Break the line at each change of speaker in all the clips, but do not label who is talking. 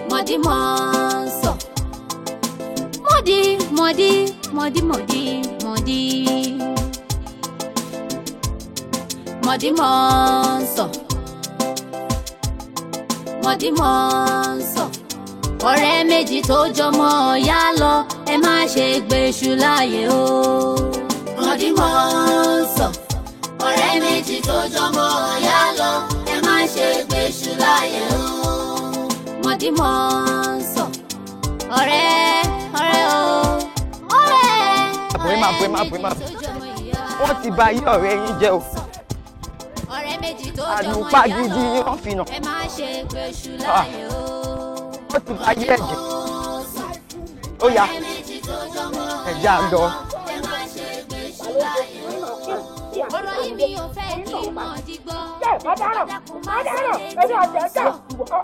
Mọ̀dí mọ̀ ń sọ. Mọ̀dí mọ̀dí mọ̀dí mọ̀dí mọ̀dí. Mọ̀dí mọ̀ ń sọ. Mọ̀dí mọ̀ ń sọ. Ọ̀rẹ́ méjì tó jọmọ yá lọ, ẹ má ṣe gbéṣù láàyè o. Mọ̀dí mọ̀ ń sọ. Ọ̀rẹ́ méjì tó jọmọ yá lọ, ẹ má ṣe gbéṣù láàyè o. Mọ̀dí mọ̀ ń sọ. Ọ̀rẹ́ ọ̀rẹ́ o. Ọ̀rẹ́
ọ̀rẹ́ méjì tó jọmọ ìyá. Wọ́n ti bà ayé ọ̀rẹ́ yín jẹ́ o.
Ọ̀rẹ́ méjì tó jọmọ ìyá lọ,
àlùpà gidi ni wọ́n fi nà.
Ẹ má ṣe gbéṣù láàyè o.
Wọ́n ti bà ayé ẹ̀ jẹ́. Ó yá, ẹ̀já lọ.
Ọ̀rọ̀ yìí mi ò fẹ́ kí mọ̀dí gbọ́. Dákun má ṣe létí sọ.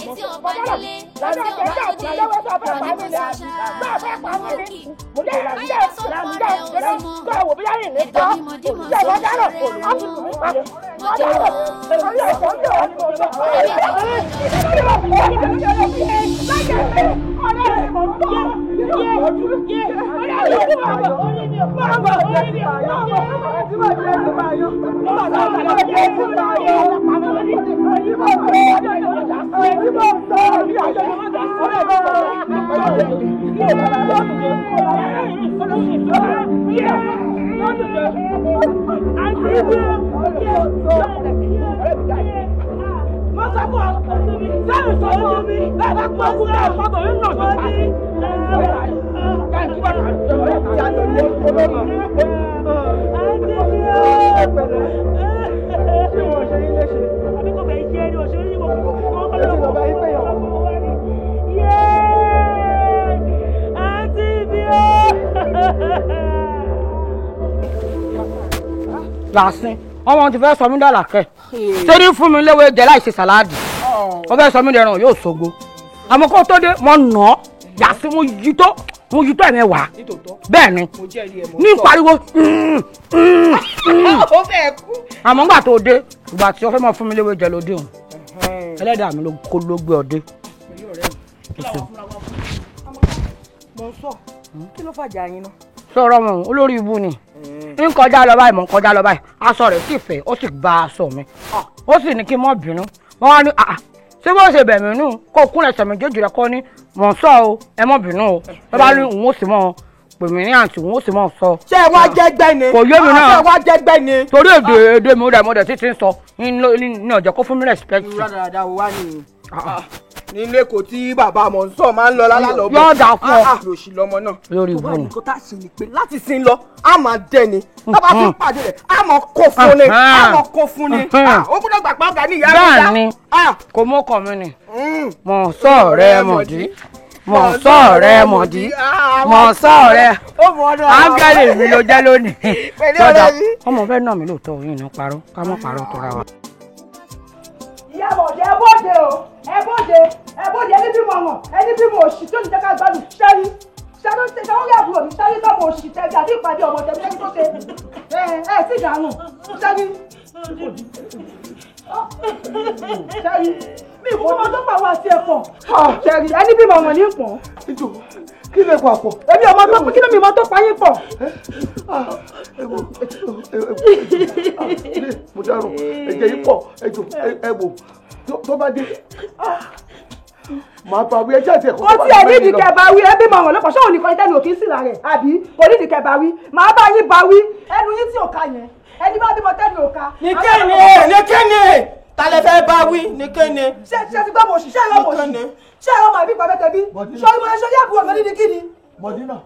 Etí ọba nílé, etí ọba lóde, ọ̀rọ̀ ní kò sọ ṣáá. Òkì, báyọ̀ sọ fún ọ̀rẹ́ ò sí mọ́. Ẹ̀dọ́ mi mọ̀dí mọ̀ sọ ọ̀rẹ́ o. Mọ̀dí mọ̀
Làásìn ọmọ ti fẹ́ sọ mí dàlà kẹ́ sẹ́ni fún mi léwé jẹ láì ṣe sàláàdì wọ́n fẹ́ sọ mí dẹran yóò ṣògo àmọ́ kó tó dé mo nà ọ́ yàtí mo yí tó ẹ̀mẹ́wàá bẹ́ẹ̀ ni ní pariwo àmọ́ ńgbà tó dé ìgbà tí wọ́n fẹ́ mọ fún mi léwé jẹ lóde òun ẹlẹ́dàá mi ló gbé ọ dé.
Kí ló fàjà yín náà?
Sọ̀rọ̀ mọ̀ olórí ibu ni ń kọjá lọ báyìí mọ̀ ń kọjá lọ báyìí aṣọ rẹ̀ sì fẹ̀ ó sì gba aṣọ mi ó sì ní kí n má bínú wọ́n wá ní àà ṣé bó ṣe bẹ̀ mí nù kó kúnlẹ̀ sẹ̀mí jẹ́jì rẹ̀ kọ́ ní mọ̀ ń sọ o ẹ má bínú o tó bá ní òun ó sì mọ̀ pè mí ní àǹtí òun ó sì mọ̀ sọ.
Ṣé ẹ wá jẹ́gbẹ́ ni?
Kò yé mi náà.
Ṣé ẹ wá jẹ́gbẹ́ ni?
Torí èdè èdè mi rẹ̀ mo dẹ̀ títí ń sọ ní ọ̀jẹ̀ kó fún mi respect.
Irú dáadáa wo wá nìyí? Nílé kò tí bàbá mọ̀ ń sọ máa ń lọ lálálọ́ bọ̀.
Yóò dà fún ọ.
Lòṣì lọmọ náà.
Lórí
Tó bá
ibú ni.
nǹkan tá a ṣe ni pé láti sin lọ, a máa dẹ ni. Tá bá ti ń pàdé rẹ̀, a máa kó fún ni. A máa kó fún ni. Ó gbọ́dọ̀ gbà pé ọ̀gá ní ìyá mi dá.
Bẹ́ẹ̀ ni, kò mú ọkọ mi ni. Mọ̀ sọ rẹ mọ̀dí. Mọ̀ sọ rẹ mọ̀dí. Mọ̀ sọ rẹ. Áńgẹ́lì mi ló jẹ́ lónìí. Lọ́dà ọmọ fẹ́ nà mí lóòótọ́ yìí ní parọ́ ká mọ̀ parọ́ tóra wa.
Ìyá Bọ̀dé ẹ bóde o, ẹ bóde, ẹ bóde, ẹni bímọ wọn, ẹni bímọ òṣì tó ní jẹ́ ká gbádùn ṣẹ́rí. Ṣẹ́rí ṣe wọ́n rí àbúrò mi, ṣẹ́rí tọ́mọ òṣì tẹ̀bi àbí ìpàdé ọmọ tẹ̀bi ṣẹ́rí tó ṣe. Ẹ ẹ sì dànù, ṣẹ́rí. Ṣẹ́rí, mi ìkú ọmọ tó pàwọ́ àti ẹ̀pọ̀. Ṣẹ́rí, ẹni bímọ wọn ní pọ̀n.
Kí lè papọ̀?
Èmi ọmọ tó kí ló mi mọ tó pa yín pọ̀?
Mo dárò, ẹ̀jẹ̀ yìí pọ̀, ẹ̀jọ̀ ẹ wò tó bá dé. Màá bá wí ẹjẹ́ àti ẹ̀kọ́
Kò tí ẹ nídìí kẹ́ bá wí, ẹbí mọ̀ wọ́n lọ́pọ̀, ṣé òun nìkan tẹ́nu òkè sí lára ẹ̀ àbí kò nídìí kẹ́ bá wí, màá bá yín bá wí, ẹnu yín tí ò ká yẹn, ẹni bá bímọ tẹ́nu ò ká.
Ní kéne, ní kéne, ta lẹ fẹ́ bá wí, ní kéne.
Ṣé ṣé ti gbọ́ mọ̀ òṣì, ṣé ẹ̀rọ mọ̀ òṣì, ṣé ẹ̀rọ mọ̀ àbí pàbẹ́tẹ̀ bí, ṣé ọmọ ẹ̀ṣọ́ yà àbúrò mi nídìí kíni?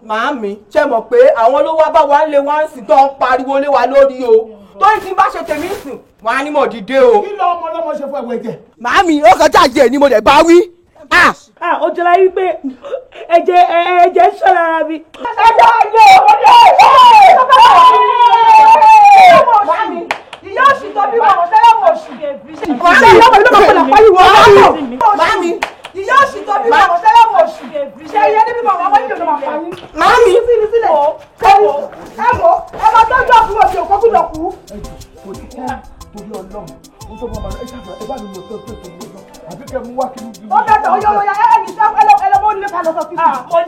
Màámi, ṣé mọ̀ pé àwọn ló wá bá wa ń lé wá ń sìn tó ń pariwo lé wa lórí o. Torí tí n bá ṣe tèmi ń sìn, wọ́n á ní mọ̀ dìde o.
Kí lọ ọmọ ọlọ́mọ ṣe fún ẹ̀wọ̀ ẹ̀jẹ̀?
Màámi, ó kọjá àjẹ́ ni mo dẹ̀ bá wí.
Ó jọra wípé ẹ̀jẹ̀ ẹ̀jẹ̀ ń ṣàn lára mi.
Ẹ̀jẹ̀ ayé ọmọdé ìyá òṣì tó bímọ ọmọ sẹ́yìn ọmọ òṣì. Ṣé ìyá ọmọ ìlú máa padà pariwo ọmọ?
Màámi.
Ìyá òṣì tó bímọ ọmọ sẹ́yìn ọmọ òṣì. Ṣé ìyá ní bímọ ọmọ ìlú máa pa yín?
Màámi.
Sí ní sílẹ̀. Ẹ wo ẹ máa tọ́jú àbúrò mi òkú gbúdọ̀ kú.
Ẹ jọ torí Ọlọ́run mo tó máa ẹ ṣàfihàn ẹ bá mi lọ sọ pé torí Ọlọ́run àbí kẹ́ mú wá kí n.
Ó dàtọ̀ ó yọ ya ẹ ní sá ẹ lọ mọ́ nílé ká lọ sọ fífi. Wọ́n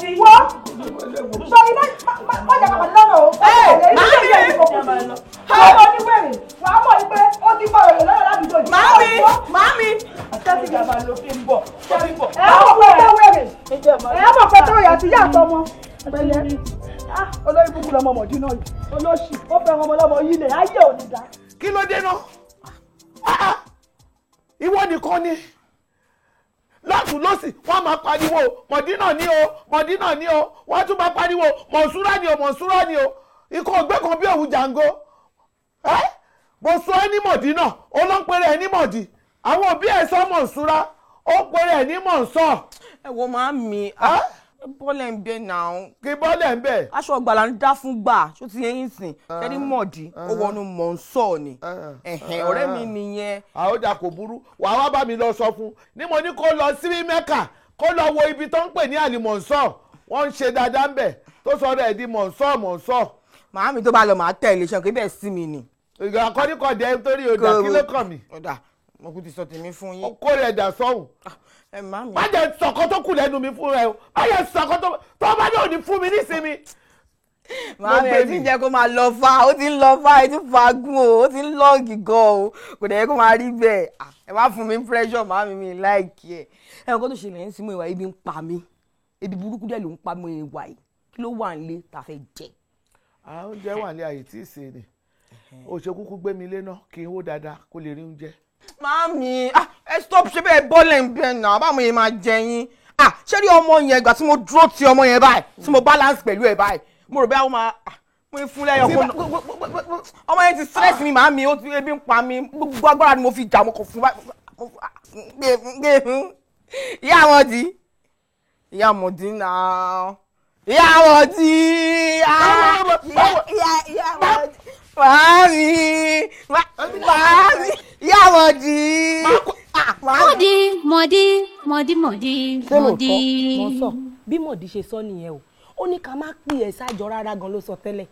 sọ iná má jẹ́ kàpàdé lọ́nà o. Ẹ ẹ oníwèrè wàá mọ̀ ní pé ó ti fa òrè lọ́nà ládùúgbò yìí.
Màámi màámi.
Ẹ mọ̀ pé tó wèrè ẹ mọ̀ pé tó yà sí yà àtọmọ. Pẹ̀lẹ́ olórí búkú lọmọ mọ̀dí náà yìí olóṣì ó fẹ́ ọmọ ọlọ́mọ yìí lè ayé òní dá.
Kí ló dé náà? Ìwọ nìkan ni lọ́tún lọ́sì wọ́n máa pariwo mọ̀dínà ní o mọ̀dínà ní o wọ́n tún máa pariwo mọ̀nsúrà ní o mọ̀nsúrà ní o ikọ̀ ọ̀gbẹ́ kan bí òwú jàǹgó ẹ́ mo sọ ẹ́ ní mọ̀dínà ó ló ń pèrè ẹ́ ní mọ̀dí àwọn òbí ẹ̀ sọ mọ̀nsúrà ó pèrè ẹ̀ ní mọ̀nsọ̀.
Ẹ wo màámi bọ́lẹ̀ ń bẹ náà.
Kí bọ́lẹ̀ ń bẹ.
Aṣọ ọgbàlà ń dá fún gbà ṣó ti yẹn sìn ṣẹ́ni mọ̀dí ó wọnú mọ̀nsọ̀ ni ọ̀rẹ́ mi nìyẹn.
Àwòjà kò burú wàá wá bá mi lọ sọ fún ní mo ní kó lọ sí Mẹ́kà kó lọ wo ibi tó ń pè ní àlìmọ̀nsọ̀ wọ́n ń ṣe dáadáa ń bẹ̀ tó sọ rẹ̀ di mọ̀nsọ̀ mọ̀nsọ̀.
Màámi tó bá lọ màá tẹ̀lé ṣan kí bẹ́ẹ̀ sí mi ni.
Ìgbà akọ́níkọ̀dẹ́ nítorí ọ̀dà kí ló kàn mí.
Ọ̀dà mo kú ti sọ tèmi fún yín.
Kó rẹ̀ dà sọ́hùn. Má jẹ́ sọ̀kan tó kù lẹ́nu mi fún ẹ o má jẹ́ sọ̀kan tó bá ní òní fún mi nísinmi.
Màámi ẹ ti jẹ́ kó máa lọ fa ó ti ń lọ fa ẹ ti fagún o ó ti ń lọ́ọ̀gì gan o kò dẹ̀ yẹ kó máa rí bẹ́ẹ̀ ẹ má fún mi pressure màámi mi láìkí ẹ. Ẹ kó tó ṣẹlẹ̀ ń sinmi ìwà ibi ń pa mí ebi burúkú dẹ̀ ló ń pa mí ìwà yìí kí ló wà nílé tá a fẹ́ jẹ.
Oúnjẹ wà ní àyè tí ì sè ni o ṣe kúkú gbé mi lé náà kí n hó dáadáa kó lè rí oúnjẹ.
Màámi ẹ stop ṣe bẹ́ẹ̀ bọ́lẹ̀ ń bẹ̀ náà báwo yẹn máa jẹ yín ṣé rí ọmọ yẹn ìgbà tí mo dúró ti ọmọ yẹn báyìí tí mo balance pẹ̀lú ẹ̀ báyìí mo rò bí àwọn máa mo fún lẹ́yọ̀ kó ọmọ yẹn ti stress mi màámi ó ti ebi ń pa mi gbogbo agbára ni mo fi jà mo kàn fún báyìí gbé fún ìyá àmọ̀dí ìyá àmọ̀dí náà ìyá àmọ̀dí ìyá àmọ̀dí màámi màámi ìyá àmọ̀dí.
Mọ̀dí mọ̀dí mọ̀dí mọ̀dí mọ̀dí.
Mo sọ bí mọ̀dí ṣe sọ nìyẹn o ó ní ká má pè ẹ́ sájọ rárá gan ló sọ tẹ́lẹ̀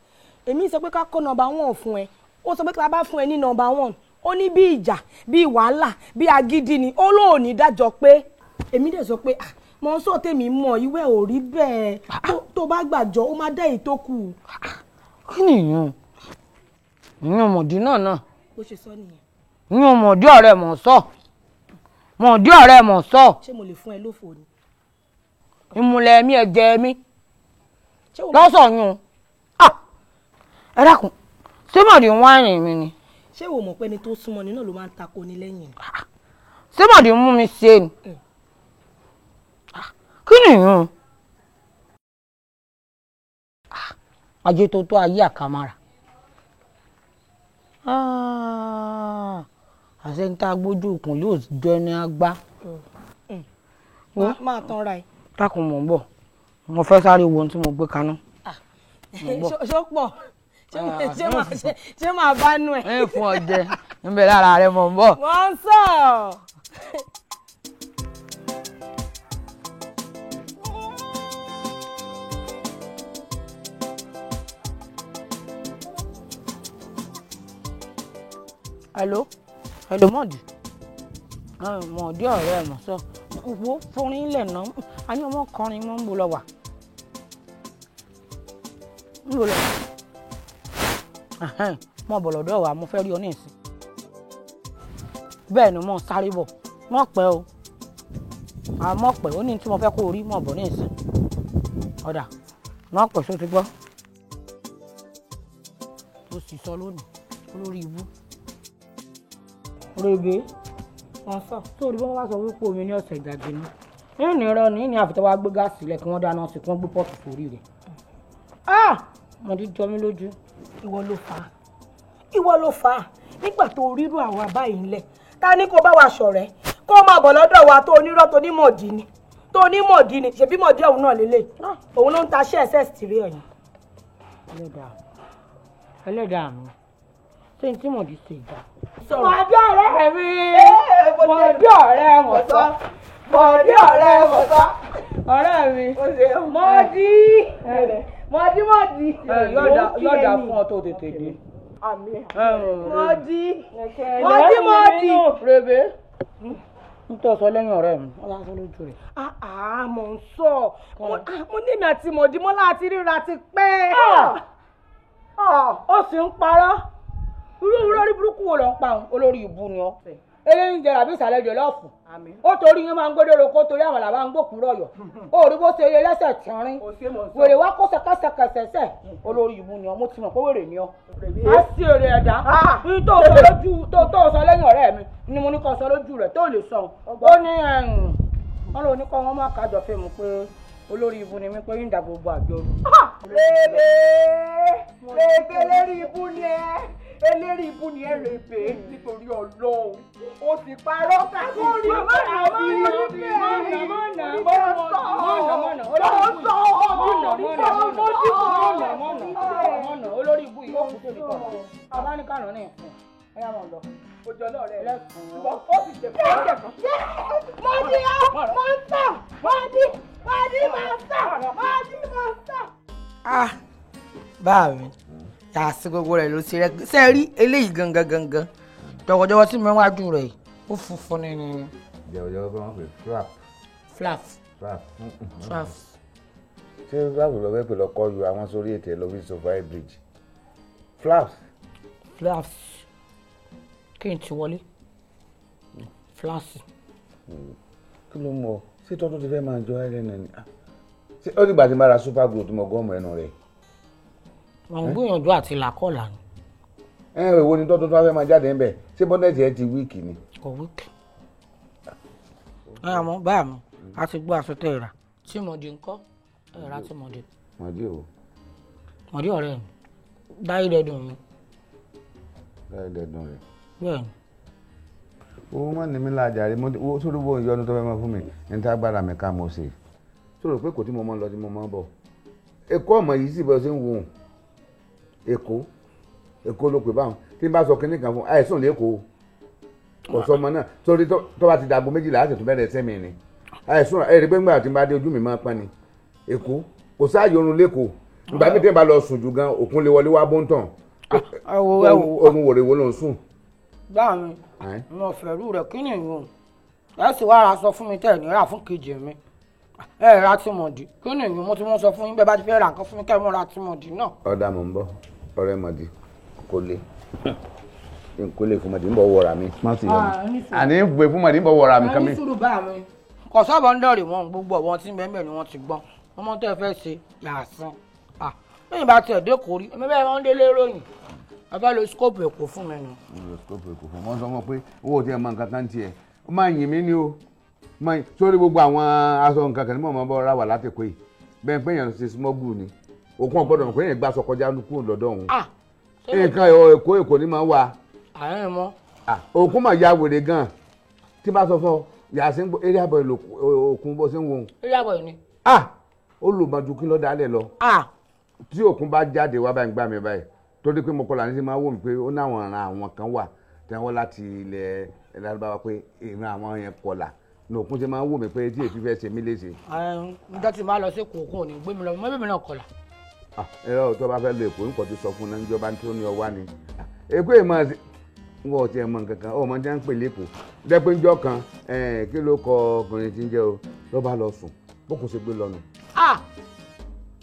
èmi sọ pé ká kó nọ́mbà 1 fún ẹ ó sọ pé ká bá fún ẹ ní nọ́mbà 1 ó ní bí ìjà bí wàhálà bí agídí ni ó lóò ní dájọ́ pé èmi dẹ̀ sọ pé mo ń sọ tèmi mọ̀ ìwé ò rí bẹ́ẹ̀ tó bá gbàjọ ó má dá èyí tó kù.
Kí ni ìyún ìyún mọ̀dí náà náà.
Bó ṣe sọ nìyẹn.
Ìyún mọ̀dí ọ̀rẹ́ mọ̀ sọ mọ̀dí ọ̀rẹ́ mọ̀ sọ.
Ṣé mo lè fún ẹ lófo ni.
Ìmùlẹ̀ mi ẹ̀jẹ̀ mi lọ́sọ̀ yún ẹ dákun ṣé mọ̀dí ń wáìnì mi ni.
Ṣé o mọ̀ pé ẹni tó súnmọ́ ni náà ló máa ń tako ni lẹ́yìn ni.
Ṣé mọ̀dí ń mú mi ṣe ni. Kí ni ìyún ajé tó tó ayé àkàmàrà àṣẹ ń tá a gbójú òkun yóò jọ ẹni agbá.
Máa tán ra ẹ.
Dákun mò ń bọ̀ mo fẹ́ sáré wo ohun tí mo gbé kaná.
Ṣó pọ̀ ṣé máa bá nú ẹ.
Ẹ fún ọ jẹ níbẹ̀ lára rẹ mò ń bọ̀.
Wọ́n ń sọ.
Hello hello mọ̀dí mọ̀dí ọ̀rẹ́ ẹ̀ mọ̀ sọ wo forin ilẹ̀ náà a ní ọmọ kọrin mọ́ ń bo lọ wà ń bo lọ mọ̀ bọ̀ lọ́dọ̀ wa mo fẹ́ rí ọ ní ìsìn bẹ́ẹ̀ ni mo sáré bọ̀ mọ̀ pẹ́ o àmọ́ pẹ́ ó ní tí mo fẹ́ kó o rí mọ̀ bọ̀ ní ìsìn ọ̀dà mọ̀ pẹ́ só ti gbọ́ tó sì sọ lónìí olórí ibú rèébé wọn sọ sórí bí wọn bá sọ wípé omi ní ọ̀sẹ̀ ìgbàgbé ni nínú ìrọ ní ní àfitọ́ wa gbé gáàsì lẹ̀ kí wọ́n dáná sí kí wọ́n gbé pọ́ọ̀tù sórí rẹ̀ mo ti jọ mí lójú.
Ìwọ ló fà á ìwọ ló fà á nígbà tó rírú àwa báyìí ńlẹ̀ ta ni kó bá wa ṣọ̀rẹ́ kó máa bọ̀ lọ́dọ̀ wa tó onírọ́ tó onímọ̀dí ni tó onímọ̀dí ni ṣèbí mọ̀dí ọ̀hún náà lélẹ̀ òun ló ń ta ṣẹ́ ẹ̀sẹ̀ tìrí ọ̀yìn.
Ẹlẹ́dàá mi ṣé n tí mọ̀dí ṣe ìjà.
Mọ̀dí ọ̀rẹ́ mi mọ̀dí ọ̀rẹ́ mọ̀sọ́ mọ̀dí ọ̀rẹ́ mọ̀sọ́
ọ̀rẹ́ mi
mọ̀dí mọ̀dí mọ̀dí.
Yọ̀dà fún ọ tó tètè dé.
Mọ̀dí mọ̀dí mọ̀dí.
Rèbé n tó sọ lẹ́yìn ọ̀rẹ́ mi wọ́n lásán lójú rẹ̀.
Mò ń sọ mo ní èmi àti Mọ̀dí mọ́lá àti ríra ti pẹ́.
Ó sì ń parọ́ irú olórí burúkú wo ló ń pa òun olórí ìbú ni ọ. Eléyìí jẹ àbí ìsàlẹ̀ jọlọ́ọ̀fù ó torí yín máa ń gbódò roko torí àwọn làwọn ń gbòkú rọ̀yọ̀ ó rí bó ṣe yẹ lẹ́sẹ̀ tínrín wèrè wá kó sẹkẹsẹkẹsẹsẹ olórí ìbú ni ọ mo ti mọ̀ pé wèrè ni ọ. A sì èrè ẹ̀dá ní tó sọ lójú tó sọ lẹ́yìn ọ̀rẹ́ mi ni mo ní kó sọ lójú rẹ̀ tó lè sọ ó ní wọn lò ní kó wọn má kájọ fíìmù pé olórí ìbú ni mí pé yín dà gbogbo àjọ.
Rèbé rèbé lérí ibú ni ẹ eléri ibú ni ẹ rèbé nítorí Ọlọ́run o sì parọ́ káàkiri
mọ̀nà olórí ibú yìí ó kú sórí kọ̀ abáníkànnà ní ìsìn ẹ̀yà mọ̀ lọ.
Ojú ọlọ́rẹ̀ rẹ̀ ó sì jẹ̀ fún ọ̀jẹ̀ kan. Mọ̀dí mọ̀ntà mọ̀dí mọ̀dí mọ̀ntà mọ̀dí mọ̀ntà.
Ah bá mi yàtí gbogbo rẹ̀ ló ṣe rẹ ṣe rí eléyìí gangan gangan jọ̀wọ̀jọ̀wọ̀ tí mo wájú rẹ̀ ó funfun ní ni.
Jọ̀wọ̀jọ̀wọ̀ bá wọn pè flap.
Flap.
Flap.
Flap.
Ṣé flap lọ fẹ́ pè lọ kọ́ yọ àwọn sórí ètè lọ fi survive bridge? Flaps.
Flaps. Kí n ti wọlé. Flaps.
Kí ló mọ ṣé tọ́tún ti fẹ́ máa jọ ẹ́ lẹ́nu ni? Ṣé ó dìgbà tí n bá ra super glue tó mọ gọ́ọ̀mù ẹnu rẹ̀?
Wọ́n ń gbìyànjú àti làkọ́là ni.
Ẹ ẹ wo ni tọ́tún tó wá fẹ́ máa jáde ń bẹ̀ ṣé bọ́nẹ̀tì ẹ ti wíìkì ni.
Kò wíìkì. Ẹ àmọ́ báà mi a ti gbọ́ aṣọ tẹ́ ẹ rà tí Mọ̀dí ń kọ́ ẹ rà tí Mọ̀dí.
Mọ̀dí o.
Mọ̀dí ọ̀rẹ́ mi dáyé dẹ́dùn mi.
Dáyé dẹ́dùn rẹ̀.
Bẹ́ẹ̀ni.
Owó má ní mi lájà rí mo sórí wo ìyọnu tó fẹ́ máa fún mi ní tá agbára mi ká mo ṣe. Sọ̀rọ̀ pé kò tí mo máa ń lọ tí mo máa ń bọ̀. Èkó ọmọ yìí sì bọ́ ṣe ń wò ó. Èkó Èkó ló pè báwọn tí n bá sọ kinní kan fún àìsàn lẹ́kọ̀ọ́ kò sọmọ náà torí tó bá ti dàgbò méjìlá àti tó bẹ̀rẹ̀ sẹ́mi ni àìsàn ẹ̀rí pé ńgbà tí n bá dé ojú mi máa pọ́n ni Èkó kò sáàyè oorun lẹ́kọ̀ọ́ ìgbà mi tẹ́ bá lọ sùn jù gan òkun lè wọlé wá bóńtàn oorun wòrè wo ló ń sùn.
Báà mi mo fẹ̀rù rẹ̀ kí ni ìyún ẹ sì wá ra sọ fún mi tẹ́ ẹ̀ ní rà fún kejì mi ẹ ra tí mo dì kí ni ìyún mo ti mú sọ fún yín bẹ́ẹ̀ bá ti fẹ́ ra nǹkan fún mi kẹ́ ẹ mọ́ ra tí mo dì náà.
Ọ̀dà mò ń bọ̀ ọ̀rẹ́ Mọ̀dí kò le kò lè fún Mọ̀dí ń bọ̀ wọ̀ra mi. Má ti yọ mi àní ń gbé fún Mọ̀dí ń bọ̀ wọ̀ra mi kan mi.
Ẹni sùúrù bá mi kò sábà ń dọ̀rì mọ́ gbogbo ọ̀wọ́n tí bẹ́ẹ̀ ni wọ́n ti gbọ́n ọmọ tẹ́ ẹ fẹ́ ṣe yàsán lẹ́yìn bá tiẹ̀ dé kórí ẹ̀mí bẹ́ẹ̀ wọ́n ń délé ròyìn ẹ fẹ́ lo skóòpù Èkó fún mi nù.
Lo skóòpù Èkó fún mi wọ́n sọ fún ọ pé owó tí ẹ mọ nǹkan kan tiẹ̀ ó máa yìn mí ni o sórí gbogbo àwọn aṣọ nǹkan kan ní mọ̀ mọ́ bọ́ ra wà láti kó yìí bẹ́ẹ̀ pé èèyàn ṣe smọ́gù ni òkun ọ̀gbọ́dọ̀ mọ̀ pé èèyàn gbà sọ kọjá kúrò lọ́dọ̀ òun nǹkan Èkó Èkó ni máa wà.
Àárín mọ́.
Òkun mà ya wèrè gan-an tí bá sọ fún ọ yàtí area boy òkun bó ṣe ń wo òun.
Area boy ni.
Ó lò máa ju kí lọ́ọ́ dálẹ̀ lọ. Tí òkun bá jáde wá báyìí gbà mí báyìí torí pé mo kọlà ní sí máa wò mí pé ó náwọn ìran àwọn kan wà tí wọ́n láti ilẹ̀ Lárúbáwá pé ìran àwọn yẹn kọlà ní òkun ṣe máa wò mí pé tí èfi fẹ́ ṣe mí léṣe.
Ǹjẹ́ tí n bá lọ sí Èkó òkun ò ní gbé mi lọ mọ́ bẹ́ẹ̀ mi náà kọlà.
Ẹ̀rọ tó bá fẹ́ lọ Èkó nǹkan ti sọ fún náà níjọba tó ní ọwá ni Èkó yìí máa ń wọ́n ti ẹ̀ mọ nǹkan kan ọmọ jẹ́ ń pè lẹ́kọ̀ọ́ dẹ́pẹ́ ńjọ́ kan kí ló kọ ọkùnrin tí ń jẹ́ o ló bá lọ sùn bó kò ṣe gbé lọ nù.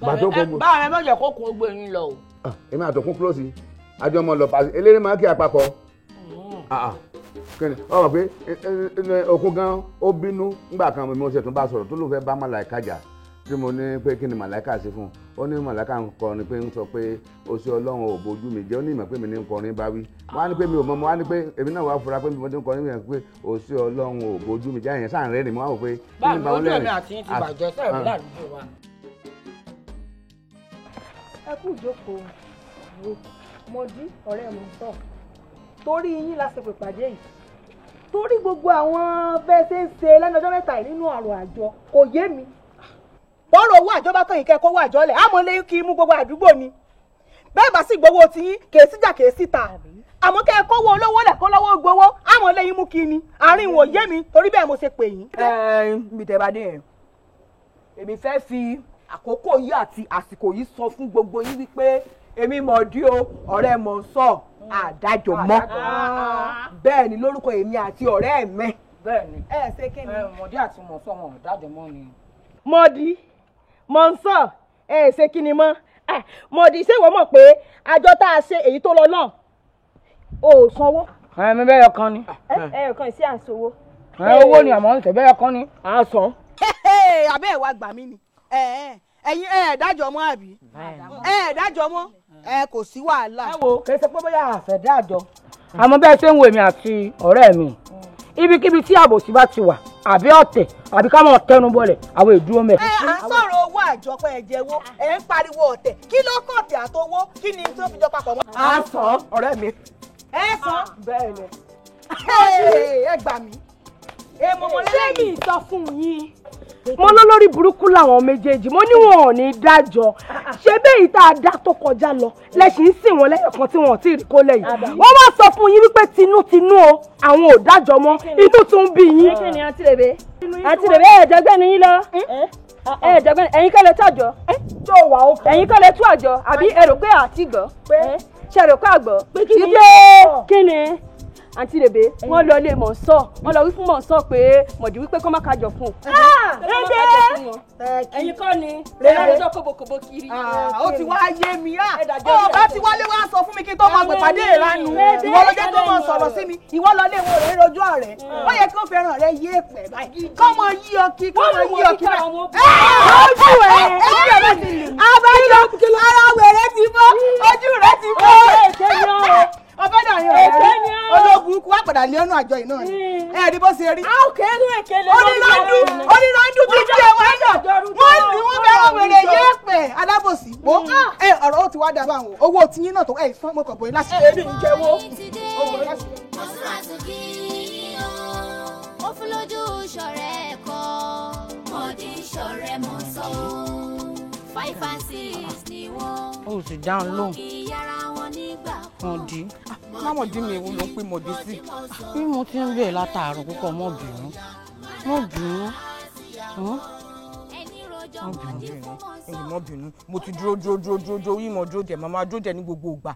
Báwo ẹ má jẹ́ kó kun gbé yín lọ o.
Èmi àtọkùn close àjọ ọmọ lọ pàṣẹ eléré máa kí apakọ ọmọ pé òkun gan ó bínú ńgbà kan mo ṣe tún bá sọ̀rọ̀ tó ló fẹ́ bá màláìka jà tí mo ní pé kí ni màláìka ṣe fún un ó ní màláìka ń kọrin pé ń sọ pé ó ṣe Ọlọ́run ò bójú mi jẹ́ ó ní ìmọ̀ pé mi ní ń kọrin bá wí wọ́n á ní pé mi ò mọ̀ wọ́n á ní pé èmi náà wàá fura pé mi ti ń kọrin mi pé ó ṣe Ọlọ́run ò bójú mi jẹ́ àyẹn sáà ń rẹ́rìn mo wá wò pé kí ni bá wọn lẹ́rìn.
Báwo ni ojú ẹ̀mí àti yín ti bàjẹ́ sẹ́ẹ̀ ládùúgbò wa.
Ẹ kú ìjókòó Mọ̀dí ọ̀rẹ́ mi sọ torí yín la ṣe pèpàdé yìí torí gbogbo àwọn bẹ́ẹ̀ ṣe ń ṣe lẹ́nu ọjọ́ mẹ́ta yìí nínú ọ̀rọ̀ àjọ kò yé mi bọ́rọ̀ owó àjọ bá kàn yín kẹ́ kó owó àjọ lẹ̀ àmọ́ lè kí mú gbogbo àdúgbò ni bẹ́ẹ̀ bá sì gbowó tiyín kèé síjà kèé síta àmọ́ kẹ́ kówó olówó lẹ̀ kó lọ́wọ́ gbowó àmọ́ lè yín mú kí ni àárín wò yé mi torí bẹ́ẹ̀ mo ṣe pè yín.
Ẹ mi tẹ́ bá dé yẹn èmi fẹ́ fi àkókò yìí àti àsìkò yìí sọ fún gbogbo yín wípé
Èmi Mọ̀dí o, ọ̀rẹ́ mọ̀ ń sọ àdájọ́ mọ́. Bẹ́ẹ̀ ni lórúkọ èmi àti ọ̀rẹ́ mi.
Bẹ́ẹ̀ ni.
Ẹ ṣe kí ni?
Mọ̀dí àti Mọ̀nsọ́ wọn àdájọ́ mọ́ ni.
Mọ̀dí, Mọ̀nsọ́, ẹ ṣe kí ni mọ́? Mọ̀dí, ṣé ìwọ mọ̀ pé àjọ tá a ṣe èyí tó lọ náà ò sanwó?
Ẹ̀mí bẹ́ẹ̀ kan ni.
Ẹyọ kan sí àsanwó.
Owó ni àmọ́ ń tẹ̀ bẹ́ẹ̀ kan ni.
À ń san. Abẹ́ ẹ̀ wá gbà mí ni. Ẹ̀yin ẹ̀ dájọ́ mọ́ àbí? Ẹ̀ dájọ́ mọ́. Ẹ kò sí wàhálà.
Ẹ wo kì í ṣe pé bóyá àfẹ́ dájọ́. Àmọ́ bẹ́ẹ̀ ṣe ń wo èmi àti ọ̀rẹ́ mi. Ibikíbi tí àbòsí bá ti wà àbí ọ̀tẹ̀ àbí ká máa tẹnu bọlẹ̀ àwọn ìdúró mẹ́.
Ẹ à ń sọ̀rọ̀ owó àjọpọ̀ ẹ̀jẹ̀wó ẹ̀ ń pariwo ọ̀tẹ̀ kí ló kàn tẹ̀ àtọwó kí ni tó fi jọ papọ̀ mọ́. À ń sàn ọ̀rẹ́ mi. Ẹ sàn bẹ́ẹ̀ ni. Ẹ gbà mí.
Ṣé mi sọ fún yín? Mo lólórí burúkú làwọn méjèèjì, mo ní wọn ò ní dájọ́. Ṣé bẹ́ẹ̀ tá a dá tó kọjá lọ lẹ́sìn ń sìn wọ́n lẹ́yìn kan tí wọ́n ò tí ì rí kó lẹ́yìn. Wọ́n wá sọ fún yín wípé tinútinú o, àwọn ò dájọ́ mọ́, inú tún bí yín.
Kí ni àǹtí Rèbé? Àǹtí Rèbé ẹ̀ẹ́dẹ́gbẹ́ni yín lọ. Ẹ̀ẹ́dẹ́gbẹ́ni ẹ̀yin kọ́ lè tú àjọ. Ẹ̀yin kọ́ lè tú àjọ àbí ẹ rò pé àti gbọ́? Ṣé ẹ rò pé àgbọ̀? Kí ni? Àǹtí Rèbé wọ́n lọ ilé Mọ̀nsọ́, wọ́n lọ wí fún Mọ̀nsọ́ pé Mọ̀dí wípé kọ́ má kájọ fún un.
Rèbé!
Ẹ̀yin kọ́ ni lọ́jọ́ kóbókóbó kiri.
Ó ti wá yé mi á. Ó bá ti wálé wá sọ fún mi kí n tó máa gbèpàdé ìranu. Ìwọ ló jẹ́ tó máa sọ̀rọ̀ sí mi. Ìwọ lọ lé wọn rèé rojú ọ̀rẹ́. Ó yẹ kí ó fẹ́ràn rẹ yé pẹ̀ báyìí. Kọ́ mọ yí ọkì, kọ́ mọ yí ọkì báyìí.
Ojú ẹ̀!
Abájọ ara wèrè ti bọ́, ojú rẹ ti bọ́. Ọbẹ̀ náà yóò rẹ̀ ológun kú wá padà lé ọ̀nà àjọ yìí náà ni ẹ rí bó ṣe rí. Oníràndú bíi kí ẹ wá dà wọ́n lù wọ́n bẹ̀rẹ̀ wèrè yé pẹ̀ alábòsí wo ẹ ọ̀rọ̀ ó ti wá dàbọ̀ àwọn owó tiyín náà tó ẹ̀ sán mo kàn bóyá lásìkò. Èmi ń jẹ́wọ́.
Ó fún lójú ṣọ̀rẹ́ kọ́ Mọ̀dí ṣọ̀rẹ́ Mọ̀nsọ́ 5 and 6 ni wọ́n.
Ó sì dáhùn lóhùn.
Kì í yára wọn nígbà kan.
Mọ̀dí.
Mọ̀dí mi èwo ló ń pè Mọ̀dí sí.
Bí mo ti ń bẹ̀ látàárọ̀ púpọ̀ mọ́ bínú. Mọ́ bínú.
Mọ́ bínú. Mọ́ bínú. Mo ti dúró dúró dúró dúró dúró yìí mọ̀ dúró dẹ̀ màmá dúró dẹ̀ ní gbogbo ìgbà.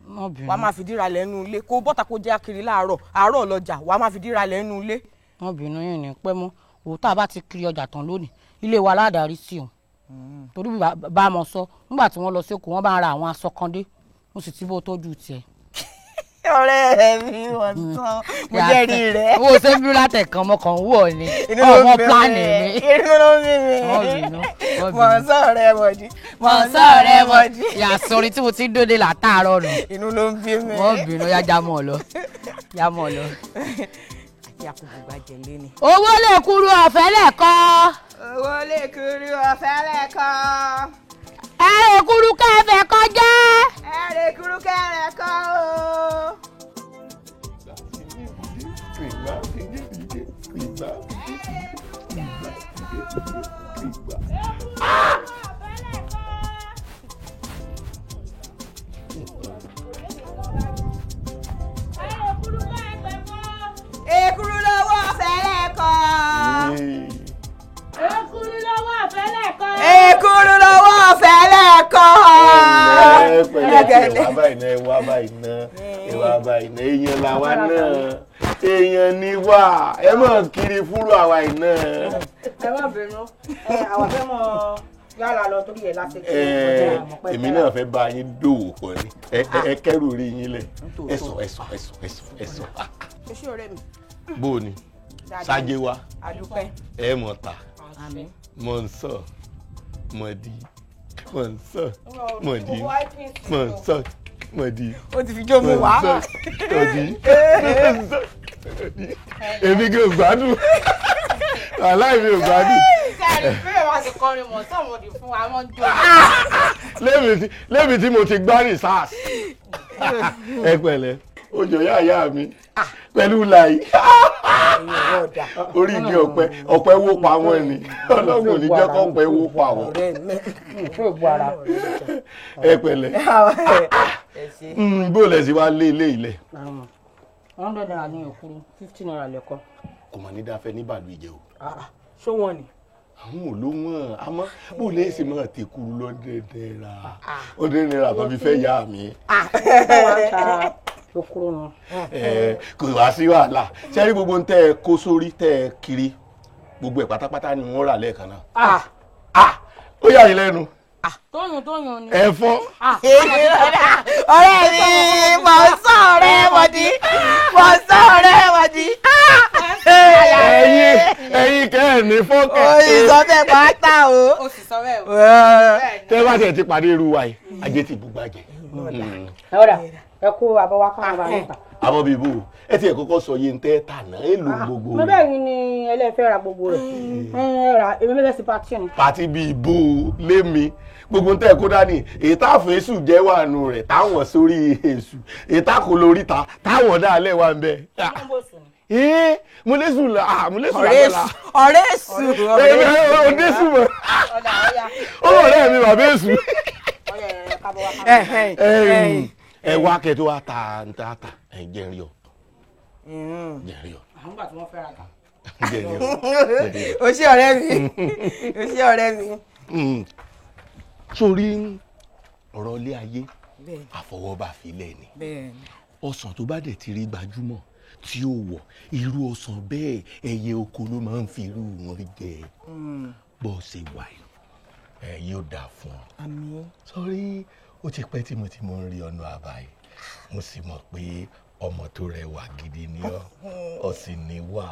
Mọ́ bínú.
Wàá máa fi díra lẹ́nu ilé kó bọ́tà kó jẹ́ akiri láàárọ̀ àárọ̀ lọ́jà wàá máa fi díra lẹ́nu ilé.
Mọ́ bínú yìí ní pẹ́ mọ́ òótọ́ àbá ti kiri ọjà tán lónìí ilé wa aládàárí sí òun torí bá a mọ̀ sọ nígbà tí wọ́n lọ sí Èkó wọ́n bá ń ra àwọn aṣọ kan dé mo sì ti bó tọ́jú tiẹ̀.
Ọ̀rẹ́ mi wọ́n sọ mo jẹ́rìí rẹ̀.
Owó ṣé ń bí látẹ̀kan mọ́kàn wú ọ ni ọmọ pílánì mi.
Inú ló ń bí mi. Mọ̀nsọ́ rẹ̀ Mọ̀dí.
Mọ̀nsọ́ rẹ̀ Mọ̀dí. Yà sọrí tí mo ti ń dóde látàárọ̀ nù.
Inú ló ń bí mi.
Wọ́n bínú yá já mọ́ ọ lọ. Já mọ́ ọ lọ.
Àti àkókò gbàjẹ́ lé ni.
Owó lè kúrú ọ̀fẹ́ lẹ́kọ́.
Owó lè kúrú ọ̀fẹ́ lẹ́kọ́.
Ẹ lè kúrú kẹfẹ́ kọjá.
Ẹ lè kúrú kẹrẹ kọ́ o. Èkúrú lọ́wọ́ ọ̀fẹ́ lẹ́kọ́.
Èkúrú lọ́wọ́ ọ̀fẹ́ lẹ́kọ́.
Èkúrú lọ́wọ́ ọ̀fẹ́ lẹ́kọ́.
Ẹ pẹ̀lẹ́ ẹ wá báyìí náà ẹ wá báyìí náà ẹ wá báyìí náà èèyàn làwa náà èèyàn ni wá ẹ mọ̀ kiri fúrú àwa yìí náà.
Ẹ má bínú àwa fẹ́ mọ yàrá lọ torí ẹ̀ láti kí
èmi náà fẹ́ bá yín dòwò pọ̀ ni ẹ kẹ́rù rí yín lẹ̀ ẹ sọ ẹ sọ ẹ sọ ẹ sọ ẹ sọ.
Ẹ ṣé ọ̀rẹ́ mi.
Bó o ní sájé wa ẹ mọ̀ ta mọ̀ ń sọ Mọ̀dí mọ̀ ń sọ Mọ̀dí mọ̀ ń sọ Mọ̀dí.
Ó ti fi jó mu wá.
Mọ̀dí mọ̀ ń sọ Mọ̀dí. Èmi kò gbádùn aláì mi ò gbádùn.
Sẹ́ẹ̀rì bẹ́ẹ̀ wá sí kọrin mọ̀ sọ̀mọ̀dì fún wa wọ́n jó.
Lémi tí mo ti gbá ní SARS. Ẹ pẹ̀lẹ́ ojo yáyá mi pẹ̀lú láì orí igi ọ̀pẹ ọ̀pẹ wó pa wọ́n ni Ọlọ́run ò ní jẹ́ kó ọ̀pẹ wó pa wọ́n. Ẹ pẹ̀lẹ́ bó lẹ sí wá lé ilé ilẹ̀.
100 naira ní òkúrú 50 naira lẹ́kọ́.
Kò mà ní dáfẹ́ ní bàlú ìjẹ́ o.
Ṣó wọn ni.
Àwọn ò ló wọ́n àmọ́ bó lè ṣe máa tẹ̀kúrú lọ́dẹ̀ náírà ọdẹ náírà tó fi fẹ́ yá mi. Kò wá sí wàhálà ṣé rí gbogbo tẹ́ ẹ kó sórí tẹ́ ẹ kiri gbogbo ẹ̀ pátápátá ni wọ́n rà lẹ́ẹ̀kan náà. Ó yà yín lẹ́nu.
Tóyún tóyún ni.
Ẹ̀fọ́.
Ọ̀rẹ́ mi mọ̀ ń sọ ọ̀rẹ́ Mọ̀dí mọ̀ ń sọ ọ̀rẹ́ Mọ̀dí.
Ẹ̀yin kẹ́ ẹ̀ ní fọ́kẹ́.
Oyin sọ bẹ́ẹ̀ pátá o.
O sì sọ bẹ́ẹ̀ o.
Tẹ́ bá tiẹ̀ ti pàdé irú wa yìí, ajé ti bùgbàjẹ́.
Ẹ ọ̀dà ẹ kó abọ́ wa káwọn bá níta.
Àmọ́ bíi bò ẹ tiẹ̀ kọ́kọ́ sọ iye tẹ́ tà náà èlò gbogbo
rẹ̀. Bẹ́ẹ̀ ni ẹlẹ́fẹ́ ra gbogbo rẹ̀. Ẹ ra èmi mẹ́fẹ́ sí pàtí ni.
Pàtí bíi bò ó lémi gbogbo tẹ́ kó dání èyí tá àfọ̀ èṣù jẹ́ wà nù rẹ̀ táwọn sórí èṣù èyí tá kò lórí ta táwọn dáalẹ̀ wà ń bẹ. Mo lè sùn la mo lè sùn lágbára.
Ọ̀rẹ́ èṣù.
Ọ̀rẹ́ èṣù mọ̀. Ó ọ̀rẹ́ mi bàbá èṣù. Ẹ wá kẹ tó wá ta ta ta ẹ jẹ́ rí ọ. Jẹ́ rí ọ.
Àwọn tí wọ́n fẹ́ ra ta.
Jẹ́ rí ọ.
O ṣé ọ̀rẹ́ mi o ṣé ọ̀rẹ́ mi.
Sórí ọ̀rọ̀ ilé ayé àfọwọ́bà filẹ̀ ni ọsàn tó bá dẹ̀ ti rí gbajúmọ̀ tí ó wọ̀ irú ọsàn bẹ́ẹ̀ ẹyẹ oko ló máa ń fi irú wọn jẹ bó ṣe wà ẹ yóò dáa fún ọ.
Àmín.
Sórí ó ti pẹ́ tí mo ti mọ̀ ń rí ọ̀nà àbáyé mo sì mọ̀ pé ọmọ tó rẹwà gidi ni ọ ọ sì níwà.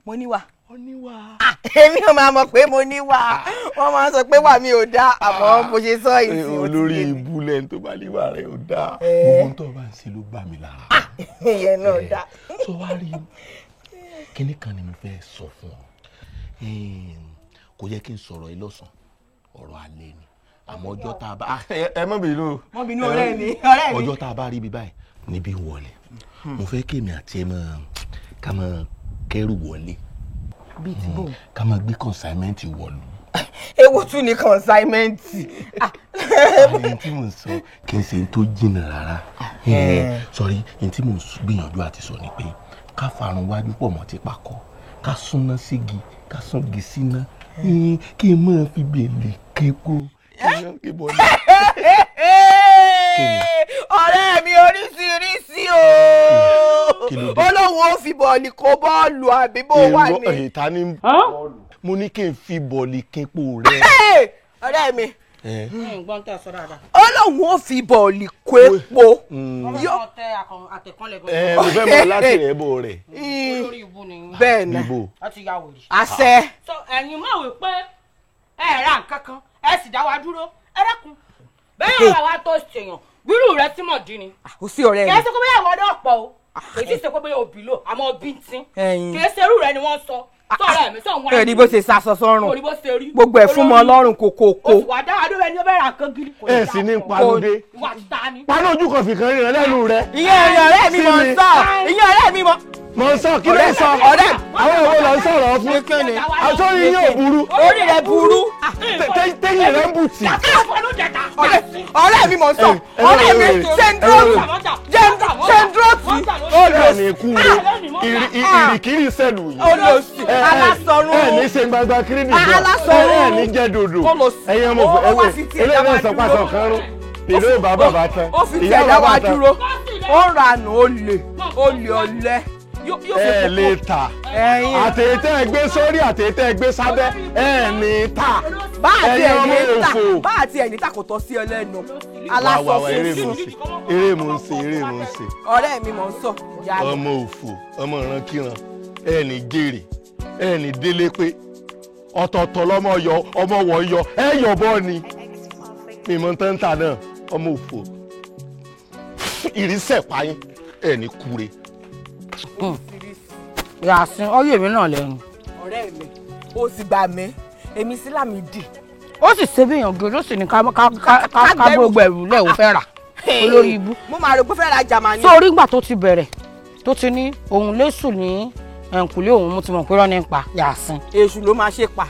Mo níwà.
Ó níwà.
Èmi ò máa mọ̀ pé mo níwà wọ́n máa ń sọ pé wà mí ò dáa àmọ́ bó ṣe sọ ìsìn ó ti
olórí ibú lẹ́nu tó bá níwà rẹ̀ ò dáa gbogbo tó bá ń ṣe ló bá mi lára.
Ìyẹn náà dáa.
Sọ wá rí kíní kan ni mo fẹ́ sọ fún ọ kò yẹ kí n sọ̀rọ̀ yìí lọ́sàn-án ọ̀rọ̀ alẹ́ ni àmọ́ ọjọ́ tá a bá ẹ má bínú
má bínú ọ̀rẹ́ mi ọ̀rẹ́ mi
ọjọ́ tá a bá rí ibi báyìí níbí wọlé mo fẹ́ kémi àti ẹ máa ká máa kẹ́rù wọlé
bíi ti bò
ká máa gbé consignment wọ̀lú.
Ewo tún ni consignment.
Àyè tí mò ń sọ kì í ṣe n tó jìnnà rárá sọrí n tí mò ń gbìyànjú àti sọ ni pé ká farun wájú pọ̀ mọ́ ti pakọ́ ká súná sígi ká súngi síná kí n máa fi bèlè képo.
Ọ̀rẹ́ mi oríṣiríṣi o ó lóun ó fi bọ́ọ̀lì kó bọ́ọ̀lù àbí bó wà ní.
Èrò ìta ní mo ní kí n fi bọ́ọ̀lì képo rẹ.
Ọ̀rẹ́ mi
Gbọ́n tẹ sọ dáadáa.
Ó lóun ó fi bọ́ọ̀lì kó epo.
Yóò tẹ àtẹ̀kọ́lẹ̀
gan. Mo fẹ́ mọ láti rẹ̀ bò rẹ̀.
Olórí ibu ni.
Bẹ́ẹ̀ ni
wọ́n ti ya wèrè.
Àṣẹ.
So ẹ̀yin mọ̀ wípé ẹ ra nǹkan kan ẹ sì dá wa dúró ẹ dẹ́kun bẹ́ẹ̀ ọ̀rọ̀ wa tó ṣèyàn bírú rẹ tí mọ̀ dín ni.
Kò sí ọ̀rẹ́ mi.
Kì í ṣe pé bóyá ìwọ náà pọ̀ o kì í sì ṣe pé bóyá òbí lò àmọ́ òbí ń tín kì í ṣe irú rẹ ni wọ́n sọ sọ̀rọ̀ ẹ̀mí sọ̀ wọ́n.
Ẹ ní bó ṣe sasọ sọ́rùn
orí bó ṣe rí
gbogbo ẹ̀ fún mọ ọlọ́run kòkòkò.
Oṣù wa dára lórí ẹni ó bẹ̀rẹ̀ nǹkan gidi.
Ẹ sì ní panudé
ìwà títa ni.
paná ojú kan fìkan rí rẹ lẹ́nu rẹ.
Ìyẹn ọ̀rẹ́ mi mọ̀ ń sọ ìyẹn ọ̀rẹ́ mi mọ̀.
Mọ̀ ń sọ kí ló ń sọ àwọn òwe lọ ń sọ̀rọ̀ fún àtọ́rí yín ò burú.
Orí rẹ burú.
Téyìn rẹ ń bù tì.
Ọ̀rẹ́ mi mọ̀ ń sọ ọ̀rẹ́ mi ṣe ń dúró tì ṣe ń dúró tì.
Ẹ ní kú re ìrìkìrì sẹ́lù yìí.
Olóòsì alásọ̀run.
Ẹ ní ṣe gbangba kiri nìjọ.
Alásọ̀run.
Ẹ ní jẹ́ dòdò. Ẹyin ọmọ òfò ẹwẹ eléyìí náà sọ pàṣọ kan rún. Ìlú bàbá bàbá tán.
Ó fi tiẹ̀ dá wa dúró. Ó ń ranù olè olè ọ̀lẹ.
Ẹ lè ta àtẹ̀tẹ̀ ẹ gbé sórí àtẹ̀tẹ̀ ẹ gbé sábẹ́ ẹ ní ta
Bá àti ẹ̀ ní ta bá àti ẹ̀ ní ta kò tọ́ sí ọ lẹ́nu. Aláṣọ funfun.
Eré mò ń ṣe eré mò ń ṣe.
Ọ̀rẹ́ mi mò ń sọ.
Ọmọ òfò ọmọ ìrankíran ẹ ní jèrè ẹ ní délé pé ọ̀tọ̀ọ̀tọ̀ lọ́mọ yọ ọmọ wọ̀ yọ ẹ yọ bọ́ ni mímọ́ tẹ́ńtà náà ọmọ òfò ìrísẹ̀ payín ẹ ní kúre.
Yàsín ọyọ èmi náà lẹ́nu.
Ọ̀rẹ́ mi ó sì gbà mí èmi sí Lámìdí.
Ó sì ṣe bí èèyàn gidi ó sì ní ká gbogbo ẹ̀rù lẹ̀ ò fẹ́ rà olórí ibú.
Mo máa rò pé fẹ́ ra jamani.
Sórí ìgbà tó ti bẹ̀rẹ̀ tó ti ní òun lẹ́sùn ní ẹ̀ǹkùlé òun mo ti mọ̀ pé rán ní pa Yàsín.
Èṣù ló máa ṣe pa.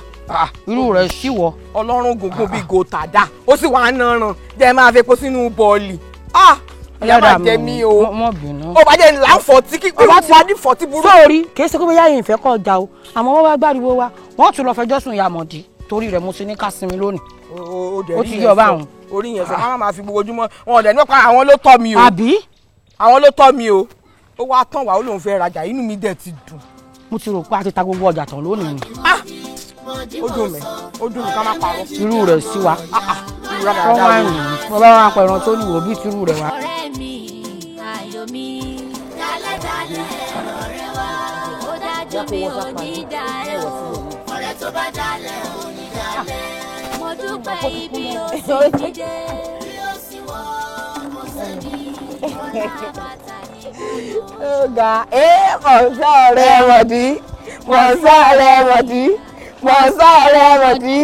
Irú rẹ̀ sì wọ.
Ọlọ́run gògó bíi gòtàdá ó sì wàá nàràn jẹ́ máa fepo sínú bọ́ọ̀lì. Ìyá máa jẹ mí o.
Mọ bínú.
Ó bá jẹ́ ńlá fọ̀tí kí pé wà ní fọ̀tí burú.
Sórí kì í ṣe pé bóyá ìfẹ́ kọ́ ọjà o àmọ́ wọ́n wá gbàdúgbò wa Wọ́n tún lọ fẹjọ́ sùn ìyá Mọ̀dí torí rẹ̀ mo ṣe ní ká sinmi lónìí. Ó ti yọ báwọn.
Orí yẹn sọ ká máa fi gbogbo ojúmọ́ wọn ọ̀dẹ̀ nípa àwọn ló tọ́ mi o.
Àbí?
Àwọn ló tọ́ mi o. Ó wá tán wá ó lóun fẹ́ rajà inú mi dẹ̀ ti dùn.
Mo ti rò pé a ti ta gbogbo ọjà tán lónìí ni.
Ó dùn mí, ó dùn mí ká má parọ́.
Irú rẹ̀ sí wa. Wọ́n wá rìn wọ́n bá wá pẹ̀ràn tó ní wò bí tirú rẹ̀ wá.
Ọ̀rẹ́ mi, ayọ̀ mi, dálẹ́dálẹ́ ọ̀rẹ́ wa, ó dájú mi ò ní dá ẹ o. Ọ̀rẹ́ tó bá dálẹ̀ ò ní dálẹ̀. Mo dúpẹ́ ibi ó sì dídé. Bí ó sì wọ́ kò sẹ́ni, ọ̀nà àbàtà ní gbogbo.
Ó ga ẹ́ mọ̀ọ́sá ọ̀rẹ́ Mọ̀dí, mọ̀ọ́sá ọ̀rẹ́ Mọ̀dí, mọ̀ọ́sá ọ̀rẹ́ Mọ̀dí.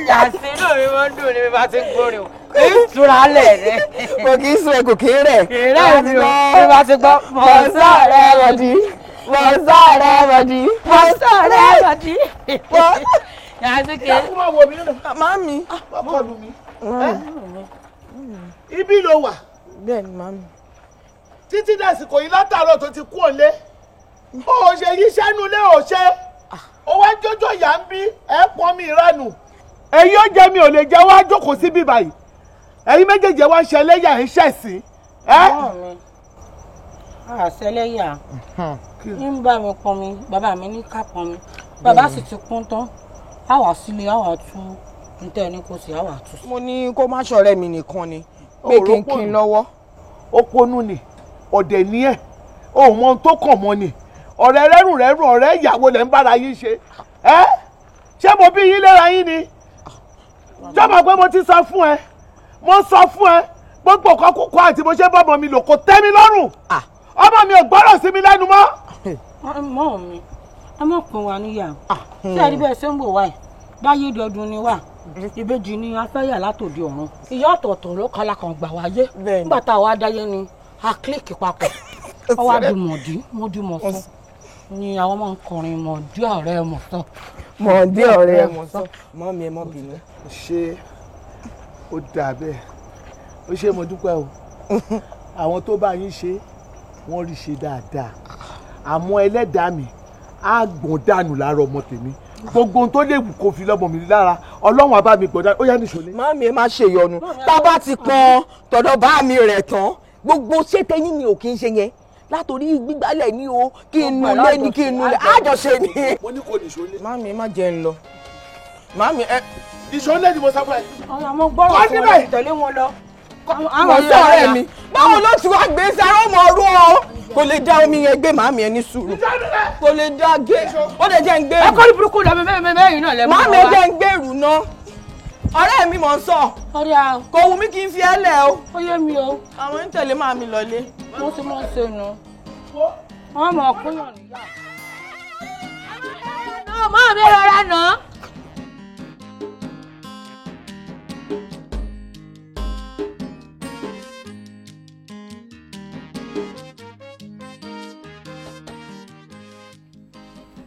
Yàtí inú mi máa ń dùn ní bí bá ti ń gbórin o. Ìtura lẹ̀ rẹ̀.
Kò kì í sun ẹ̀ kò kì í rẹ̀.
Kì í rẹ̀ mi o. Bí bá ti gbọ́
mọ̀ọ́sá ọ̀rẹ́ Mọ̀dí, mọ̀ọ́sá ọ̀rẹ́ Mọ̀dí, mọ̀ọ́sá ọ̀rẹ́ Mọ̀dí.
Yàtí kì í.
Kí wọ́n wo mi nínú.
Màámi.
Ọkọ lù mí. Ibi ló wà.
Bẹ́ẹ̀ni màámi.
Títí dàsìkò yìí látàárọ̀ tó ti kú òlé. Ó ṣe yíṣẹ́ nulẹ̀ ò ṣe. Ó wá jójó ìyá ń bí ẹ̀ pọ́n mi ìranù. Èyí ó jẹ́ mi ò lè jẹ́ wá jókòó sí bíbá yìí. Ẹ̀yin méjèèjì wá ń ṣe ẹlẹ́yà ń ṣẹ̀sín.
Àṣẹlẹ́yà ń bá mi pọn mi, bàbá mi ní ká pọn mi. Bàbá sì ti kún tán. A wà sílé, a wà tú ntẹ́ ní kò sí, a wà tú.
Mo ní kó má ṣọ̀rẹ́ mi nìkan ni pé kí n kí n lọ́wọ́.
Ó ponú ni, ọ̀dẹ̀ ni ẹ̀, ó mọ ohun tó kàn mọ́ ni. Ọ̀rẹ́ rẹ́rùn rẹ́rùn ọ̀rẹ́ ìyàwó lẹ̀ ń bára yín ṣe. Ẹ́ ṣé mo bí yín léra yín ni? Jọ̀mọ̀ pé mo ti sọ fún ẹ, mo sọ fún ẹ, gbogbo nǹkan kúkọ àti mo ṣe bọ́mọ mi lò kò tẹ́ mi lọ́rùn. Ọmọ mi ò gbọ́rọ̀ sí mi lẹ́nu mọ́.
Mọ́ mi, ẹ mọ̀ pín wa níyà. Ṣé ẹ rí bẹ́ẹ̀ ṣe ń wò wá yìí? Báyé dọdún ni wà, ìbejì ni a fẹ́ yà látòdì ọ̀run. Ìyá ọ̀tọ̀ọ̀tọ̀ ló kọ́lá kan gbà wáyé. Nígbà tá a wá dáyé ni a kílíkì papọ̀. Ó wá di Mọ̀dí, mo di Mọ̀sán. Ni àwọn máa ń kọrin Mọ̀dí ọ̀rẹ́ Mọ̀sán.
Mọ̀dí ọ̀rẹ́ Mọ̀sán. Mọ́ mi ẹ mọ́ bínú.
Ṣé ó dà bẹ́ẹ̀? Ó ṣe mo dúpẹ́ o. Àwọn tó bá yín ṣe, wọ́n rí ṣe dáadáa. Àmọ́ ẹlẹ́dàá mi á gbọ̀n dànù lára ọmọ tèmi. Gbogbo ohun tó lè wù kó fi lọ́mọ mi lára, Ọlọ́run á bá mi gbọ̀n dànù. Ó yá nìṣó lé.
Màámi ẹ má ṣe ìyọnu. Tá a bá ti pọn tọ̀dọ̀ bá mi rẹ̀ tán, gbogbo ṣé tẹyín mi ò kí ń ṣe yẹn. Látòrí gbígbálẹ̀ ní o, kí n nu lé ní kí n nu lé, àjọṣe ni.
Mo ní kò nìṣó lé.
Màámi ẹ má jẹ́ ń lọ. Màámi ẹ.
Nìṣó lé ni mo sọ fún ẹ.
Àwọn gbọ́rọ̀ tí wọ́n tẹ̀lé wọn lọ.
Mọ̀ sọ ọ̀rẹ́ mi. Báwo ló ti wá gbé sára ọmọ ọrú o? Kò lè dá omi yẹn gbé màámi ẹ ní sùúrù. Kò lè dá gé. Ó lè jẹ́ ń gbèrú.
Ẹ kọ́ ní burúkú lọ mẹ́rin náà lẹ́mú.
Màámi ẹ jẹ́ ń gbèrú ná. Ọ̀rẹ́ mi mọ̀ ń sọ. Kò wù mí kí n fi ẹ́ lẹ̀ o.
Ó yé mi o.
Àwọn ń tẹ̀lé màámi lọlé.
Wọ́n ti mọ̀ ń ṣe nu. Wọ́n mọ̀ ọkùnrin níyà. Màámi rọra nà.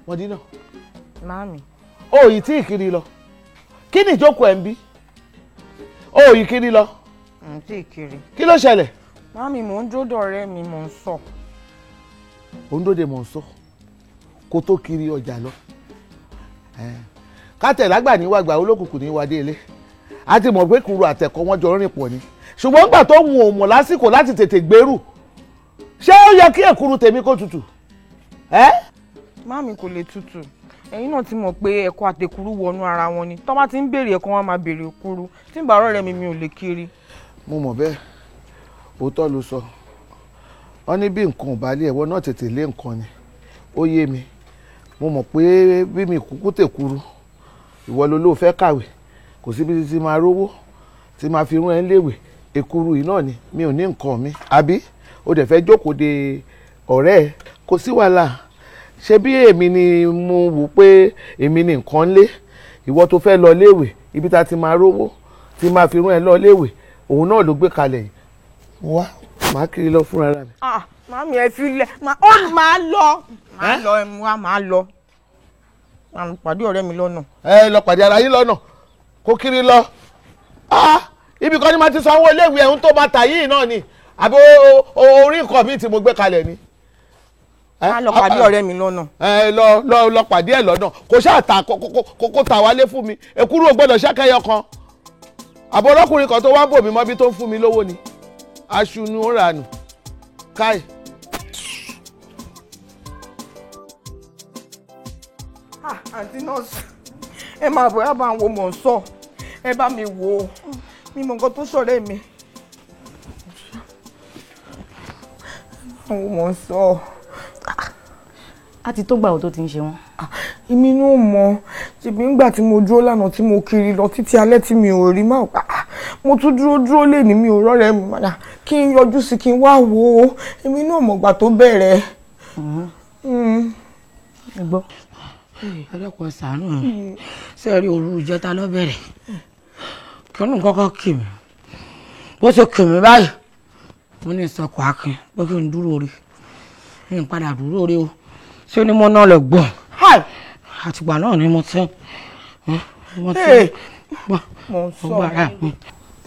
Mọ̀dínà.
Màámi.
Ó yìí tí ìkiri lọ. Kí ni ìjókòó ẹ̀ ń bí? Ó yìí kiri lọ.
N tí ìkiri.
Kí ló ṣẹlẹ̀?
Màámi mò ń dúró dọ̀rẹ́ mi mò ń sọ.
Ò ń dóde mò ń sọ. Kó tó kiri ọjà lọ. Kátẹ̀ lágbà ní wàgbà olókùnkùn ní wàdé ilé. A ti mọ̀ pé kuru àtẹ̀kọ́ wọn jọ rìn pọ̀ ni. Ṣùgbọ́n nígbà tó wù ò mọ̀ lásìkò láti tètè gbèrú. Ṣé ó yẹ kí èkuru tèmi kó tutù? Ẹ́
Màámi kò lè tutù. Ẹ̀yin náà ti mọ̀ pé ẹ̀kọ àtẹ̀kúrú wọnú ara wọn ni. Tọ́ bá ti ń béèrè ẹ̀kọ wọn máa béèrè èkuru. Tí ń bá ọ̀rẹ́ mi ò lè kiri.
Mo mọ̀ bẹ́ẹ̀, òótọ́ ló sọ. Wọ́n ní bí nǹkan ò bá lé ẹ̀wọ́ náà tètè lé nǹkan ni. Ó yé mi. Mo mọ̀ pé bí mi kúkú tèkuru, ìwọ ló ló fẹ́ kàwé. Kò síbi tí máa rówó, tí máa fi rún ẹ léèwé. Èkuru yìí náà ni mi ò ní nǹkan mi. Àbí o dẹ̀ fẹ́ jókòó de ọ̀rẹ́ ẹ. Kò sí wàhálà. Ṣé bí èmi ni mo wò pé èmi ni nǹkan lé, ìwọ tó fẹ́ lọ léèwé, ibi tá ti máa rówó, tí máa fi rún ẹ lọ léèwé, òun náà ló gbé kalẹ̀ yìí. Mo wá, màá kiri lọ fúnra mi.
Màámi ẹ fi lẹ̀, ó máa lọ. Màá lọ ẹ mú wa máa lọ. Màá pàdé ọ̀rẹ́ mi lọ́nà.
Ẹ lọ pàdé ara yín lọ́nà, kó kiri lọ. Ibi kan ni màá ti sanwó iléèwé ẹ̀hún tó máa tà yìí náà ni, àbí orí nǹkan mi tí mo gbé kalẹ̀ ni.
Má lọ pàdé ọ̀rẹ́ mi lọ́nà.
Ẹ lọ lọ lọ pàdé ẹ lọ́nà kò ṣáà ta kó ta wálé fún mi èkúrú ò gbọ́dọ̀ ṣàkẹyọ kan àbọ̀ ọlọ́kùnrin kan tó wá ń bò mí mọ́bí tó ń fún mi lówó ni aṣunu ó ranù káì.
Àǹtí nọ́ọ̀sì ẹ máa bọ̀ ẹ bá ń wo mọ̀ ń sọ ẹ bá mi wò ó mi mọ̀ nǹkan tó ṣọ̀rẹ́ mi. Àwọn mọ̀ ń sọ.
A ti tó gbà ó tó ti ń ṣe wọ́n.
Èmi náà mọ̀ ṣèbí ńgbà tí mo dúró lánàá tí mo kiri lọ títí alẹ́ tí mi ò rí máa pa mo tún dúró lé ní mi ò rọ́rẹ́ mi padà kí n yọjú sí kí n wá wò ó èmi náà mọ̀ gbà tó bẹ̀rẹ̀.
Ẹ gbọ́ ẹ dẹ́kun ṣàánú mi ṣé rí òru ìjẹta ló bẹ̀rẹ̀ kí ọ̀nà kọ́kọ́ kì mí bó ṣe kì mí báyìí mo ní ìsọkọ̀ akin pé kí n dúró rí mi n padà dúró rí o ṣé ni mo náà lè gbọ́n àtìgbà náà ni mo ti gbọ́ gbọ́ ara mi.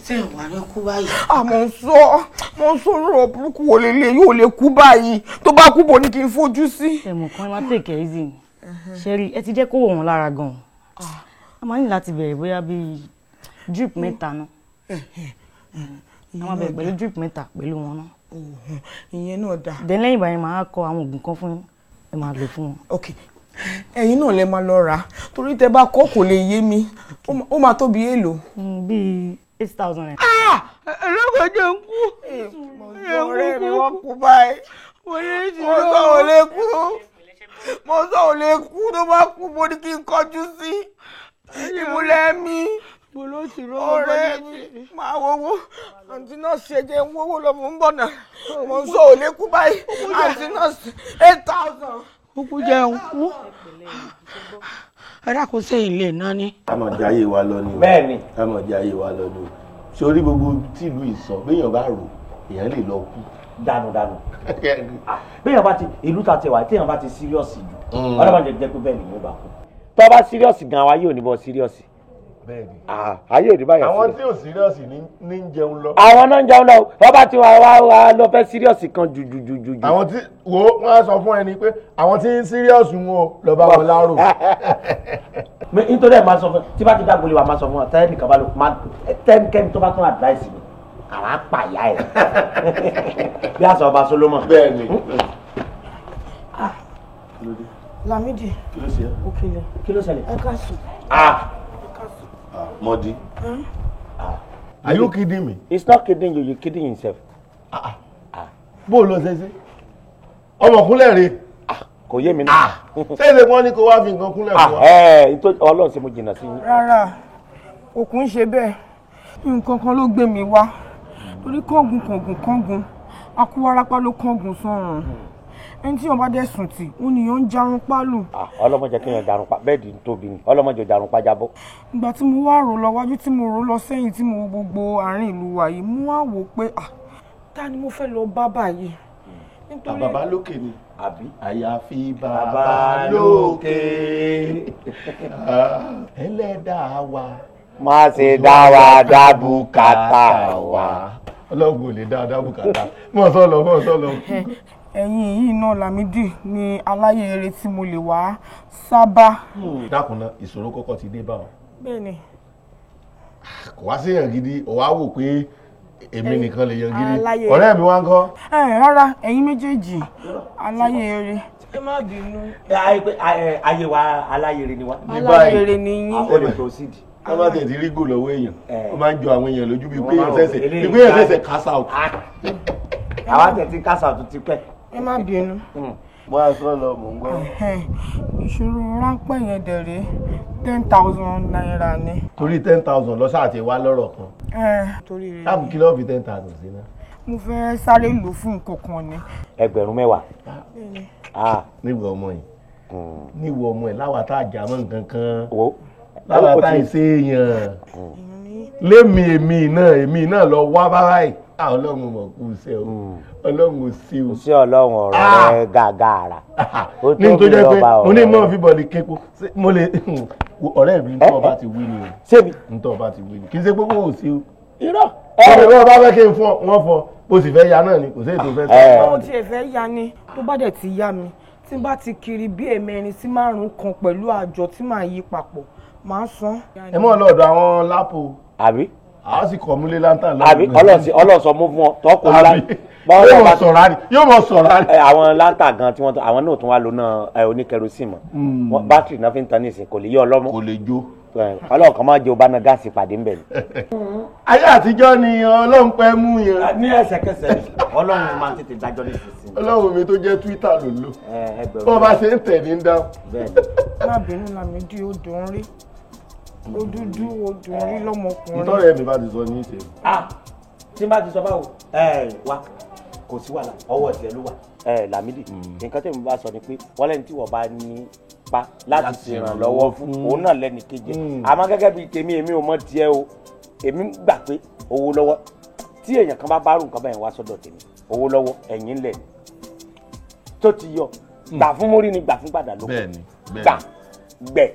Ṣé ìwà rẹ kú báyìí?
Mo ń sọ ọ̀rọ̀ burúkú wo lélẹ̀ yóò lè kú báyìí tó bá kú bo ni kí n fojú sí.
Ẹ̀mọ̀ kan máa take it easy ṣe rí ẹ ti jẹ́ kó wọ̀ wọ́n lára gan-an a máa ní láti bẹ̀rẹ̀ bóyá bíi drip mẹ́ta náà a máa bẹ̀rẹ̀ pẹ̀lú drip mẹ́ta pẹ̀lú wọn náà.
Ìyẹn náà dáa.
Then lẹ́yìn ìgbà yẹn màá kọ àwọn oògùn kan fún ẹ máa lò fún wọn.
Ok ẹ̀yin náà lẹ máa lọ rà á torí tẹ bá kọ́ kò lè yé mi ó máa tó bí èlò.
Bíi 8,000 naira.
Ẹlọ́gbẹ̀jẹ̀ ń kú.
Ọ̀rẹ́ mi wọ́n kú báyìí mo sọ ò lè kú mo sọ ò lè kú tó bá kú mo ní kí n kọjú sí ìmúlẹ̀ mi ọ̀rẹ́ mi máa wọ́wọ́ àǹtí nọ́ọ̀sì ẹ̀jẹ̀ ń wọ́wọ́ lọ mò ń bọ̀ náà mo sọ ò lè kú báyìí àǹtí nọ́ọ̀sì 8,000.
Kúkú jẹ́ ń kú ẹ dákun sẹ́yìn lè ná ní.
Ká mọ̀ jẹ́ ayé wa lọ ni o.
Bẹ́ẹ̀ni.
Ká mọ̀ jẹ́ ayé wa lọ ni o. Sórí gbogbo tìlú ìsọ béèyàn bá rò èèyàn lè lọ kú.
Dànù dànù. Béèyàn bá ti ìlú ta ti wà téèyàn bá ti síríọ̀sì jù ọlọ́mọdé jẹ́ pé bẹ́ẹ̀ ni yóò bá kú. Tó bá síríọ̀sì gan wa yóò ní bọ́ síríọ̀sì.
Bẹ́ẹ̀ni.
Ayé òní báyà síríọ̀sì.
Àwọn tí ò síríọ̀sì ní ń jẹun lọ.
Àwọn náà ń jẹun lọ wọ́n bá ti wá wá wá lọ fẹ́ síríọ̀sì kan jù jù jù jù.
Àwọn tí wo wọ́n á sọ fún ẹni pé àwọn tí ń síríọ̀sì wọn ò lọ bá wọn lárò.
Nítorí ẹ̀ máa sọ fún tí bá ti dàgbò lè wà máa sọ fún ọ tẹ́lẹ̀ nìkan bá lọ máa tẹ́nikẹ́ni tó bá tún advice mi àrà pàyà ẹ̀ bí àṣà ọba Solomon.
Bẹ́ẹ̀ni.
Lámídì
kí ló ṣe é?
Òkèlè
kí ló ṣẹlẹ̀?
Ẹ ká sùn.
Mọ̀dí. Are you kidding me?
He's not kidding you, you're kidding yourself.
Bó ló ṣe ṣe? Ọmọkúnlẹ̀ rè.
Kò yé mi náà.
Ṣé ìṣe wọn ní kó wá fi nǹkan kúnlẹ̀ fún wa?
Ọlọ́run ṣe mo jìnnà sí yín.
Rárá, òkun ṣe bẹ́ẹ̀. Nǹkan kan ló gbé mi wá. Torí kángun kángun kángun, akúwárápá ló kángun sọ́run. Ẹni tí wọn bá dẹ̀ sùn tì, ó nìyẹn ń jarun pálù.
Ọlọ́mọdé kéèyàn jarun pa bẹ́ẹ̀dì ń tóbi ni ọlọ́mọdé jarun pa jábọ́.
Ìgbà tí mo wá rò lọ wájú tí mo rò lọ sẹ́yìn tí mo wo gbogbo àárín ìlú wa yìí, mo wá wò pé ta ni mo fẹ́ lọ bá báyìí.
Bàbá lókè ni.
Àbí.
Àyàfi bàbá lókè. Ẹlẹ́dàá wa.
Má ṣe dá wa dá bùkátà wa.
Ọlọ́run ò lè dá dá bùkátà. Mọ̀ sọ́ lọ, mọ̀ sọ́ lọ.
Ẹ̀yin yìí náà Lámídì ni aláyé eré tí mo lè wá sábà.
Dákun náà ìṣòro kọ́kọ́ ti dé bá ọ.
Bẹ́ẹ̀ni.
Kò wá sí èèyàn gidi, ò wá wò pé èmi nìkan lè yan gidi. Ọ̀rẹ́ mi wá ń kọ́.
Rárá, ẹ̀yin méjèèjì aláyé eré. Ẹ má bínú.
Ayé wa aláyé eré ni wá.
Aláyé eré ni yín.
Ó lè proceed.
Wọ́n bá tẹ̀ ti rí gò lọ́wọ́ èèyàn, ó máa ń jọ àwọn èèyàn lójú bíi pé èèyàn ṣẹ̀ṣẹ̀ cash out.
Àwa tẹ̀ ti cash out ti pẹ́.
Ẹ má bínú.
Mo á sọ lọ, mò ń gbọ́.
Ìṣòro ráńpẹ́ yẹn dẹ̀ rèé 10,000 naira ni.
Torí 10,000 lọ sáà ti wá lọ́rọ̀ kan.
Torí rẹ̀.
Táàbù kí ló fi 10,000 sí náà.
Mo fẹ́ sáré lò fún nǹkan kan ni.
Ẹgbẹ̀rún mẹ́wàá.
Níwọ̀ ọmọ yìí níwọ̀ ọmọ yìí láwa tá a jà mọ́ nǹkan kan láwa tá a ṣe èèyàn lémi èmi náà lọ wá báyìí. Ọlọ́run mọ̀ kú iṣẹ́ o, Ọlọ́run ò sí o.
Sí Ọlọ́run ọ̀rọ̀ rẹ gàgàrà.
Ní tó jẹ́ pé mo ní mọ̀ fi bọ̀dì képo mo lè ọ̀rẹ́ mi ntọ́ ọba ti wí ni o.
Ṣébi.
Ntọ́ ọba ti wí ni kì í ṣe pé kò sí o.
Irọ́.
Ọ̀rẹ́ mi bá fẹ́ kí n fọ́ wọ́n fọ́ Bó sì fẹ́ ya náà ni kò sí ètò fẹ́ sọ.
Ohun tí ẹ fẹ́ ya ni tó bá dẹ̀ ti yá mi tí n bá ti kiri bí ẹ̀mẹrin sí márùn-ún kan pẹ̀lú àjọ tí màá yí papọ̀ màá san.
Ẹ mọ̀ lọ́dọ̀ àwọn lápò.
Àbí.
A sì kọ̀ múlé láńtà lọ́dọ̀.
Àbí ọlọ́sọ mú fún ọ tọ́kùn ńlá.
Yóò mọ̀ sọ̀rọ̀ àrí yóò mọ̀ sọ̀rọ̀ àrí.
Àwọn láńtà gan tí wọ́n tún àwọn náà tún wá lóná oníkẹrosíìmù mọ́ bátìrì náà fi ń tan ní ìsìn kò lè yọ ọlọ́mọ.
Kò lè jó.
Ọlọ́run kan máa jẹ ọba náà gáàsì pàdé ń bẹ̀ ni.
Ayé àtijọ́ ni Ọlọ́run pẹ́ mú yẹn.
Ní ẹsẹ̀kẹsẹ̀ Ọlọ́run máa ń tètè dájọ́ ní ìsinsìnyí.
Ọlọ́run mi tó jẹ́ Twitter ló lò. Bó bá ṣe ń tẹ̀ ní dáhùn.
Má bínú Lámídì, ó dùn ún rí. Ó dúdú, ó dùn ún rí lọ́mọkùnrin.
Ìtọ́rẹ̀ mi bá ti sọ ní ìṣe.
Tí n bá ti sọ báwo wá kò sí wàhálà ọwọ́ tiẹ̀ ló wà. Lámídì, nǹkan tẹ̀mí bá sọ ni pé wọ́n lẹ́ni tí wọ́n bá ní pa láti ṣèrànlọ́wọ́ fún òun náà lẹ́ni kejì. Àmọ́ gẹ́gẹ́ bíi tèmi èmi ò mọ tiẹ̀ o, èmi gbà pé owó lọ́wọ́ tí èèyàn kan bá bá rù nǹkan báyìí wá sọ́dọ̀ tèmi owó lọ́wọ́ ẹ̀yìn ńlẹ̀ ni tó ti yọ gbà fún mórí ni gbà fún gbàdá lóko gbà gbẹ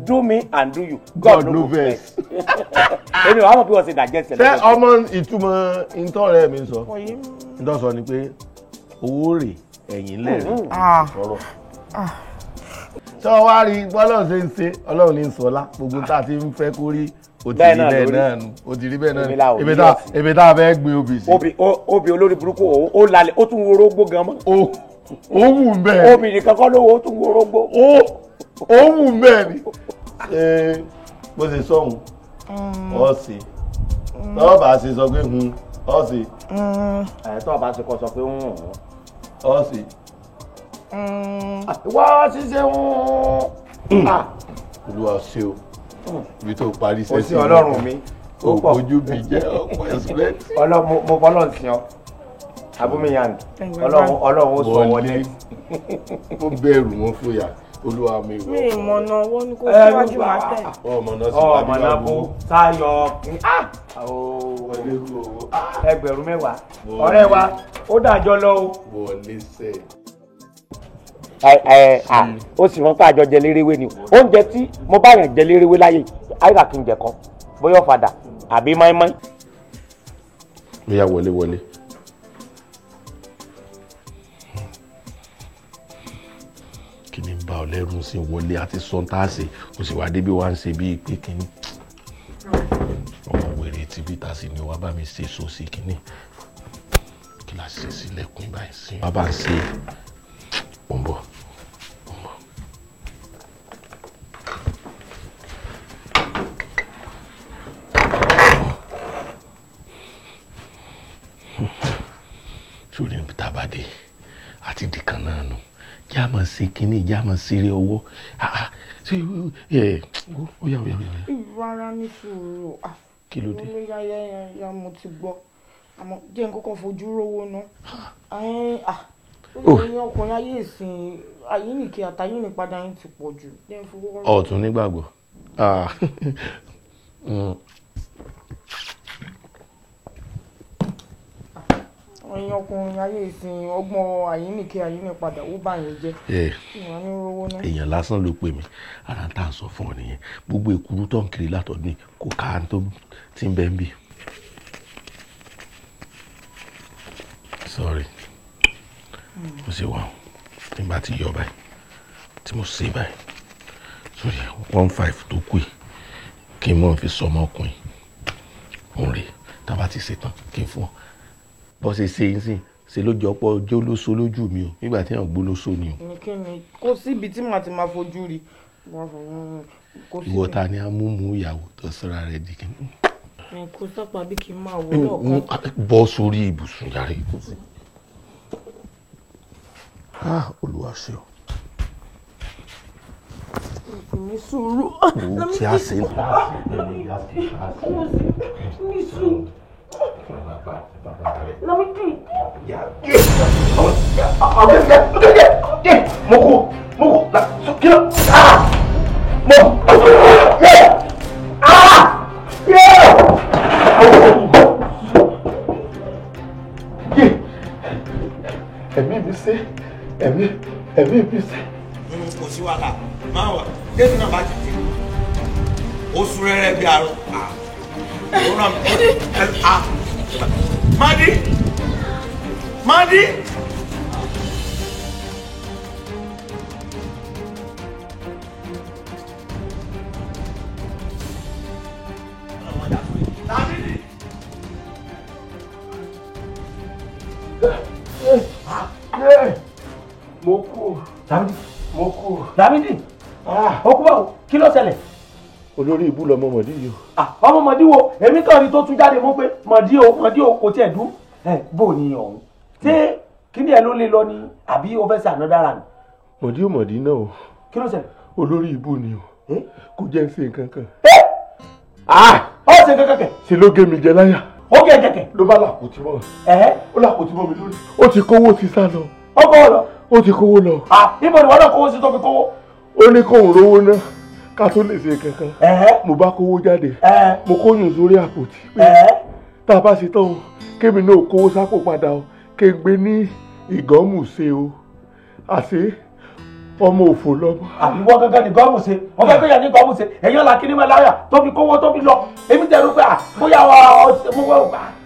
do me and do you God no vex. Èmi ò wá mọ̀ bí wọ́n ṣe dàjẹ́ ṣẹlẹ̀.
Ṣé ọmọ ìtumọ̀ ìtọ́rẹ́ mi sọ ìtọ́ sọ ni pé owó rè ẹ̀yìn ńlẹ̀ rè sọ̀rọ̀ ṣé wọ́n wá rí bọ́lọ́run ṣe ń ṣe Ọlọ́run ní sọlá gbogbo tá a ti ń fẹ́ kó rí o ti rí bẹ́ẹ̀ náà nu o ti rí bẹ́ẹ̀ náà nu ebi tá a fẹ́ gbin obì sí.
Obì olórí burúkú ó lálẹ́ ó tún worógbó gan mọ́.
Ó wù bẹ́ẹ̀.
Obì nìkan kọ́ ló wo ó tún worógbó.
Ó wù bẹ́ẹ̀ ni. Ṣé bó ṣe sọ̀hún ọ̀ sí tọ́ bá ṣe sọ pé hun ọ̀ sí.
Tọ́ bá ṣe kọ́ sọ pé hun
ọ̀ sí.
Wá ṣiṣẹ́ hun.
Olúwa ṣe o ibi tó parí
sẹ́sì. O sí Ọlọ́run mi.
O bójú mi jẹ́ ọ̀pọ̀ ẹ̀sìpẹ́tì.
Ọlọ́run mo fọlọ́run sí ọ. Abúmiyàn Ọlọ́run ó sọ wọlé.
Ó bẹ̀rù wọn fòyà Olúwa mi wọ.
Mi ìmọ̀nà owó ni kò síwájú máa tẹ̀.
Ọmọ náà sì wá
ọmọ náà bó sáyọ ẹgbẹ̀rún 10,000 ọ̀rẹ́ wa ó dàjọ́ lọ o.
Wọlé sẹ́ẹ̀.
Ó sì wọ́n pé àjọ jẹ léréwé ni oúnjẹ tí mo bá yàn jẹ léréwé láyé àyíká kí n jẹ kan bóyá ọ̀fadà àbí mọ́ínmọ́ín.
Bóyá wọlé wọlé. Kí ni bá ọ lẹ́rù sí wọlé àti sọ́ńtàṣe kò sì wá débi wá ń ṣe bíi pé kínní. Ọmọ wèrè tí bíta sì ni wàá bá mi ṣe sósì kínní. Kí la ṣe sílẹ̀kùn báyìí sí. Wàá bá ń ṣe. Mo ń bọ̀. Sórí níbi tá a bá dé àti dìkan náà nù kí a máa ṣe kínní kí a máa ṣeré ọwọ́ ṣé ẹ ó yá ó yá ó yá.
Rárá ní sùúrù.
Kí ló dé?
Mo yá yá mo ti gbọ́ àmọ́ jẹ́ n kọ́kọ́ fojú rówó ná. Ẹ̀yin ọkùnrin ayé ìsìn ayínìkí àtayínìpadà yín ti pọ̀ jù.
Ọ̀tún nígbàgbọ́.
Ẹ̀yin ọkùnrin ayé ìsìn ọgbọ́n ayínìkí ayínìpadà ó bà yín jẹ́.
Èèyàn lásán ló pè mí ara ń tà ń sọ fún ọ nìyẹn gbogbo èkúrú tó ń kiri látọ̀dún kò ká tó ti ń bẹ́ ń bì. Sorry. Mo ṣe wà tí n bá ti yọ báyìí tí mo ṣe báyìí sórí 1.5 tó kù yìí kí n mọ̀ fi sọ ọmọkùnrin òun rè tá a bá ti ṣe tán kí n fún ọ bó ṣe ṣe ń sìn ṣe ló jọ pọ̀ ọjọ́ ló so lójú mi o nígbà tí èèyàn gbó ló so ni o.
Kí ni kò síbi tí màá ti máa fojú rí.
Ìwọ ta ni amúmú ìyàwó tó sọra rẹ di kí ni.
Kò sápá bí kí n máa wọ lọ́ọ̀kan.
Bọ́ sórí ibùsùn yàrá ìkùsùn. Olúwa ṣe o.
Ní sùúrù.
Tí a ṣe ń ta
ní sùúrù. Lámídì.
Mo kú kí ló mo
Ẹ̀mí mi ṣe ẹ̀mí ẹ̀mí mi ṣe.
Kò sí wàhálà máa wà débi náà bá ti di ó sún rẹ́rẹ́ bí arọ ó ràn mí.
Madi! Madi!
Mo kú. Lámídì. Mo kú. Lámídì. Ó kú báwo? Kí ló ṣẹlẹ̀?
Olórí ibú lọmọ Mọ̀dí yìí o.
Ọmọ Mọ̀dí wo? Èmi kàn rí tó tún jáde mú pé Mọ̀dí o, Mọ̀dí o kò tiẹ̀ dún. Bó ni ọ̀hún? Ṣé kíni ẹ ló lè lọ ni àbí o fẹ́ ṣe ànádàrà ni?
Mọ̀dí ò Mọ̀dí náà o.
Kí ló ṣẹlẹ̀?
Olórí ibú ni o. Kò jẹ́ ń ṣe nǹkan kan.
Ó ṣe nǹkan kan kẹ̀.
Ṣe ló gé mi jẹ láyà.
Ó gé jẹ̀kẹ̀.
Ló bá làkùtì mọ́. Ó làkùtì mọ́ mi lórí. Ó ti kówó ti sá lọ.
Ó kówó lọ.
Ó ti kówó lọ.
Ibo ni wọ́n náà kówó sí tó fi kówó?
Ó ní kóun rówó náà ká tó lè ṣe kankan. Mo bá kówó jáde. Mo kóyún sórí àpótí. Tá a bá ṣe tán o, kémi náà kówó sápò padà o, kí n gbé ní ìgànmùṣe o. Àṣé ọmọ òfò lọmọ.
Àbíwọ́ gángan ní gọ́ọ̀mù ṣe, wọ́n fẹ́ gbéyà ní gọ́ọ̀mù ṣe, èyàn la kí ní máa láyà tó fi kówó tó fi lọ. Èmi tẹ̀rù pé bóyá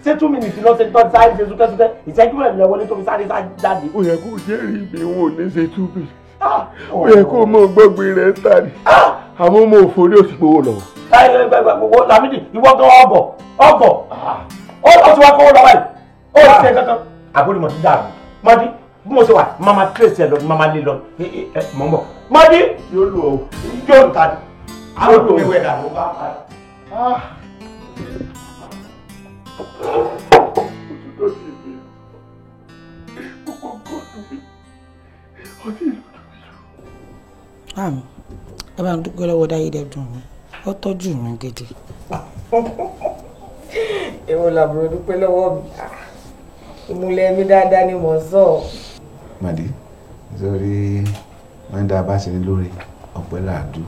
ṣé 2 minutes lọ ṣe tọ́ sáré ṣe súkẹ́súkẹ́, ìṣẹ́jú mẹ́rin lọ wọlé tó fi sáré jáde.
Ó yẹ kó jẹ́rìí mi wọn ò ní ṣe 2 minutes. Ó yẹ kó mọ gbọ́gbé rẹ̀ ń tà ní. Àmọ́ ọmọ òfò ni ó ti gbowó lọ.
Lámídì, ìwọ gan ọgọ̀ ọgọ̀ ó ti wá kówó lọ báyìí, ó ti ṣe kankan. Àbúrò mọ̀ ti dàrú, Mọ́dí bí mo ṣe wà mama trace ẹ lọ mama lé lọ mọ̀ ń bọ̀. Mọ́dí
yóò lù ọ́
yóò lù ta ni. Àwọn olùwẹ̀wẹ̀ dà ló bá pa.
Àmì ẹ bá ń dúpẹ́ lọ́wọ́ Dáyédẹ́dùn mi, ó tọ́jú mi gidi.
Èwo làbúrò dúpẹ́ lọ́wọ́ mi? Ìmùlẹ̀ mi dáadáa ni mò ń sọ.
Màdí, sórí wọ́n ń dá a bá ṣe ní lórí ọ̀pẹ́ làádú.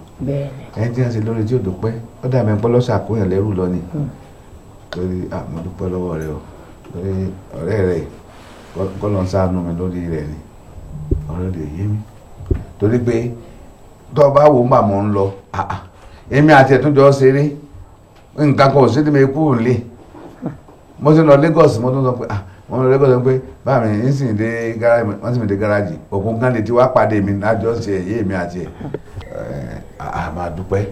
Ẹni tí wọ́n ṣe lórí tí ò dúpẹ́, ó dàbí ẹni pé lọ́sà kóyàn lẹ́rù lọ ni. Torí mo dúpẹ́ lọ́wọ́ rẹ o, torí ọ̀rẹ́ rẹ kọ́ ló ń ṣàánú mi lórí rẹ ni. Ọ̀rẹ́ rẹ yé mi. Torí pé tó o bá wò ó mà mò ń lọ, èmi àti ẹ̀túnjọ́ ṣeré, nǹkan kan ò sí ní mi kúrò nílé. Mo ti lọ Lagos, mo tún sọ pé wọ́n lọ Lagos pé báà mi ń sìn dé gáràjì, wọ́n sì mi dé gáràjì, òkun kan lè ti wá pàdé mi lájọ ṣe èyí èmi àti ẹ̀. A máa dúpẹ́,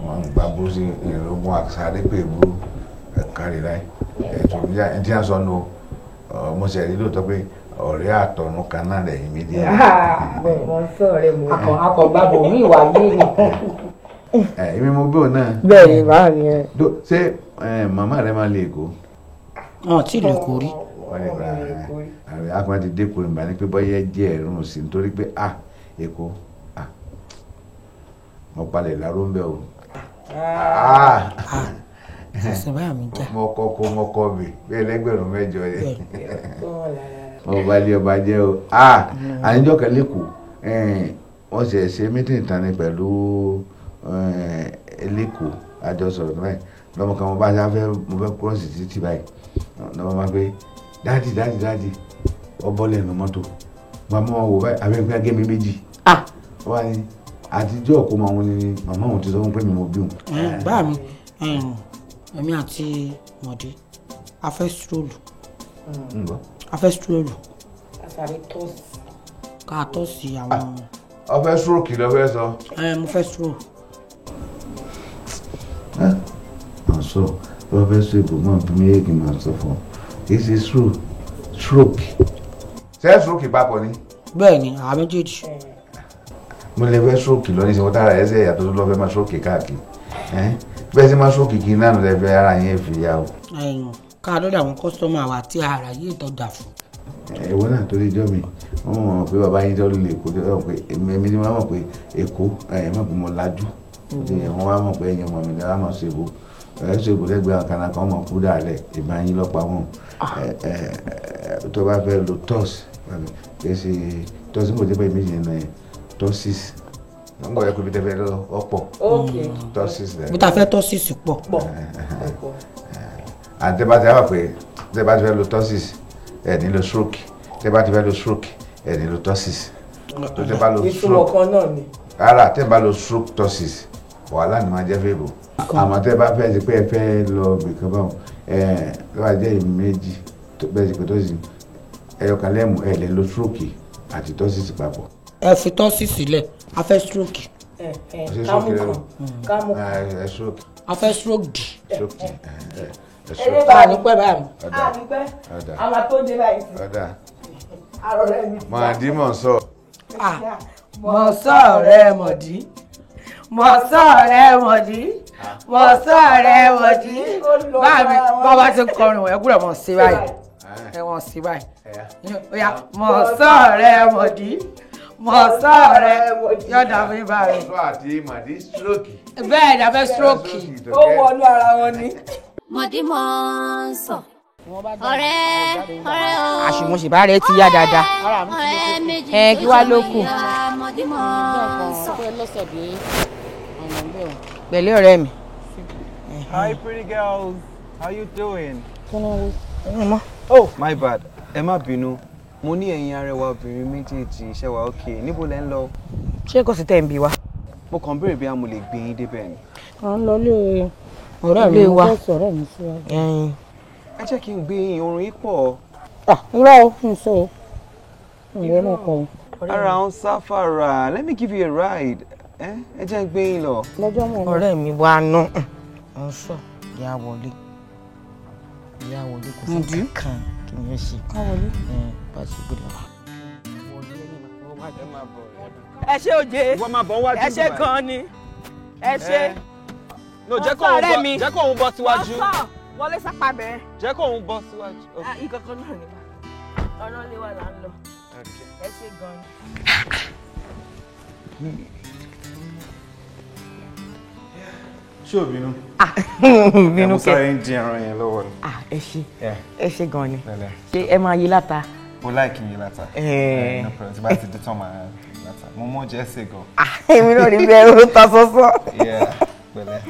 wọ́n gba burú sí ìrògùn àṣàrí pé burú kárí láì. Ẹ̀tún ẹ̀ tí wọ́n sọ nù mo ṣe rí lóòótọ́ pé ọ̀rẹ́ àtọ̀run kan náà lẹ́yìn mi díẹ̀.
Mo ń sọ ọ̀rẹ́ mo.
Akọ̀gbàbọ̀ mi ìwà yé ni.
Èmi mo bí òun náà.
Bẹ́ẹ̀ ni báà ni ẹ.
Ṣé màmá rẹ máa lè Èkó?
Wọn tí lè kórí.
Akọ̀wé ti dé kúrò nígbà ní pé bọ́yẹ́ jẹ́ ẹ̀rùn sí nítorí pé Èkó mo palẹ̀ láró ń bẹ̀ o. Mo kọ́ mo kọ́ bì bí ẹlẹ́gbẹ̀rún mẹ́jọ yẹn. Mo bá lé ọba jẹ́ o. Àníjọ́ kan lẹ́kọ̀ọ́ wọ́n ṣe ṣe mítìnì tán ni pẹ̀lú lẹ́kọ̀ọ́ àjọ sọ̀rọ̀ báyìí. Lọ́mọ kan mo bá fẹ́ mo fẹ́ kúrọ́ọ̀sì títì báyìí. Lọ́mọ máa pé dáàdì dáàdì dáàdì ọ bọ́lẹ̀ nù mọ́tò. Mo máa wò báyìí àbẹ́ nǹkan gé mi méjì. Wọ́n á ní àtijọ́ òkú máa wọn ni màmá òun ti sọ fún pé mi mo bí òun.
Bá mi èmi àti Mọ̀dí a fẹ́ stroll. A fẹ́ stroll. Ká tọ́sí àwọn.
Ọ fẹ́ stroke lọ fẹ́ sọ.
Mo fẹ́ stroll.
Màá sọ ọ fẹ́ sọ èbò mọ́ bí mi yé kí n máa sọ fún ọ kì í ṣe stroke. Ṣé stroke papọ̀ ni?
Bẹ́ẹ̀ ni, àwọn méjèèjì.
Mo lè fẹ́ stroke lọ ní ìṣòwò tára ẹsẹ̀ ìyàtọ̀ tó lọ fẹ́ máa stroke káàkiri. Bẹ́ẹ̀ sì máa stroke kí náà lè fẹ́ ara yẹn fi ya o.
Ká lọ́dọ̀ àwọn kọ́sítọ́mù àwa tí ara yìí tó dà fún.
Ìwọ náà torí ijọ́ mi, wọ́n mọ̀ pé bàbá yín tó lè Èkó, èmi ni wọ́n mọ̀ pé Èkó ẹ̀ mọ̀ pé mo lajú. Wọ́n wá mọ̀ pé ẹ̀yin ọmọ mi ni wọ́n mọ̀ ṣe bó. Ẹ̀ ṣe kò lẹ́gbẹ̀ẹ́ àkànnà kan mọ̀ kú dàlẹ̀ ìbá yín lọ́pàá wọn. Tó bá fẹ́ lo tọ́sì, kì í ṣe tọ́sì kò dé bẹ́ẹ̀ méjì nínú ẹ̀ tọ́sìs. Wọ́n gbọ́dọ̀ pé bí tẹ́fẹ́ lọ ọ̀pọ̀. Tọ́sìs lẹ̀.
Bí ta fẹ́ tọ́sìs pọ̀.
Àti tẹ́ bá ti wá pé tẹ́ bá ti fẹ́ lo tọ́sìs ẹ̀ ní lo stroke, tẹ́ bá ti fẹ́ lo stroke ẹ̀ ní lo tọ́sìs. Tó tẹ́ bá lo
Ìtumọ̀ kan náà ni.
Rárá tẹ́ bá lo stroke tọ́sìs wàhálà ni máa jẹ́ fèbò. Àmọ́ tẹ́ bá fẹ́ ṣe pé ẹ fẹ́ lọ bìkan báwọn ẹ lọ́wọ́ jẹ́ ìmí méjì Bẹ́ẹ̀ sì pé tọ́sísì ẹyọkan lẹ́mú ẹ̀ lẹ́ lo stroke àti tọ́sísì papọ̀.
Ẹ fi tọ́sí sílẹ̀, a fẹ́ stroke.
Ṣé stroke rẹ lọ? Ẹ stroke.
A fẹ́ stroke dì.
Stroke dì.
Ẹ bá a ní pẹ́ báyìí.
Ọ̀dà. Ọ̀dà.
Àwọn tó dé báyìí.
Ọ̀dà.
Àrò rẹ̀ mi.
Mọ̀dí mọ̀ sọ.
Mọ̀ sọ ọ̀rẹ́ Mọ̀dí. Mọ̀ sọ ọ̀rẹ́ Mọ̀dí. Mọ̀ sọ ọ̀rẹ́ Mọ̀dí. Báàmì bàbá ti ń kọrin wọ̀ ẹ́ gbúdọ̀ mọ̀ sí báyìí. Ẹ wọ̀n sí báyìí. Ó yá mọ̀ sọ ọ̀rẹ́ Mọ̀dí. Mọ̀ sọ ọ̀rẹ́ Mọ̀dí. Yọ̀dà fún ibà rẹ̀.
Mọ̀ sọ àti Mọ̀dí stroke.
Bẹ́ẹ̀ ni a fẹ́ stroke.
Ó wọnú ara wọn ni.
Mọ̀dí mọ̀ ń sọ. Ọ̀rẹ́ ọ̀rẹ́ o.
Àṣùmọ̀ṣe bá rẹ̀ ti yá dáadáa.
Ọ̀rẹ́ méjì
Ẹ kí wá ló kù.
Mọ̀dí mọ̀ ń sọ.
Pẹ̀lẹ́ ọ̀rẹ́ mi.
Hi pretty girls, how you doing?
Oh
my bad, ẹ má bínú. Mo ní ẹ̀yin arẹwà obìnrin méjèèjì iṣẹ́ wa okay, níbo lẹ ń lọ?
Ṣé kò sí tẹ̀ ń bi wa?
Mo kàn béèrè bí a mo lè gbé yín débẹ̀ ni.
À ń lọ ilé ọ̀rẹ́ mi, mo fẹ́ sọ̀rọ̀ mi síwájú.
Ẹ jẹ́ kí n gbé yín, oorun yín pọ̀.
Irọ́ o, n sọ o. Ìwé náà kọ.
Ara ń sáfàrà, let me give you a ride. Ẹ jẹ́ n gbé yín lọ.
Lọ́jọ́ mọ̀.
Ọ̀rẹ́ mi wá ná. Ń sọ, ìyá wọlé. Ìyá wọlé kò sí kankan kí ni ó ṣe.
Ká wọlé.
Bá a ṣe gbọ́dọ̀ wá.
Ẹ ṣé òjé. Ẹ ṣé gan ni. Ẹ ṣé.
No, jẹ́ kó òun bọ́ síwájú.
Wọlé sápá bẹ́ẹ̀.
Jẹ́ kó òun bọ́ síwájú.
Ìkankan náà ni ọ̀nà lè wà là ń lọ. Ẹ ṣé gan ni.
Ṣé o bínú?
Bínú
Mo
kẹ.
sáré ń dín ẹran yẹn lọ́wọ́ ni.
Ẹ ṣé. Ẹ ṣé gan ni. Ṣé ẹ máa yí láta?
Mo láìkí yín láta. No problem, tí bá ti dé tán máa láta. Mo mọ̀ jẹ́ ṣe gan.
Èmi náà rí bẹ́ẹ̀ ó ta sọ́sọ́.
Pẹ̀lẹ́.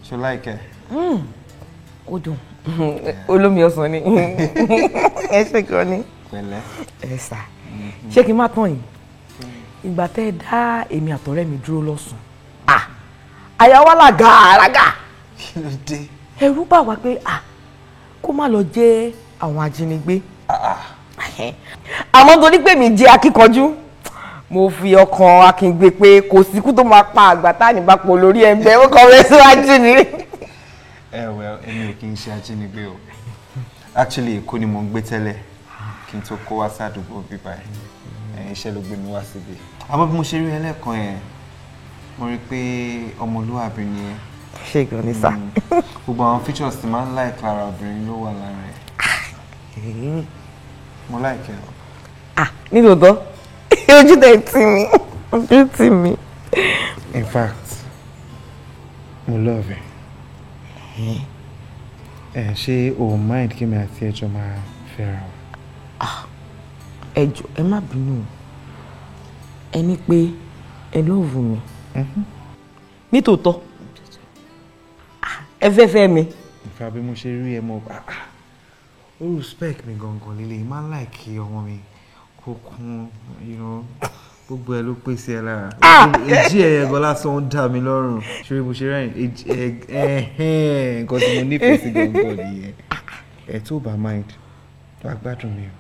Ṣo láìkẹ́?
Ó dùn. Olómi ọsàn ni. Ẹ ṣé gan ni.
Pẹ̀lẹ́.
Ẹ sà. Ṣé kí n má tàn yín? Ìgbà tẹ́ ẹ dá èmi àtọ̀rẹ́ mi dúró lọ́sàn-án. Àyà wa là gàràgà.
Kí ló dé?
Ẹ̀rù bà wá pé kó má lọ jẹ́ àwọn ajínigbé. Àmọ́ torí pé mi jẹ́ akíkanjú, mo fi ọkàn akíngbé pé kò síkú tó máa pa àgbà tá ní bá pọ̀ lórí ẹgbẹ́ ó kọ́ wẹ́ síwájú ni.
Ẹ well, èmi ò kí ń ṣe ajínigbé o. Actually, Èkó ni mo ń gbé tẹ́lẹ̀ kí n tó kó wá sádùúgbò bíbá ẹ̀. Iṣẹ́ ló gbé mi wá síbi. Àmọ́ bí mo ṣe rí ẹlẹ́kan yẹn, mo rí pé ọmọlúwàbí ni ẹ.
Ṣé gan ni sá?
Gbogbo àwọn features tí máa ń like lára obìnrin ló wà lára ẹ̀. Mo like ẹ.
Nítòótọ́, ojú tẹ̀ tì mí, ojú tì mí.
In fact, mo love ẹ. Ẹ ṣé o mind kí mi àti ẹjọ́ máa fẹ́ra wa?
Ẹ jọ̀ọ́ ẹ má bínú o. Ẹ ní pé ẹ love mi. Nítòótọ́, ẹ fẹ́ fẹ́ mi.
Ìfà bí mo ṣe rí ẹ mọ̀, ó respect mi gangan líle, máa ń like ọmọ mi kó kún, you know, gbogbo ẹ ló pèsè ẹ lára. Èjì ẹ̀yẹ gan lásán ó ń dà mí lọ́rùn. Ṣé mo ṣe rẹ́rìn? Nǹkan tí mo nífẹ̀ẹ́ sí gangan nìyẹn. Ẹ tó bá mind, wàá gbádùn mi o.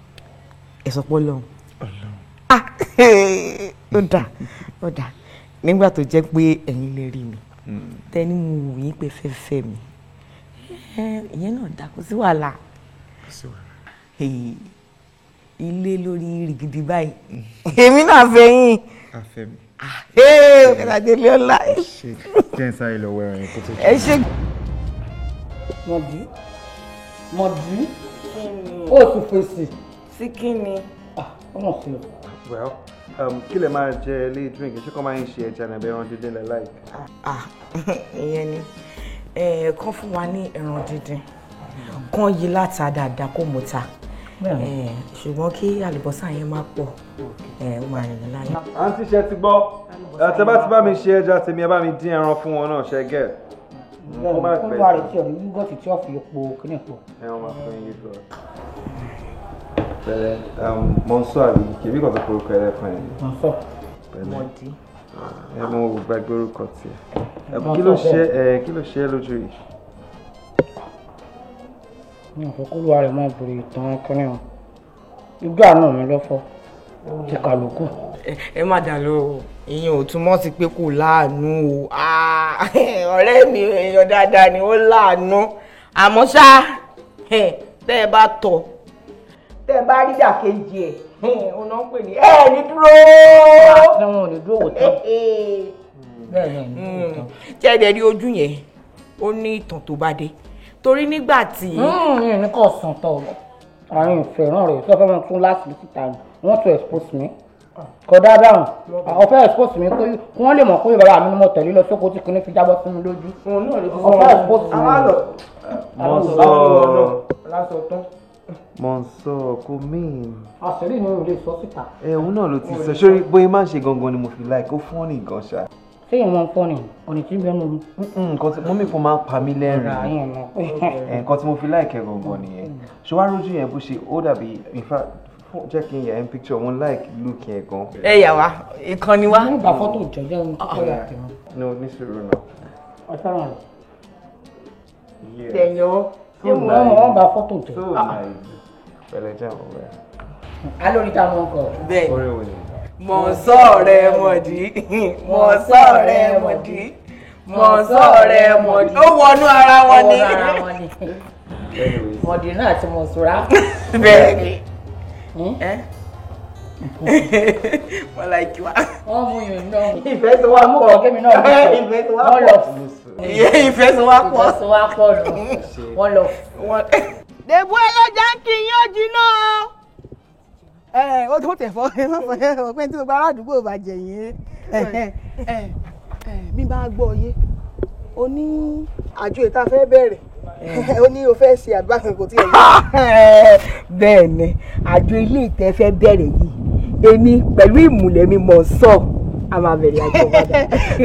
Ẹ sọ pé Ọlọ́run.
Ọlọ́run.
Ó dà, ó dà. Nígbà tó jẹ́ pé ẹ̀yin lè rí mi, tẹ́ni mo wù yín pé fẹ́ fẹ́ mi. Ìyẹn náà dà, kò sí wàhálà. Ilé lórí rìgìdì báyìí. Èmi náà fẹ́ yín.
A fẹ́ mi.
Ọ̀kadà ọlá.
Ṣé jẹ́ ń sáré lọ wẹ̀rẹ̀ yẹn kó tó jẹ́.
Ẹ ṣé.
Mọ̀dí. Mọ̀dí. Ó ti fèsì.
Sí kí ni?
Ọmọ sí o.
Well, kí lè máa jẹ lé drink, ṣé kò máa ń ṣe ẹja nàbẹ ẹran díndín lẹ láì?
Ìyẹn ni. Kán fún wa ní ẹran díndín. Kán yí láta dáadáa kó mú ta. Ṣùgbọ́n kí àlùbọ́sà yẹn má pọ̀, ó máa rìn láyé.
Àǹtí ṣe ti gbọ́, tẹ bá ti bá mi ṣe ẹja tèmi, ẹ bá mi dín ẹran fún wọn náà ṣe gẹ̀.
Ó wà rẹ̀ tí ọ̀rẹ́ yúgọ̀tì tí ó fi epo kíní pọ̀.
Ẹ wọ́n máa fún yín yúgọ̀tì. Pẹ̀lẹ́, Mọ̀nsọ́ àbí kìbí kan tó forúkọ ẹ lẹ́fọn yẹn.
Mọ̀nsọ́.
Pẹ̀lẹ́.
Mọ̀dí.
Ẹ mọ gbàgbé orúkọ tiẹ̀. Kí ló ṣe ẹ lójú yìí?
Ní àkókò rẹ̀ máa bèrè ìtàn kínní o. Igbá náà mi lọ́fọ̀ ti kàlùkù.
Ẹ má dà lọ o, ìyẹn ò túmọ̀ sí pé kò láàánú o. Ọ̀rẹ́ mi èèyàn dáadáa ni ó láàánú. Àmọ́ ṣá, tẹ́ ẹ bá tọ̀, tẹ́ ẹ bá rí dàkejì ẹ̀, òun náà ń pè ní ẹ ní dúró.
Àwọn ò ní dúró wò tán. Bẹ́ẹ̀ ni ẹ̀ ní dúró tán.
Ṣé ẹ dẹ̀ rí ojú yẹn? Ó ní ìtàn tó bá dé. Torí nígbà tí.
Ní kò sàn tọ̀ àárín ìfẹ́ràn rẹ̀ tó fẹ́ mọ tún láti síta ni wọ́n tún expose mi. Kò dáadáa hàn, ọ̀fẹ́ expose mi pé wọ́n lè mọ̀ pé bàbá mi ni mo tẹ̀lé lọ sóko tí kinní fi jábọ́ sí mi lójú. Ọ̀fẹ́ expose mi.
Mọ̀nsọ̀ kò mean.
Àṣírí mi ò lè sọ síta.
Ẹ òun náà ló ti sọ sórí bóyá máa ń ṣe gangan ni mo fi like ó fọ́ọ̀nì gan ṣá.
Ṣé ìwọ̀n fọ́ọ̀nì ọ̀nì tí ń bẹ́ẹ̀ nù.
Nǹkan tí mọ́mí kan máa ń pa mí lẹ́rìn-ín. Nǹkan tí mo fi like ẹ̀ gangan nìyẹn. Ṣé wàá rójú yẹn bó ṣe ó dàbí in fact jẹ́ kí n yà ẹ́ picture mo like look yẹn gan.
Ẹ yà wá ìkànnì wa.
Mo gba fọ́tò jẹjẹ ohun tó kọ́ yà tẹ̀wọ́n.
No, ní sùúrù náà.
Ọ fẹ́ràn rẹ̀.
Tẹ̀yàn.
Wọ́n gba fọ́tò jẹ.
So nice. Pẹ̀lẹ́ jẹ́ àwọn ọ̀rẹ́.
Alórí ta mọ̀ kọ.
Bẹ́ẹ̀ni.
Orin wo ni?
Mọ̀nsọ́ rẹ̀ mọ̀dí, mọ̀nsọ́ rẹ̀ mọ̀dí, mọ̀nsọ́ rẹ̀ mọ̀dí. Ó wọnú ara wọn ni.
Mọ̀dí náà àti Mọ̀nsúrà.
Bẹ́ẹ̀ni. Wọ́n láìkí wa.
Wọ́n mú yìí náà.
Ìfẹ́sowápọ̀.
Ìfẹ́sowápọ̀.
Ìfẹ́sowápọ̀.
Ìfẹ́sowápọ̀ lọ. Wọ́n lọ.
Dèbú ẹlẹ́jà ń kí yín ó jiná o. Ó tó tẹ̀ fọ́ ẹ má fọ́ ẹ pé tí gbogbo ará àdúgbò bá jẹ yín. Mi bá gbọ́ yé, o ní àjọ ìta fẹ́ bẹ̀rẹ̀, o ní o fẹ́ ṣe àdúrà kan kò tí ẹ̀ yé.
Bẹ́ẹ̀ ni, àjọ ilé ìtẹ́ fẹ́ bẹ̀rẹ̀ yìí, èmi pẹ̀lú ìmùlẹ̀ mi mọ̀ sọ, a máa bẹ̀rẹ̀ àjọ padà.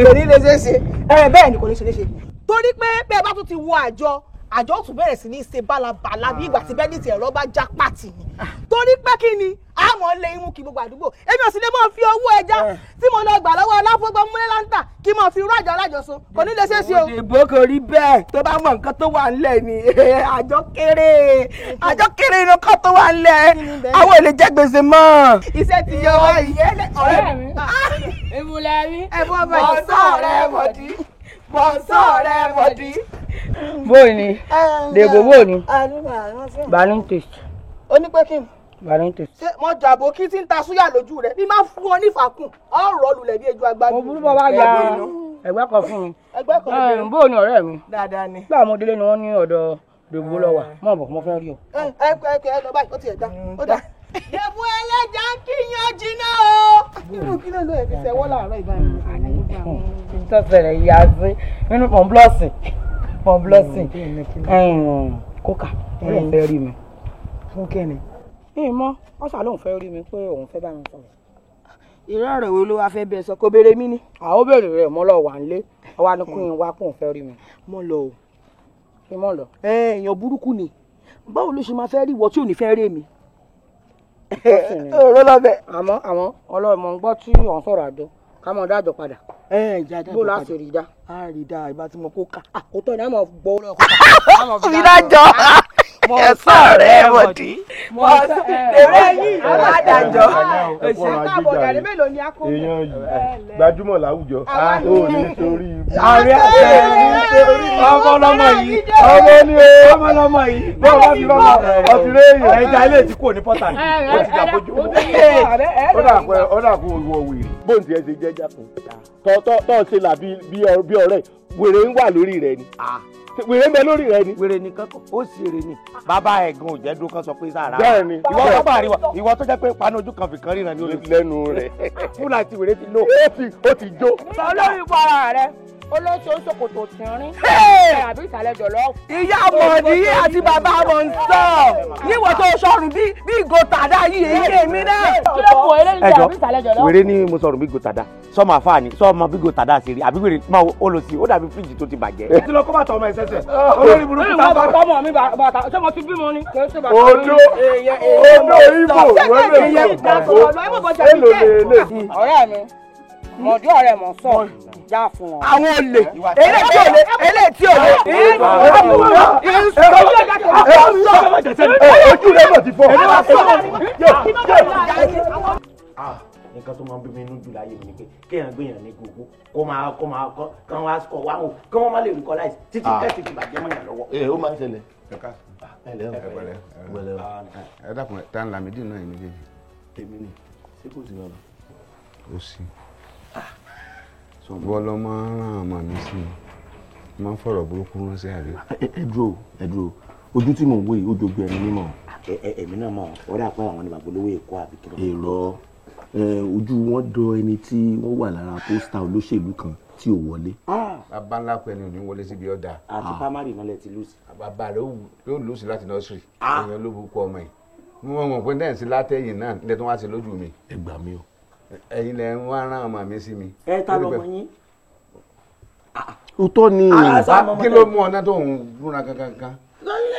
Kò ní lè ṣe é ṣe, bẹ́ẹ̀ ni kò ní ṣe lè ṣe. Torí pé bẹ́ẹ̀ bá tún ti wọ àjọ, àjọ tún bẹ̀rẹ̀ sí ní ṣe bálabàla bí ìgbà tí bẹ́ẹ̀nìtì ẹ̀rọ bá já pàtì ni. Torí pé kí ni àmọ́ lè mú kí gbogbo àdúgbò èmi ò sì lè máa fi owó ẹja tí mo lọ gbà lọ́wọ́ aláfọ́gbọ́n múlẹ́láńtà kí mo fi rú àjọ alájọsọ kò ní lè ṣe é ṣe o.
Òdìbò kò rí bẹ́ẹ̀ tó bá mọ nǹkan tó wà ńlẹ̀ ni àjọ kéré àjọ kéré inú kan tó wà ńlẹ̀ àwọn ò lè jẹ gbèsè mọ́.
Iṣẹ́ ti yọ wá ìyẹn ọ̀rẹ́
mi. Ìmùlẹ̀ mi.
Mọ̀nsọ́ rẹ̀ mọ̀dí mọ̀nsọ́ rẹ̀ mọ̀dí.
Bóòni Dèbò bóòni Balloon taste.
Ó ní pé kí ni.
Balloon taste.
Ṣé mo jàbó kí tí ń ta súyà lójú rẹ bí máa fún ọ nífàkùn ọ̀rọ̀ lulẹ̀ bí ejò agbájú.
Mo burú bọ́ bá ya ẹgbẹ́ kan fún mi.
Ẹgbẹ́ kan.
Bóòni ọ̀rẹ́ mi.
Dáadáa ni.
Gbà mo délé ni wọ́n ní ọ̀dọ̀ Dèbò lọ wà mọ̀ bọ̀ mo fẹ́ rí o.
Ẹ ẹ ẹ lọ báyìí ó ti ẹ̀ dá ó dá. Dèbò ẹlẹ́jà ń kíyan jiná o. Irú kí ló ló ẹ̀ fi ṣẹwọ́ láàárọ̀ ìbáyìí.
Tọ́sẹ̀rẹ̀ yà sí nínú pọ̀nblọ́ọ̀sì pọ̀nblọ́ọ̀sì kókà ó lóun fẹ́ rí mi.
Fún kẹ́ni.
Ní mọ́, ọ̀sà lóun fẹ́ rí mi pé òun fẹ́ bá mi sọ̀rọ̀.
Irú ọ̀rọ̀ wo ló wá fẹ́ bẹ́ẹ̀ sọ kó béèrè mí ni.
Àwọn béèrè rẹ̀ mọ́ lọ wà nílé, ọwọ́ ni kí n wá kóun fẹ́ rí mi.
Mọ́ lọ o.
Kí mọ́ lọ.
Ẹ èèyàn burúkú ni, báwo ló ṣe máa fẹ́ rí ìwọ tí ò ní fẹ́ rí mi? Ọ̀rọ̀ lọ́bẹ̀.
Àmọ́ àmọ́ ọlọ́mọ ń gbọ́ tí òun sọ̀rọ̀ àjọ ká mọ̀ dájọ́ padà.
Ẹ ẹ
Bó la ṣe rí dá.
A rí dá ìbá tí mo kó ká.
Àkótọ́ ni a mọ̀ gbọ́ lọ́kọ̀.
Fi dájọ́. Mọ̀nsọ́ rẹ̀ mọ̀dí. Mọ̀nsọ́ èrè yìí aládájọ́.
Èèyàn yìí gbajúmọ̀ láwùjọ ó ní torí ibú.
Ààrẹ àti ọmọ ọlọ́mọ yìí
ọmọ ní o
ọmọ ọlọ́mọ yìí
bọ́ọ̀ bá ti lọ́mọ ọtí léèyàn.
Ẹja ilé ti kúrò ní pọ́tà ó ti dà bójú.
Ó dà pé ó dà kó ìwọ wèrè bóun tiẹ̀ ṣe jẹ́jà fún tọ́ ṣe là bí ọ̀rẹ́ wèrè ń wà lórí rẹ ni wèrè ń bẹ lórí rẹ ni.
Wèrè nìkan kọ́ ó sì èrè ni bàbá ẹ̀gàn ò jẹ́ dúró kan sọ pé sára.
Bẹ́ẹ̀ni.
Ìwọ tó bá rí wa ìwọ tó jẹ́ pé paná ojú kan fìkan ríran ni ó lè
lẹ́nu rẹ̀.
Fúlà ti wèrè ti lò.
Ó ti jó.
Olórí ipò ara rẹ olóṣèlú ṣòkòtò tìrín àbí ìsàlẹ̀ jọ̀lọ́.
Ìyá Mọ̀dí àti bàbá Mọ̀nsọ́ níwọ̀n tó sọ̀rùn bí ìgò tàdá yìí èyí èmi náà.
Kí ló kù eléyìí àbí ìsàlẹ̀ jọ̀lọ́.
Wèrè ni mo sọ̀rọ̀ bí ìgò tàdá sọmọ àfààní sọmọ bí ìgò tàdá ṣe rí àbí wèrè máa ó lọ sí ó dàbí fíríjì tó ti bàjẹ́.
Tí lọ kó bàtà ọmọ ẹ sẹ́sẹ̀ olórí burúkú tá a bá.
Bàtà ọmọ mi bàtà ṣé mo ti bímọ ni.
Odó odó ibo wẹ́lẹ̀ èlò lè lè.
Ọ̀rẹ́ mi Mọ̀dí ọ̀rẹ́ mọ̀ sọ já fún wọn.
Àwọn olè eléyìí tí ò lè eléyìí tí ò lè.
Ṣẹ̀ṣẹ̀ ojú rẹ̀ mọ̀ ti fọ́.
Nǹkan tó máa ń bí mi inú jù láyé mi ni pé kéèyàn gbéyàn ní gbogbo kó máa kán wá sọ wá wò kí wọ́n má lè rí kọ́láìsì títí tẹ́sí ti bàjẹ́ mọ́yàn lọ́wọ́.
Ẹ ó máa ń ṣẹlẹ̀.
Ẹ dákun tá n Lámídì náà yìí méjèèjì.
Èmi ni ṣé kò sí bàbá.
Ó sì. Wọ́n lọ máa ń rán àmà mi sí i máa ń fọ̀rọ̀ burúkú ránṣẹ́ àrí.
Ẹ dúró ẹ dúró, ojú tí mò ń wò yìí ó dojú ẹni mímọ́.
Èmi náà mọ̀ ọ́ dà pé àwọn ni bàbá olówó Èkó àbí kí ló.
Èrò ojú wọn dọ ẹni tí wọ́n wà lára pósítà olóṣèlú kan tí ò wọlé.
Bàbá ńlá pẹ̀lú ní wọlé síbi ọ̀dà.
Àti primary náà lẹ ti lùsì.
Bàbá rẹ̀ yóò lùsì láti nursery. Èèyàn ló bu kọ ọmọ yìí. Mo mọ̀ pé dẹ́yìn sí látẹ̀yìn náà lẹ́ tó wá sí lójú mi.
Ẹ gbà mí o.
Ẹ̀yin lẹ ń wá rán ọmọ mi sí mi.
Ẹ ta lọmọ yín.
Òótọ́ ni.
Kí ló mú ọ̀nà tó ń múra kankan?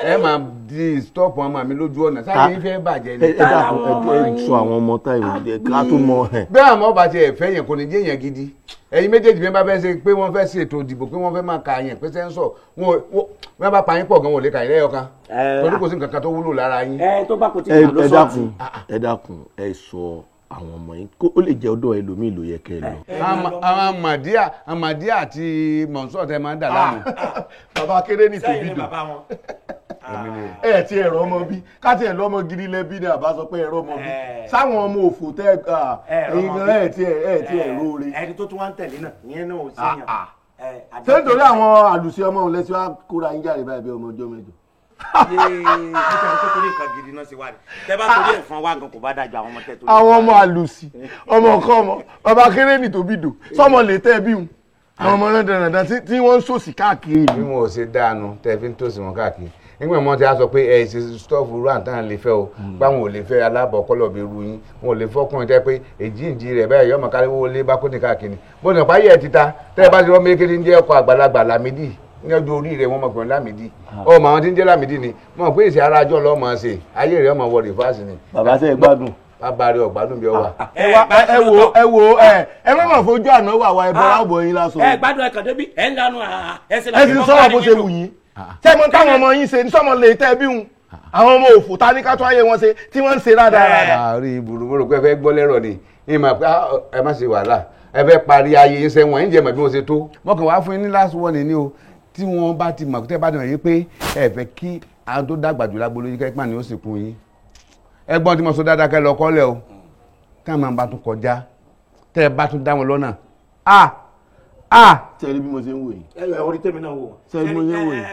Ẹ máa di stop ọmọ mi lójú ọ̀nà sáyé fẹ́ bàjẹ́ ni.
Ẹ dákun ẹ sọ àwọn ọmọ táyì ká tó mọ ẹ.
Bẹ́ẹ̀ àmọ́ ọba ti ẹ̀fẹ́ yẹn kò ní jẹ́ yẹn gidi. Ẹ̀yin méjèèjì bí wọ́n bá fẹ́ ṣe pé wọ́n fẹ́ ṣètò ìdìbò pé wọ́n fẹ́ máa ka yẹn pé sẹ́ńsọ̀ wọ́n bá pa yín pọ̀ gan wọ́n lè kà yín lẹ́yọ̀ kan. Torí kò sí nǹkan kan tó wúlò lára yín.
Ẹ tó bá kò tí ì lọ sọ́ọ̀tì.
Ẹ dákun ẹ sọ àwọn ọmọ yín ó lè jẹ́ ọ̀dọ̀ ẹlòmíì ló yẹ kẹ́ ẹ lọ.
Àwọn Màdíà àti Mọ̀nsọ́ tẹ máa ń dà láàmú.
Bàbá kéré ní tòbí dùn. Ẹ ti ẹ̀rọ ọmọ bí káti ẹ̀rọ ọmọ gidi lẹ́bí ni àbá sọ pé ẹ̀rọ ọmọ bí sáwọn ọmọ òfò tẹ ẹ ti ẹ̀rọ rẹ.
Ẹni tó tún wá ń tẹ̀lé náà ìyẹn náà ò sí yàn.
Ṣé nítorí àwọn àlùsí ọmọ òun lẹ́sìn wá kóra yín jáde báyìí bí ọmọ ọjọ́ mẹ́jọ?
Nítorí nǹkan gidi náà ṣe wá ní tẹ bá torí ẹ̀fọn wá gan kò bá dájú àwọn ọmọ tẹ torí.
Àwọn ọmọ àlùsí ọmọ ọkọ ọmọ bàbá kéré ní tòbí dò sọmọ lè tẹ bí wọn àwọn ọmọ náà dandan tí wọ́n ń sòsì káàkiri.
Bí wọn ò ṣe dáanu tẹ fi ń tòsí wọn káàkiri nígbà wọn ti á sọ pé ẹ ṣe stọọfù rántán lè fẹ́ o báwọn ò lè fẹ́ alábọ̀kọ́lọ̀ bí ru yín wọn ò lè fọkùnrin tẹ pé èjìǹjì rẹ báyìí yọmọ káríwó lé bá kóni káàkiri bó ní ọ̀pá yẹ títa tẹ bá ti rọ́ méjèèjì ń jẹ́ ọkọ̀ àgbàlagbà Lámídì ní ọjọ́ orí rẹ̀ wọ́n mọ̀ pé Lámídì ọmọ àwọn tí ń jẹ́ Lámídì ni mọ̀ pé ìṣe ara ajọ́ lọ́mọ ṣe ayé rẹ̀ ọmọ wọ rìfáàsì ni.
Bàbá sẹ́ gbádùn.
Bàbá rẹ̀ ọ̀gbádùn bí ọ wà.
Ẹ wo ẹ má mà fojú àná wà wá ẹ bọ́lá ọ̀bọ̀ yín lásán.
Ẹ gbádùn ẹ kàn débi ẹ ń lanu ẹ
sì sọ̀rọ̀ bó ṣe wù yín. Ṣé mo táwọn ọmọ yín ṣe ní sọmọ lè tẹ́ bí wọn àwọn ọmọ òfò ta ní ká tún ayé wọn ṣe tí wọ́n ń ṣe rádaràda.
Àárín ìbùrùbùrù pé ẹ fẹ́ gbọ́ lẹ́rọ̀ ni ẹ má ṣe wàhálà ẹ fẹ́ parí ayé yín sẹ́wọ̀n ẹ̀ ń jẹ́ mọ̀ bí wọ́n ṣe tó. Mọ̀kàn wá fún yín ní last warning ni o tí wọ́n bá ti mọ̀ tẹ́ bá ti mọ̀ yín pé ẹ fẹ́ kí àwọn tó dàgbà jù lágbo lóyún kẹ́kẹ́ ni ó sì kún yín. Ẹ̀gbọ́n tí mo sọ dáadáa kẹ́ lọ kọ́lẹ̀ o tá máa bá tún kọjá tẹ́ ẹ bá tún dá wọn lọ́nà.
Ṣé ẹ rí bí mo ṣe ń wò yìí.
Ẹ orí tèmi náà wò.
Ṣé ẹ rí bí mo ṣe ń wò yìí.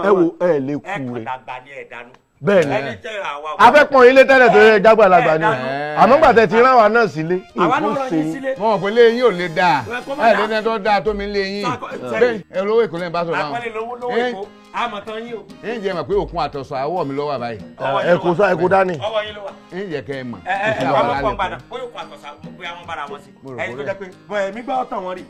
Ẹ wo ẹ lè kú rẹ. Bẹ́ẹ̀ ni afẹ́pọ̀n ilé tẹ́lẹ̀ tó yẹ jágbàlagbà ni àmọ́ gbàtẹ́ ti rán wa náà sílé.
Àwa náà rán yín sílé.
Mo mọ̀ pé léyìn ò lè dáa ẹ lè ní tó dáa tó mi léyìn bẹ́ẹ̀ ẹ lówó Èkó lẹ́yìn bá sọ̀rọ̀ àwọn.
Àpẹẹrẹ lówó Èkó àmọ̀ tán yín o.
Ẹ ń jẹ́ mọ̀ pé òkun àtọ̀sọ̀ àwọ̀ mi lọ́wọ́ àbáyé.
Ẹ kò sá ẹ kò dání.
Ọwọ́ yín ló wà.
Ẹ ń jẹ́ kẹ́ ẹ mọ̀.
Ẹ àwọn ọmọ gbàdá bóyá òkun àtọ̀sà bóyá wọ́n bára wọn sí. Ẹni tó jẹ́ pé bọ́ ẹ̀mí gbọ́ ọ̀tàn wọn rí.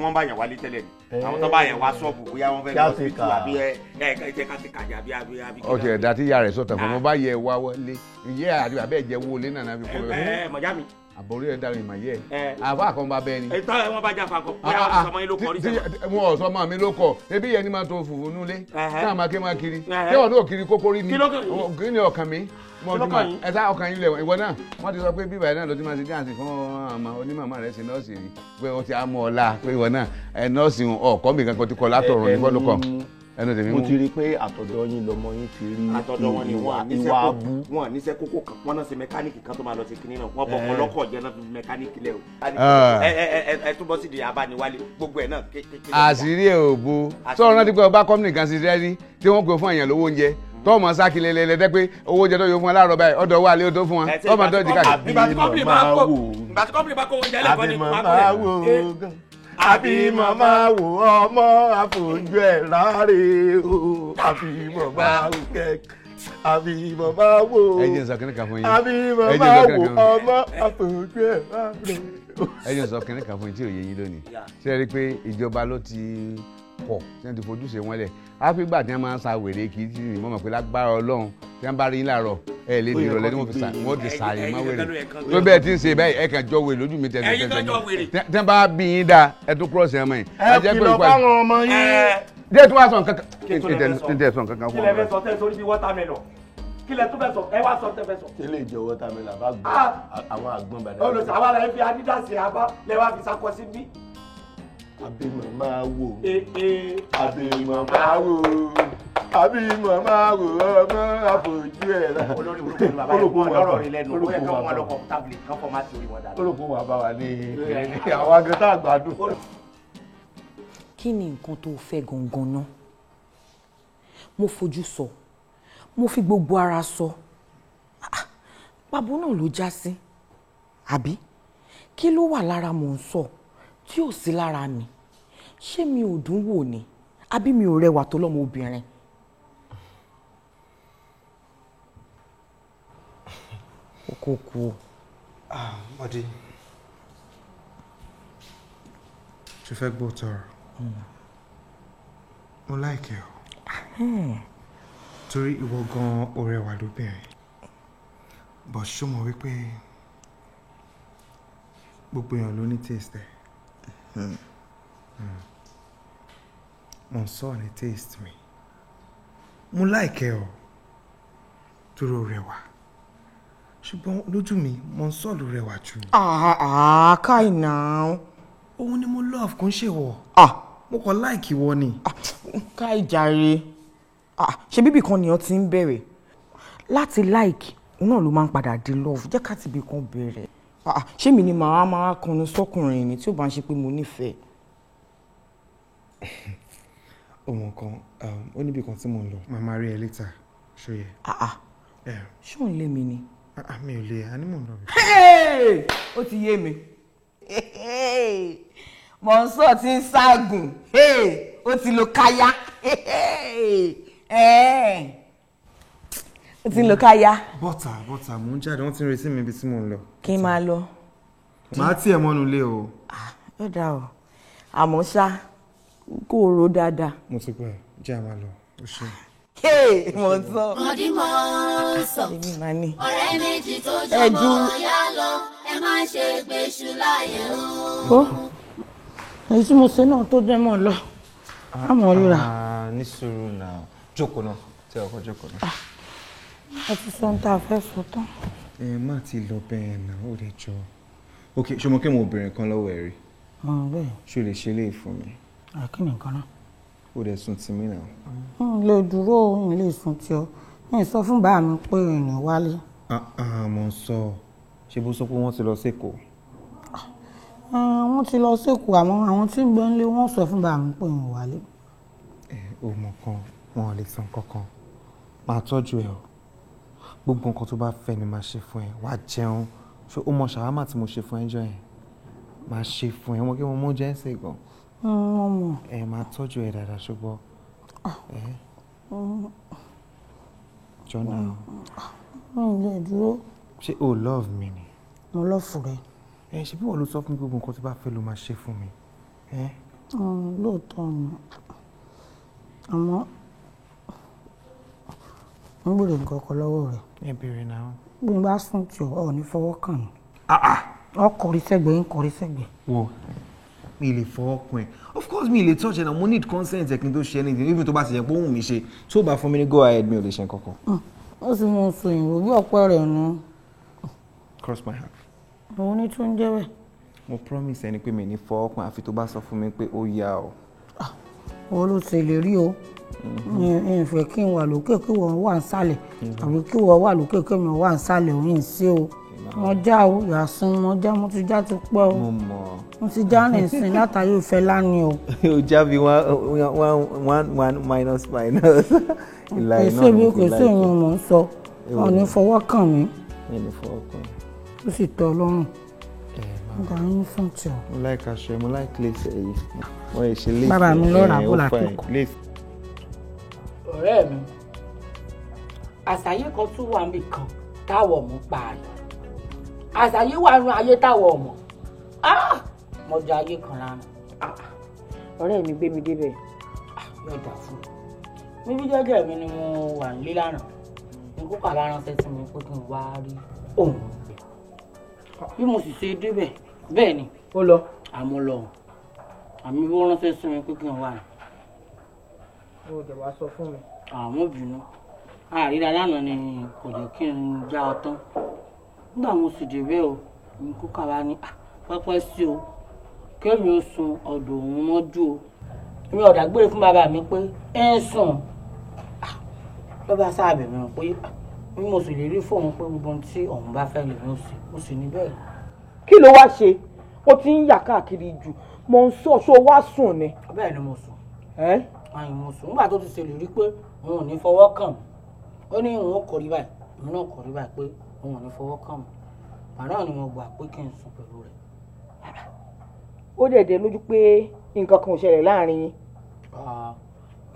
Wọ́n bá yẹn wálé tẹ́lẹ̀ ni. Àwọn tó bá yẹn wá ṣọ́ọ̀bù bóyá wọ́n fẹ́ lọ sí ìtú àbí ẹ ẹ ká ti kàjà àbí àbí àbí.
Ọ̀tẹ̀ ẹ̀dá tí ìyá rẹ̀ sọ̀tàn fún mi bá yẹ wá wọlé ìyẹ́ àti bàbá ẹ̀ jẹ́ wọlé náà fi kọ́
ẹ mọ̀já mi.
Àbórí ẹ̀ dára ìmọ̀ yẹ àfa àkànbá bẹ́ẹ̀ ni.
Ìtọ́ ẹ wọ́n bá jáfa kọ bóyá wọ́n sọmọ yín ló kọ rí sẹ́wọ̀n.
Wọn ò sọmọ mi ló kọ ebi yẹn ni máa to fùfú nulẹ̀ náà máa ké máa kiri ṣé wọn náà kiri kókó rí ni kí ni ọkàn mi ẹ sá ọkàn yín lẹ̀ ìwọ náà wọ́n ti sọ pé bíbá náà ló ti máa ṣe jáǹsì fún ọmọ onímọ̀ọ́mọ́ rẹ̀ ṣe nọ́ọ̀sì rí pé ó ti á mú ọ la pé ìwọ náà ẹ nọ́ọ̀sì ọ̀kọ́ mi kankan ti kọ látọ̀run ní fọ́lùkọ́ ẹnu tèmi mú.
Mo ti rí i pé àtọ̀dọ̀ yín lọmọ yín ti rí ìwà abú.
Wọn níṣẹ́ kókó kan wọn náà ṣe mẹkáníìkì kan tó máa lọ sí kinní náà wọn bọ ọkọ lọkọ jẹ náà fi mẹkáníìkì lẹ o. Ẹ túbọ̀ sí di abániwálé gbogbo ẹ̀ náà kékeré.
Àṣírí ẹ̀ ò bo sọ̀rọ̀ náà ti pé ọba kọ́mìnì kan ṣiṣẹ́ rí tí wọ́n pè fún èèyàn lówó oúnjẹ tọ́ọ̀mọ̀ sákìlẹ̀ lẹ́lẹ́ pé owó oúnjẹ tó yọ fún ẹ láàárọ̀ báyìí ọ̀dọ̀ wà lé o tó fún wọn tọ́ọ̀mọ̀ tó jí káàkiri.
Ìgbà tí kọ́mpìnì bá kó oúnjẹ lẹ́kọ̀ọ́ ni
Àbí màmá wò ọmọ àfojú ẹ̀ láre o àbí màmá wò kẹ́kẹ́ àbí màmá wò
ẹ jẹ́ n sọ kíní kan fún yín.
Àbí màmá wò ọmọ àfojú ẹ̀ láre o.
Ẹ jẹ́ n sọ kíní kan fún yín tí ò yé yín lónìí. Ṣé ẹ rí i pé ìjọba ló ti kọ̀ tí wọ́n ti fojú ṣe wọ́n lẹ̀ áfígbà tí wọ́n máa ń sa wèrè kì í tì mọ́ mọ̀ pé lágbára Ọlọ́run tí wọ́n bá rí yín láàárọ̀ Ẹ lè di ìrọ̀lẹ́ ní wọ́n fi sàn wọ́n ti sàyè má wèrè tó bẹ́ẹ̀ tí ń ṣe báyìí ẹ kàn jọ wèrè lójú mi tẹ̀sán tẹ̀sán tẹ́ bá bí yín dáa ẹ tó kúrọ̀sì ẹ mọ̀ yìí.
Ẹ kìlọ̀ fáwọn ọmọ yín.
Díẹ̀ tó wá sọ nǹkan kan tẹ̀ sọ nǹkan kan fún
ọ. Kí lẹ fẹ́ sọ tẹ́ sórí bí wọ́tàmẹ́lọ̀? Kí lẹ tún fẹ́ sọ? Ẹ wá sọ tẹ́ fẹ́ sọ.
Ilé ìjọ wọ́tàmẹ́lọ̀ bá gbọ́ àwọn àgbọn bàdá.
Olùsàwálà ẹ fi Adidas abá lẹ wá fi sakọ sí bí.
Àbímọ máa wò. Àbímọ máa wò. Àbímọ máa wò ọmọ àfojú ẹ̀ rà.
Olórí burúkú ni bàbá yẹn kọ́ lọ́rọ̀ rí lẹ́nu. Ó yẹ kí wọ́n lọ kọ́ tábìlì kan fọ́ má ti orí wọn dànù.
Olùkọ́ wà bá wa ní àwọn akẹ́tà àgbàdo.
Kí ni nǹkan tó fẹ́ gangan náà? Mo fojú sọ, mo fi gbogbo ara sọ, pàbó náà ló já sí, àbí? Kí ló wà lára mò ń sọ tí ò sí lára mi? Ṣé mi ò dùn wò ni? Àbí mi ò rẹwà tó lọ́mọ obìnrin? O kò kú o.
Mọ̀dí, ṣe fẹ́ gbọ́ tọrọ? Mo like ẹ o. Torí ìwọ gan-an ó rẹwà lóbìnrin. But ṣó mọ̀ wípé gbogbo èèyàn ló ní taste ẹ̀. Mo ń sọ ní taste mi. Mo like ẹ o. Torí ó rẹwà. Ṣùgbọ́n lójú mi, mo ń sọ ló rẹwà jù.
Káì náà.
Òun ni mo love, kò ń ṣèwọ. Mo kàn like ìwọ ni.
Káì jàre. Ṣe bíbì kan nìyẹn ti ń bẹ̀rẹ̀. Láti like, òun náà ló máa ń padà di love. Jẹ́ ká ti ibì kan bẹ̀rẹ̀. Ṣé mi ni màá máa kọnu sọ́kùnrin ni tí ó bá ń ṣe pé mo nífẹ̀ẹ́?
Ọmọ kan, ó níbi kan tí mò ń lọ. Màá máa rí ẹ later, ṣó yẹ.
Ṣé òun lé mi ni?
Mi ò lè, a ní mò ń lọ.
Ó ti yé mi. Mọ̀nsọ́ ti ń ságùn, ó ti lo káyá. Ó ti ń lo káyá.
Bọ́tà bọ́tà, mò ń jáde, wọ́n ti ń retí mi ibi tí mò ń lọ.
Kí n máa lọ.
Màá tiẹ̀ mọ́nu lé o.
Ó dáa o, àmọ́ ṣá kó o ro dáadáa.
Mo ti gbọ́ ẹ, jẹ́ àmà lọ, ó ṣe.
Mọ̀nsọ́.
Mọ̀dí mọ̀ sọ. Ọ̀rẹ́ méjì tó jọmọ́ ọ̀yá lọ, ẹ má ṣe gbéṣù láyé o.
Èyí tí mo ṣe náà tó jẹ́ mọ́ lọ. Àmọ́ ríra.
Ní sùúrù náà, jókòó náà, tí ọkọ̀ jókòó náà.
Ẹ ti sọ ohun tá a fẹ́ sọ tán.
Ẹ má ti lọ bẹ́ẹ̀ náà, ó lè jọ. Ok, ṣé mo kí mo obìnrin kan lọ́wọ́ ẹ rí?
Bẹ́ẹ̀.
Ṣé o lè ṣe eléyìí fún mi?
Kí ni nǹkan náà?
Ó dẹ̀ sùn tì mí náà.
N lè dúró, n lè sùn tí ọ. N sọ fún bàá mi pé ìrìn wálé.
Mo ń sọ, ṣé bó sọ pé wọ́n ti lọ sékòó?
Wọ́n ti lọ sékòó, àmọ́ àwọn tí ń gbé nílé wọ́n sọ fún bàá mi pé ìrìn wálé.
Ẹ ò mọ̀ kan, wọn ò lè san kankan. Màá tọ́jú ẹ o. Gbogbo nǹkan tó bá fẹ́ ni màá ṣe fún ẹ. Wàá jẹun. Ṣé o mọ ṣàwámà tí mo ṣe fún ẹ jọ yẹn? Màá ṣe fún ẹ. Wọ́n kí mo mú oúnjẹ ń sè gan. Ẹ máa tọ́jú ẹ dáadáa ṣùgbọ́n. Jọ́nà.
N lè dúró.
Ṣé o love mi ni?
Mo love rẹ.
Ẹ ṣe bí wọ́n ló sọ fún mi gbogbo nǹkan tó bá fẹ́ ló máa ṣe fún mi.
Lóòótọ́ ni, àmọ́ n gbọ́dọ̀ nǹkan kan lọ́wọ́ rẹ̀.
Ẹ béèrè náà.
Bí n bá sùn tí ọ ní fọwọ́ kàn mí. Ọ kọrí sẹ́gbẹ̀ẹ́, ń kọrí sẹ́gbẹ̀ẹ́.
Wo, mi lè fọwọ́ kàn ẹ́. Of course mi lè touch ẹ náà, mo need consent ẹ kí n tó ṣe anything, even tó bá ti jẹ́ pé ó wù mí ṣe, tó bá fún mi ní go ahead mi ò lè ṣe nǹkan kan.
Ó sì mú un sọ òyìnbó bí ọ̀pẹ rẹ̀ nù.
Cross my heart.
Òun ní tún jẹ́ bẹ́ẹ̀.
Mo promise ẹni pé mi ní fọwọ́ kàn àfi tó bá sọ fún mi pé ó yá o.
Òun ló ṣèlérí o. N fẹ́ kí n wà lókè kí wọ́n wà nísàlẹ̀ tàbí kí wọ́n wà lókè kí mi wà nísàlẹ̀ òun ń ṣe o. Mo já o, yàsùn mo já, mo ti já ti pẹ́ o.
Mo mọ̀.
Mo ti já rìn sin látàrí ìfẹ́ lánìí o.
O já bí one one one minus minus. Ìlà iná ni mo fi
kò sí ìyẹn mò ń sọ. Wọn ò ní fọwọ́ kàn mí.
Mi ní fọwọ́ kàn mí.
Ó sì tẹ́ ọ lọ́rùn. Nígbà yín fún tí o.
Mo like aṣọ ẹ, mo like lace ẹ yìí. Wọ́n yẹ ṣe lace.
Bàbá mi lọ́ra bó la kíkọ.
Ọ̀rẹ́ mi, àṣàyè kan tún wà níbì kan táwọ̀ mú pa rẹ̀. Àṣàyè wà nínú ayé táwọ̀ mọ̀. Mo jẹ ayé kan lánàá.
Ọ̀rẹ́ mi gbé mi débẹ̀.
Yóò dà fún mi. Bíbí jẹ́jẹ́ mi ni mo wà nílé lánàá. N Kókà bá ránṣẹ́ sí mi pé kí n wá rí òun. Bí mo sì ṣe débẹ̀ bẹ́ẹ̀ ni.
Ó lọ.
Àmọ́ lọ. Àmì bó ránṣẹ́ sí mi pé kí n wá.
Ó dẹ̀ wá sọ fún mi.
Àmọ́ bínú. Àríra lánàá ni kò jẹ́ kí n já ọ tán. Nígbà mo sì débẹ̀ o, ní Kókà bá ní pẹ́pẹ́ sí o. Kémi ó sun ọ̀dọ̀ òun mọ́jú o. Èmi ò dágbére fún bàbá mi pé ẹ ń sùn. Ló bá sáàbẹ̀ mi pé bí mo sì lè rí fóun pé gbogbo ohun tí òun bá fẹ́ lèmi ó sì ó sì ní bẹ́ẹ̀.
Kí ló wá ṣe? Ó ti ń yà káàkiri jù. Mo ń sọ ṣó wá sùn ni.
Bẹ́ẹ̀ ni mo sùn. Àyìn mo sùn. Nígbà tó ti ṣèlérí pé òun ò ní fọwọ́ kàn mí. Ó ní òun ò kọrí báyìí. Òun náà kọrí báyìí pé òun ò ní fọwọ́ kàn mí. Bàbá náà ni mo gbà pé kí n sùn pẹ̀lú rẹ̀.
Ó dẹ̀ dé lójú pé nǹkan kan ò ṣẹlẹ̀ láàrin yín.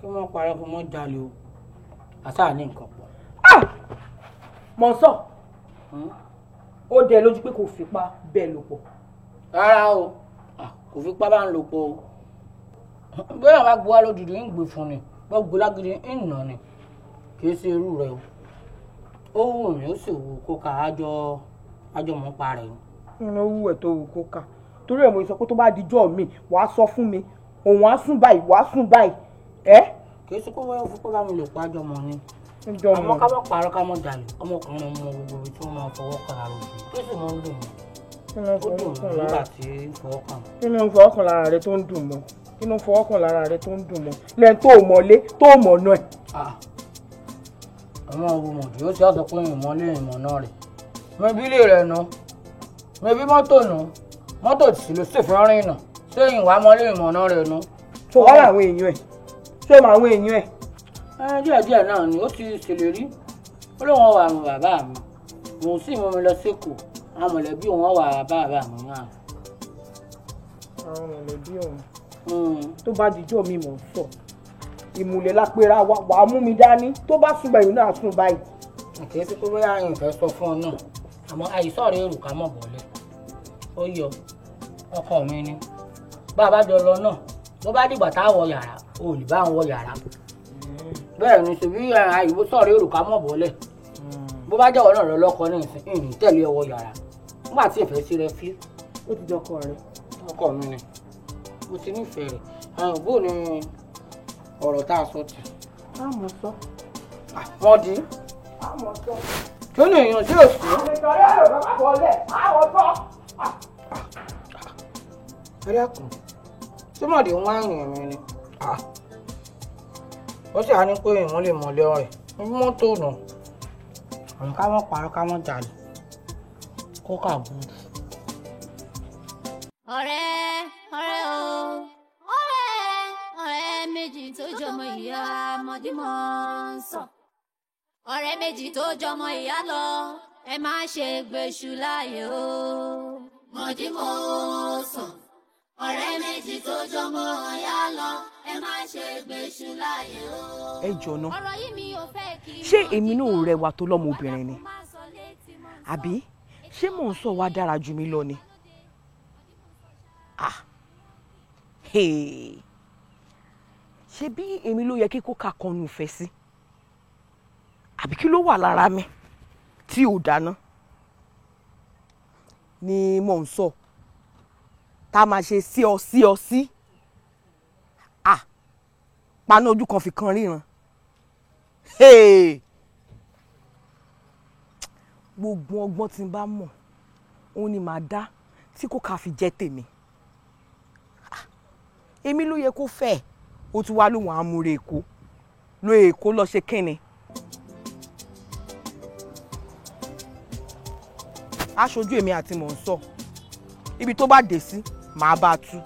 Kí wọ́n parọ́ kí wọ́n jalè o. Àṣà ní nǹkan pọ̀.
Mọ̀nsọ̀, ó dẹ̀ lójú pé kò fipá bẹ́ẹ̀ lò pọ̀.
Rárá o, kò fipá bá ń lò pọ̀ o. Bẹ́ẹ̀ bá gbọ́ lódìdí ń gbé fún ni, bọ́ gbó lágídí ń nà ni. Kì í ṣe irú rẹ̀ o. Ó wù mí ó sì wù Kókà ájọ mọ́ pa rẹ̀ ni.
Ìrìn owó ẹ̀ tó wù Kókà. Torí ẹ̀ mo sọ pé tó bá dijọ́ mi, wàá sọ fún mi, òun á sùn báyìí, wàá sùn báyìí. Ẹ́
kì í ṣe kó wọ́n fipá bá mi lò pọ̀ ájọ mọ́ ni. Àmọ́ ká mọ̀ parọ́ ká mọ̀ jalè, ọmọkùnrin mọ gbogbo ibi tí wọ́n máa fọwọ́ kan ara obìnrin tó sì máa ń dùn mọ́. Ó dùn mọ́ nígbà tí ń fọwọ́ kàn.
Kí ló ń fọwọ́ kan lára rẹ tó ń dùn mọ́? Kí ló ń fọwọ́ kan lára rẹ tó ń dùn mọ́? Lẹ́yìn tó mọ̀lé tó mọ̀ náà.
Ọmọ ogun mọ̀dí ó ti sọ pé ìmọ̀lé ìmọ̀ náà rẹ̀. Mẹbí ilé rẹ̀ nu, mẹbí mọ́tò nu, mọ́tò tì ló sì fi rìn nà, ṣé ìwà mọ́lé ìmọ̀ náà rẹ̀ nu.
Ṣé wàá àwọn èèyàn ẹ̀? Ṣé o mọ àwọn èèyàn ẹ̀?
Díẹ̀díẹ̀ náà ni ó ti ṣèlérí. Ó lóun wà àwọn bàbá mi, òun sì mú mi lọ sékòó, àwọn mọ̀lẹ́bí òun wà bàbá mi náà.
Àwọn mọ̀lẹ́bí òun. Tó bá dijọ́ mi mò ń sọ, ìmùlẹ̀ lápẹ́ra wa wàá mú mi dání, tó bá sùn báyìí náà sùn báyìí.
Kì í ṣe pé bóyá ìfẹ́ sọ fún ọ náà, àmọ́ àìsàn rẹ̀ èrò ká mọ̀ bọ̀lẹ̀. Ó yọ ọkọ mi ni. Bá a bá jọ lọ náà, bó bá dìgbà tá a wọ yàrá, o ò lè bá àwọn wọ yàrá. Bẹ́ẹ̀ ni ṣèbí àìwò sọ̀rọ̀ èrò ká mọ̀ bọ́lẹ̀. Bó bá jẹ́wọ́ náà lọ lọ́kọ ní ìsìn, ìrìn tẹ̀lé ọwọ́ yàrá. Nígbà tí ìfẹ́ sí rẹ fí.
Ó ti dọkọ rẹ.
Ọkọ mi ni. Mo ti nífẹ̀ẹ́ rẹ̀. Àwọn òbó ni ọ̀rọ̀ tá a sọ tì.
Àmọ̀ sọ.
Mọ̀dí.
Àmọ̀ sọ.
Kí ni èèyàn sí òsì?
Àmì èrò ká bọ́lẹ̀. Àmọ̀ sọ.
Ẹ dákun. Ṣé Mọ̀dí ń wá ìrìn mi ni? Ó sì á ní pé ìwọ́n lè mọ̀lẹ́ ọ̀rẹ́ mọ́tò nù. Àwọn ká mọ̀ parọ́ ká mọ̀ jalè. Kókà burú.
Ọ̀rẹ́ ọ̀rẹ́ o, ọ̀rẹ́ ọ̀rẹ́ méjì tó jọmọ ìyá mọ̀dímọ̀ ń sọ. Ọ̀rẹ́ méjì tó jọmọ ìyá lọ, ẹ má ṣe gbèṣù láàyè o. Mọ̀dímọ̀ sàn. Ọ̀rẹ́ méjì tó jọmọ ìyá lọ, ẹ má ṣe gbèṣù láàyè o.
Ẹ jọ̀nà,
Ọ̀rọ̀ yìí mi ò fẹ́ kí
ṣé èmi náà ò rẹwà tó lọ́mọbìnrin ni? Àbí ṣé mò ń sọ wá dára jù mí lọ ni? Ah, hey. Ṣé bí èmi ló yẹ kí Kókà kọnu ìfẹ́ sí? Àbí kí ló wà lára mi tí ò dáná? Ni mò ń sọ tá a máa ṣe sí ọ sí ọ sí. Ah, paná ojú kan fi kan ríran. Hey! Gbogbo ọgbọ́n tí n bá mọ̀ òun ni màá dá tí Kókà fi jẹ́ tèmi. Èmi ló yẹ kó fẹ́, ó tún wá lóhùn àmúre Èkó ló Èkó lọ ṣe kínni. Aṣojú èmi àti mò ń sọ, ibi tó bá dé sí màá bá a tú.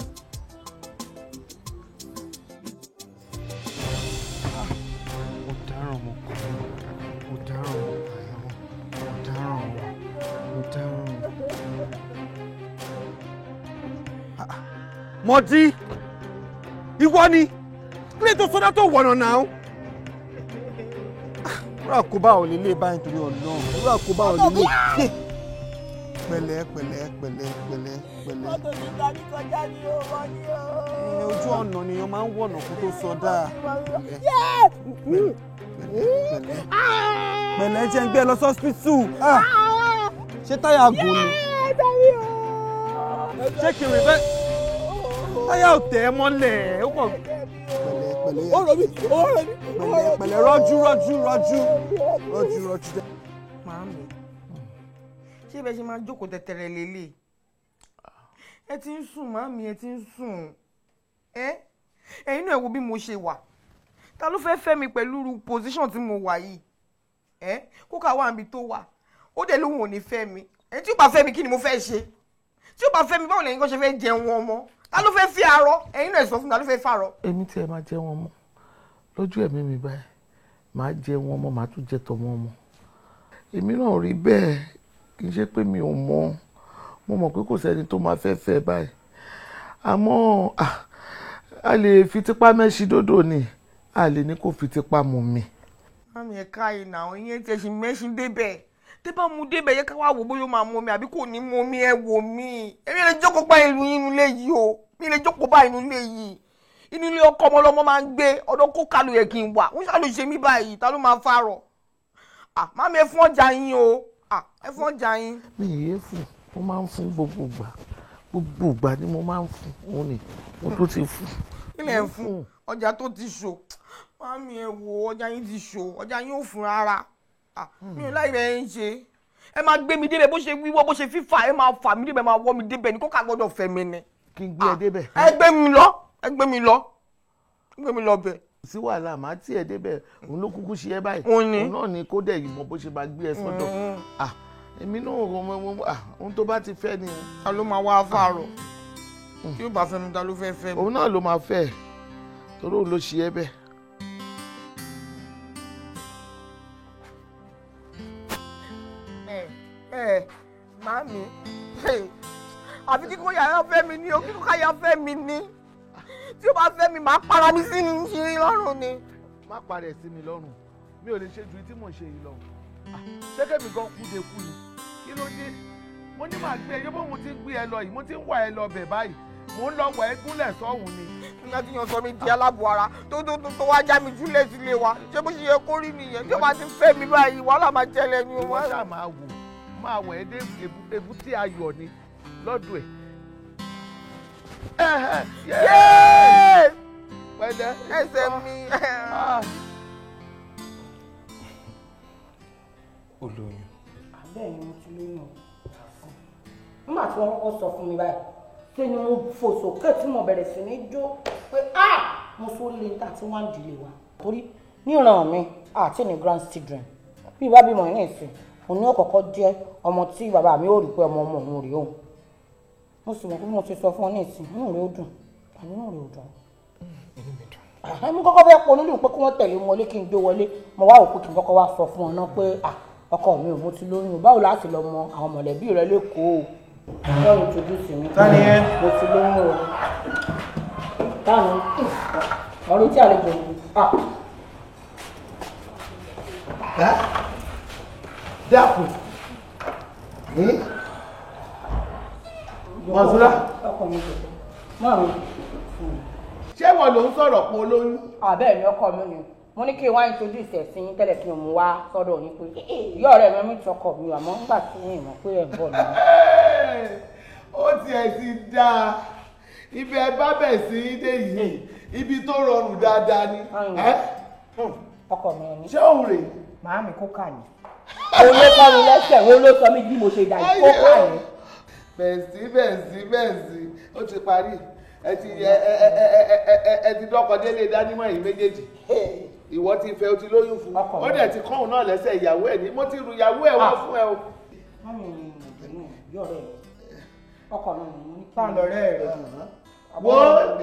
Ọ̀daràn ọmọkùnrin, ọ̀daràn ọmọkùnrin, ọ̀daràn, ọ̀daràn.
Mọ̀dí, ìwọ ni kílẹ̀ tó sọdá tó wọ̀nà náà.
Rúra kó bá ò lè lé báyìí torí Ọlọ́run. Rúra kó bá ò lè lé. Pẹ̀lẹ́ pẹ̀lẹ́ pẹ̀lẹ́ pẹ̀lẹ́ pẹ̀lẹ́.
Mọ́tò ti ta mí kọjá ní o, wọ́n ní o.
Ojú ọ̀nà nìyẹn máa ń wọ̀nà kó tó sọdá. Pẹ̀lẹ́ jẹ́ ń gbé ẹ lọ sọ́spítù. Ṣé táyà gùn ni? Ṣé kí n rìn bẹ́ẹ̀? Táyà ò tẹ̀ ẹ́ mọ́lẹ̀. Ó kàn.
Pẹ̀lẹ́.
Ó rọ̀ mí, ó rọ̀ mí. Pẹ̀lẹ́ pẹ̀lẹ́ rọ́jú rọ́jú rọ́jú rọ́jú rọ́jú.
Màámi, ṣé bẹ́ẹ̀ ṣe máa jókòó tẹ̀tẹ̀rẹ̀ lélẹ̀? Ẹ ti ń sùn màámi, ẹ ti ń sùn. Ẹ̀yin náà ẹ wo bí mo ṣe wà. Ta ló fẹ́ fẹ́ mi pẹ̀lú irú position tí mo wà yìí? Kókà wà níbi tó wà. Ó dẹ̀ lóhùn ò ní fẹ́ mi. Ẹ tí ó bá fẹ́ mi kí ni mo fẹ́ ṣe? Tí ó bá fẹ́ mi báwo lẹ́yìn kan ṣe fẹ́ jẹun ọmọ? Ta ló fẹ́ fi arọ? Ẹ̀yin náà sọ fún mi, ta ló fẹ́ fàrọ?
Èmi tí ẹ máa jẹ wọn mọ́ lójú ẹ̀mí mi báyìí, màá jẹ wọn mọ́, màá tún jẹ tọmọ ọmọ. Èmi náà rí bẹ́ẹ̀, kì í ṣe pé mi ò mọ̀, mo mọ̀ pé kò sẹ́ni tó máa fẹ́ fẹ́ báyìí. Àmọ́ a lè fi tipá mẹ́ṣin dódò ni, a lè ní kó fi tipá mú mi.
Mami ẹ ká ìnà àwọn ìyẹn tí ẹ ṣì mẹ́ṣin débẹ̀. Tẹ́ bá mu débẹ̀ yẹ ká wá wò bóyá ó máa mú mi àbí kò ní mú mi, ẹ wò mí. Èmi lè jókòó pa ìlú inú ilé yìí o. Mi lè jókòó bá inú ilé yìí. Inú ilé ọkọ ọmọ ọlọ́mọ máa ń gbé, ọ̀dọ̀ kó kálù yẹ kí n wà. Wọ́n ṣàlù ṣe mí báyìí, ta ló máa fárọ̀? Mami ẹ fún ọjà yín o. Ẹ fún ọjà yín.
Mi ì yé fún, mo máa ń fún gbogbo ìgbà. Gbogbo ìgbà ni mo máa ń fún, òun ni mo tó ti fún.
Kí lẹ̀ ń fún? Ọjà tó ti ṣò. Mami ẹ wò, ọjà yín ti ṣò, ọjà yín ò fún rárá. Mi ò láì bẹ́ẹ̀ ń ṣe. Ẹ máa gbé mi débẹ̀ bó ṣe wíwọ́ bó ṣe fífà, ẹ máa fà mí débẹ̀, máa wọ́ mi débẹ̀ ní kókà gbọ́dọ̀ fẹ́ mi ni.
Kí n gbé ẹ débẹ̀.
Ẹ gbé mi lọ, ẹ gbé mi lọ, ẹ gbé mi lọ bẹ̀.
Sí wàhálà, màá tí ẹ débẹ̀, òun ló kúkú ṣe ẹ báyìí. Òun náà ni kó dẹ̀ ìmọ̀ bó ṣe máa gbé ẹ sọ́dọ̀. Èmi náà ohun tó bá ti fẹ́ ni.
Ta ló máa wá fàrọ̀? Tí ó bá fẹ́ mi, ta ló fẹ́ fẹ́ mi?
Òun náà ló máa fẹ́, torí òun ló ṣe ẹ bẹ́ẹ̀.
Màámi, àfi kíkó yàrá fẹ́ mi ní o, kíkó káyà fẹ́ mi ní. Tí ó bá fẹ́ mi, màá para mi sí ní lọ́rùn ni.
Má parẹ́ sí mi lọ́rùn, mi ò lè ṣe ju tí mò ń ṣe yìí lọ. Ṣé kẹ́mi gan kú de kú ni? Kí ló dé? Mo ní màá gbé ẹ, yóò bó mo ti ń gbé ẹ lọ yìí, mo ti ń wà ẹ lọ bẹ̀ báyìí. Mo ń lọ wà ẹ gúnlẹ̀ sọ́hùn ni.
Nígbà tí yan sọ mi di aláàbò ara tó tó tó wá já mi júlẹ̀ sílé wa, ṣé bó ṣe yẹ kó rí nìyẹn? Tí ó bá ti fẹ́ mi báyìí, wàhálà máa jẹlẹ̀ ni o.
Ìwọ ṣáà máa wò, máa wọ̀ ẹ́ dé èbúté ayọ̀ ni lọ́dọ̀ ẹ̀. Pẹ̀lẹ́
ẹsẹ̀ mi.
Ó lóyún.
Bẹ́ẹ̀ ni mo ti lóyún o. Nígbà tí wọ́n kọ́kọ́ sọ fún mi báyìí, ṣé ni mo fò sókè tí mo bẹ̀rẹ̀ sí ní jó pé mo sọ lé níta tí wọ́n á dìlé wa. Torí níran mi àti ní grandchildren bí ìbá bímọ ní ìsìn, òun ní ọ̀kọ̀ọ̀kọ́ jẹ́ ọmọ tí bàbá mi ò rí pé ọmọ ọmọ òun rèé òun. Mo sì mọ̀ pé mo ti sọ fún ọ ní ìsìn, inú rẹ̀ ó dùn, àbí inú rẹ̀ ò dùn.
Inú mi dùn.
Mo kọ́kọ́ fẹ́ pọ̀ nílùú pé kí wọ́n tẹ̀lé wọn lé kí n gbé wọlé, mo wá òkú kí n kọ́kọ́ wá sọ fún ọ náà pé ọkọ mi ò mo ti lóyún o, báwo láti lọ mọ àwọn mọ̀lẹ́bí rẹ lẹ́kọ̀ọ́ o. Lọ́run introduce mi.
Tani ẹ?
Mo ti lóyún o. Tani? Ọ̀run tí àlejò mi.
Dákun. Mọ̀súrà.
Ọkọ mi kò tó. Mọ́ mi.
Ṣé wọ́n ló ń sọ̀rọ̀ pé olóyún?
Àbẹ́ẹ̀ ni ọkọ mi ni. Mo ní kí n wá introduce ẹ̀ sí yín tẹ́lẹ̀ kí n mú wá sọ́dọ̀ yín pé ìyá ọ̀rẹ́ mi mi tọkọ mi àmọ́ nígbà tí yín mọ̀ pé ẹ̀ ń bọ̀ ni.
Ó tiẹ̀ ti dáa, ibi ẹ bá bẹ̀ sí dé yìí, ibi tó rọrùn dáadáa ni.
Ọkọ mi ni.
Ṣé òun rèé?
Màámi kó kà ní. Òun ló kọ́ mi lẹ́sẹ̀, òun ló sọ mí bí mo ṣe dà yìí, kó kà ní.
Bẹ̀sí bẹ̀sí bẹ̀sí, ó ti parí. Ẹ ti ẹ ti dọ́kọ délé dánimọ̀ yìí méjèèjì. Ìwọ ti fẹ́, o ti lóyún fún. Ó dẹ̀ ti kọ́hùn náà lẹ́sẹ̀ ìyàwó ẹ̀ ní. Mo ti ru ìyàwó ẹ̀ wá fún ẹ o.
Ọkọ mi ni mo ní kí
n lọ́rẹ́ rẹ̀.
Wo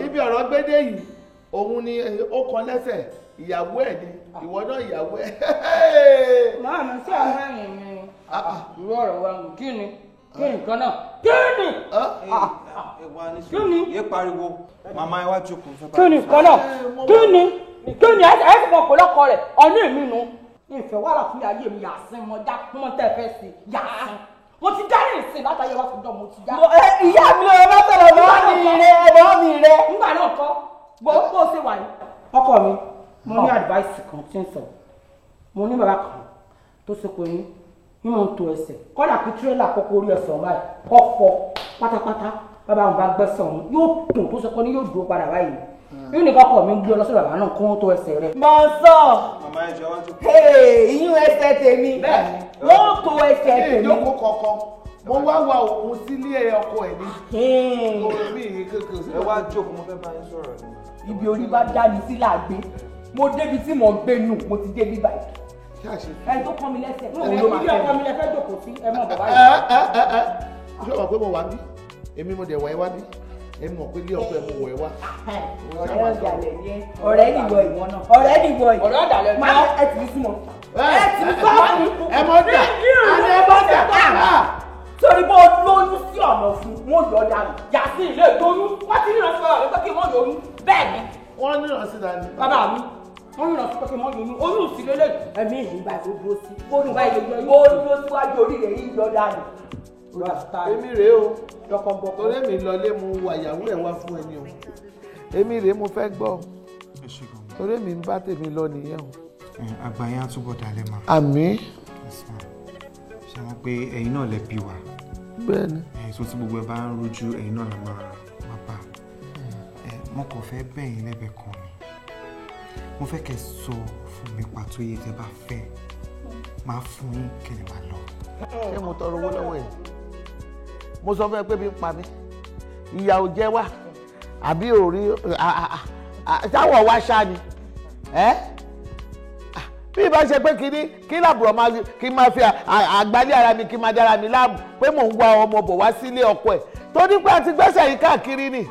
ibi ọ̀rọ̀ gbédè yìí, òun ni ó kọ lẹ́sẹ̀ ìyàwó ẹ̀ ni, ìwọ náà ìyàwó ẹ̀.
Màámi sí àwọn ẹ̀yìn mi. Irú ọ̀rọ̀ wa kí ni? Kí nǹkan náà? Kí ni?
Kí ni? Yé pariwo, màmá ẹ wá jókòó.
Kí ni nǹkan náà? Kí ni? Kí ni ẹ sì mọ ọ̀pọ̀lọpọ̀ rẹ̀ ọ̀nà èmi nu? Ìfẹ́ wàhálà fún ayé mi yàsín mo já mo tẹ́ fẹ́ sí yàsín. Mo ti dá ní ìsìn látàyè wá fún dán mo ti dá.
Ìyá mi ló bá sọ̀rọ̀ mọ́ mi rẹ̀ mọ́ mi rẹ̀.
Nígbà náà kọ́ bó ṣe wà yìí. Ọkọ mi, mo ní advice kan tí ń sọ. Mo ní bàbá kan tó ṣe pé ní mò ń to ẹsẹ̀ kọ́dà kí tírélà kọ́kọ́ orí ẹsẹ̀ ọ̀hún báyìí kọ́ fọ́ pátápátá, bàbá òun bá gbẹ́sẹ̀ ọ̀hún yóò tò tó ṣe pé ní yóò dúró padà báyìí. Yóò ní kọ́kọ́ mi gbé ọ lọ sí bàbá náà kó tó ẹsẹ̀ rẹ̀.
Mọ̀ ń sọ iyún ẹsẹ̀ tèmi wọ́n tó ẹsẹ̀ tèmi.
Ìjókòó kankan mo wá wa òun sílé ọkọ ẹ̀ ní.
Ẹ wá jókòó, mo fẹ́ bá yín sọ̀rọ̀ ni.
Ibi orí bá dá mi sí làgbé, mo débi tí mo gbé nù, mo ti débi báyìí. Ẹni tó kọ́ mi lẹ́sẹ̀ òun ló máa
fẹ́. Ibi ọkọ mi lẹ fẹ́ jókòó sí, ẹ mọ̀ bàbá
yìí. Ṣé o mọ̀ pé mo wà bí? Èmi mo dẹ̀ wọ̀ ẹ́ wá bí? Èmi mọ̀ pé ilé ọkọ ẹ̀ mo wọ̀ ẹ́ wá.
Ọ̀rẹ́ ọ̀dàlẹ̀ ni ẹ, ọ̀rẹ́ nìwọ ìwọ náà, ọ̀rẹ́ nìwọ yìí.
Ọ̀rẹ́ ọ̀dàlẹ̀ ni
ẹ. Ẹ tì í sí mọ́. Ẹ tì í sọ́ọ̀mù.
Ẹ mọ̀ dà, ẹ mọ̀ dà.
Torí bó lóyún sí ọ̀nà fún, wọ́n yọ dànù.
Yà sí ilé ìdóyún, wọ́n ti ríran sí bàbá mi pé kí wọ́n yọyún. Bẹ́ẹ̀ ni.
Wọ́n níran sí dání.
Bàbá mi, wọ́n ríran sí pé kí wọ́n yọyún. Oyún sì lélẹ̀.
Ẹ̀mí ìlú bá tó dúró sí. Bóyú báyìí ló dúró síwájú orí rẹ̀ yìí yọ dànù.
Èmi rèé o, torí èmi lọlé mo wà ìyàwó ẹ̀ wá fún ẹni o. Èmi rèé mo fẹ́ gbọ́, torí èmi ń bá tèmi lọ nìyẹn o.
Àgbà yẹn á túbọ̀ dalẹ̀ ma.
Àmín.
Ṣé wọ́n pé ẹ̀yin náà lẹ bí wa?
Bẹ́ẹ̀ni.
Ẹ̀yin tí gbogbo ẹ bá ń rojú ẹ̀yin náà la máa wá bá. Mo kàn fẹ́ bẹ̀ yín lẹ́bẹ̀ẹ́ kan ni. Mo fẹ́ kẹ́ sọ fún mi pàtó iye tẹ́ bá fẹ́. Máa fún yín kẹ́ lè máa lọ.
Ṣé mo tọrọ owó lọ́wọ́ ẹ̀? Mo sọ fún ẹ pé bí ń pa mí. Ìyà ò jẹ wá. Àbí ò rí táwọ̀ wá ṣá ni. Bí ìbá ṣe pé kínní kí làbùrọ̀ máa kí máa fi àgbálẹ̀ ara mi kí máa dára mi láàmú pé mò ń wá ọmọ bọ̀ wá sílé ọkọ ẹ̀ tó ní pé àti gbẹ́sẹ̀ yìí káàkiri ni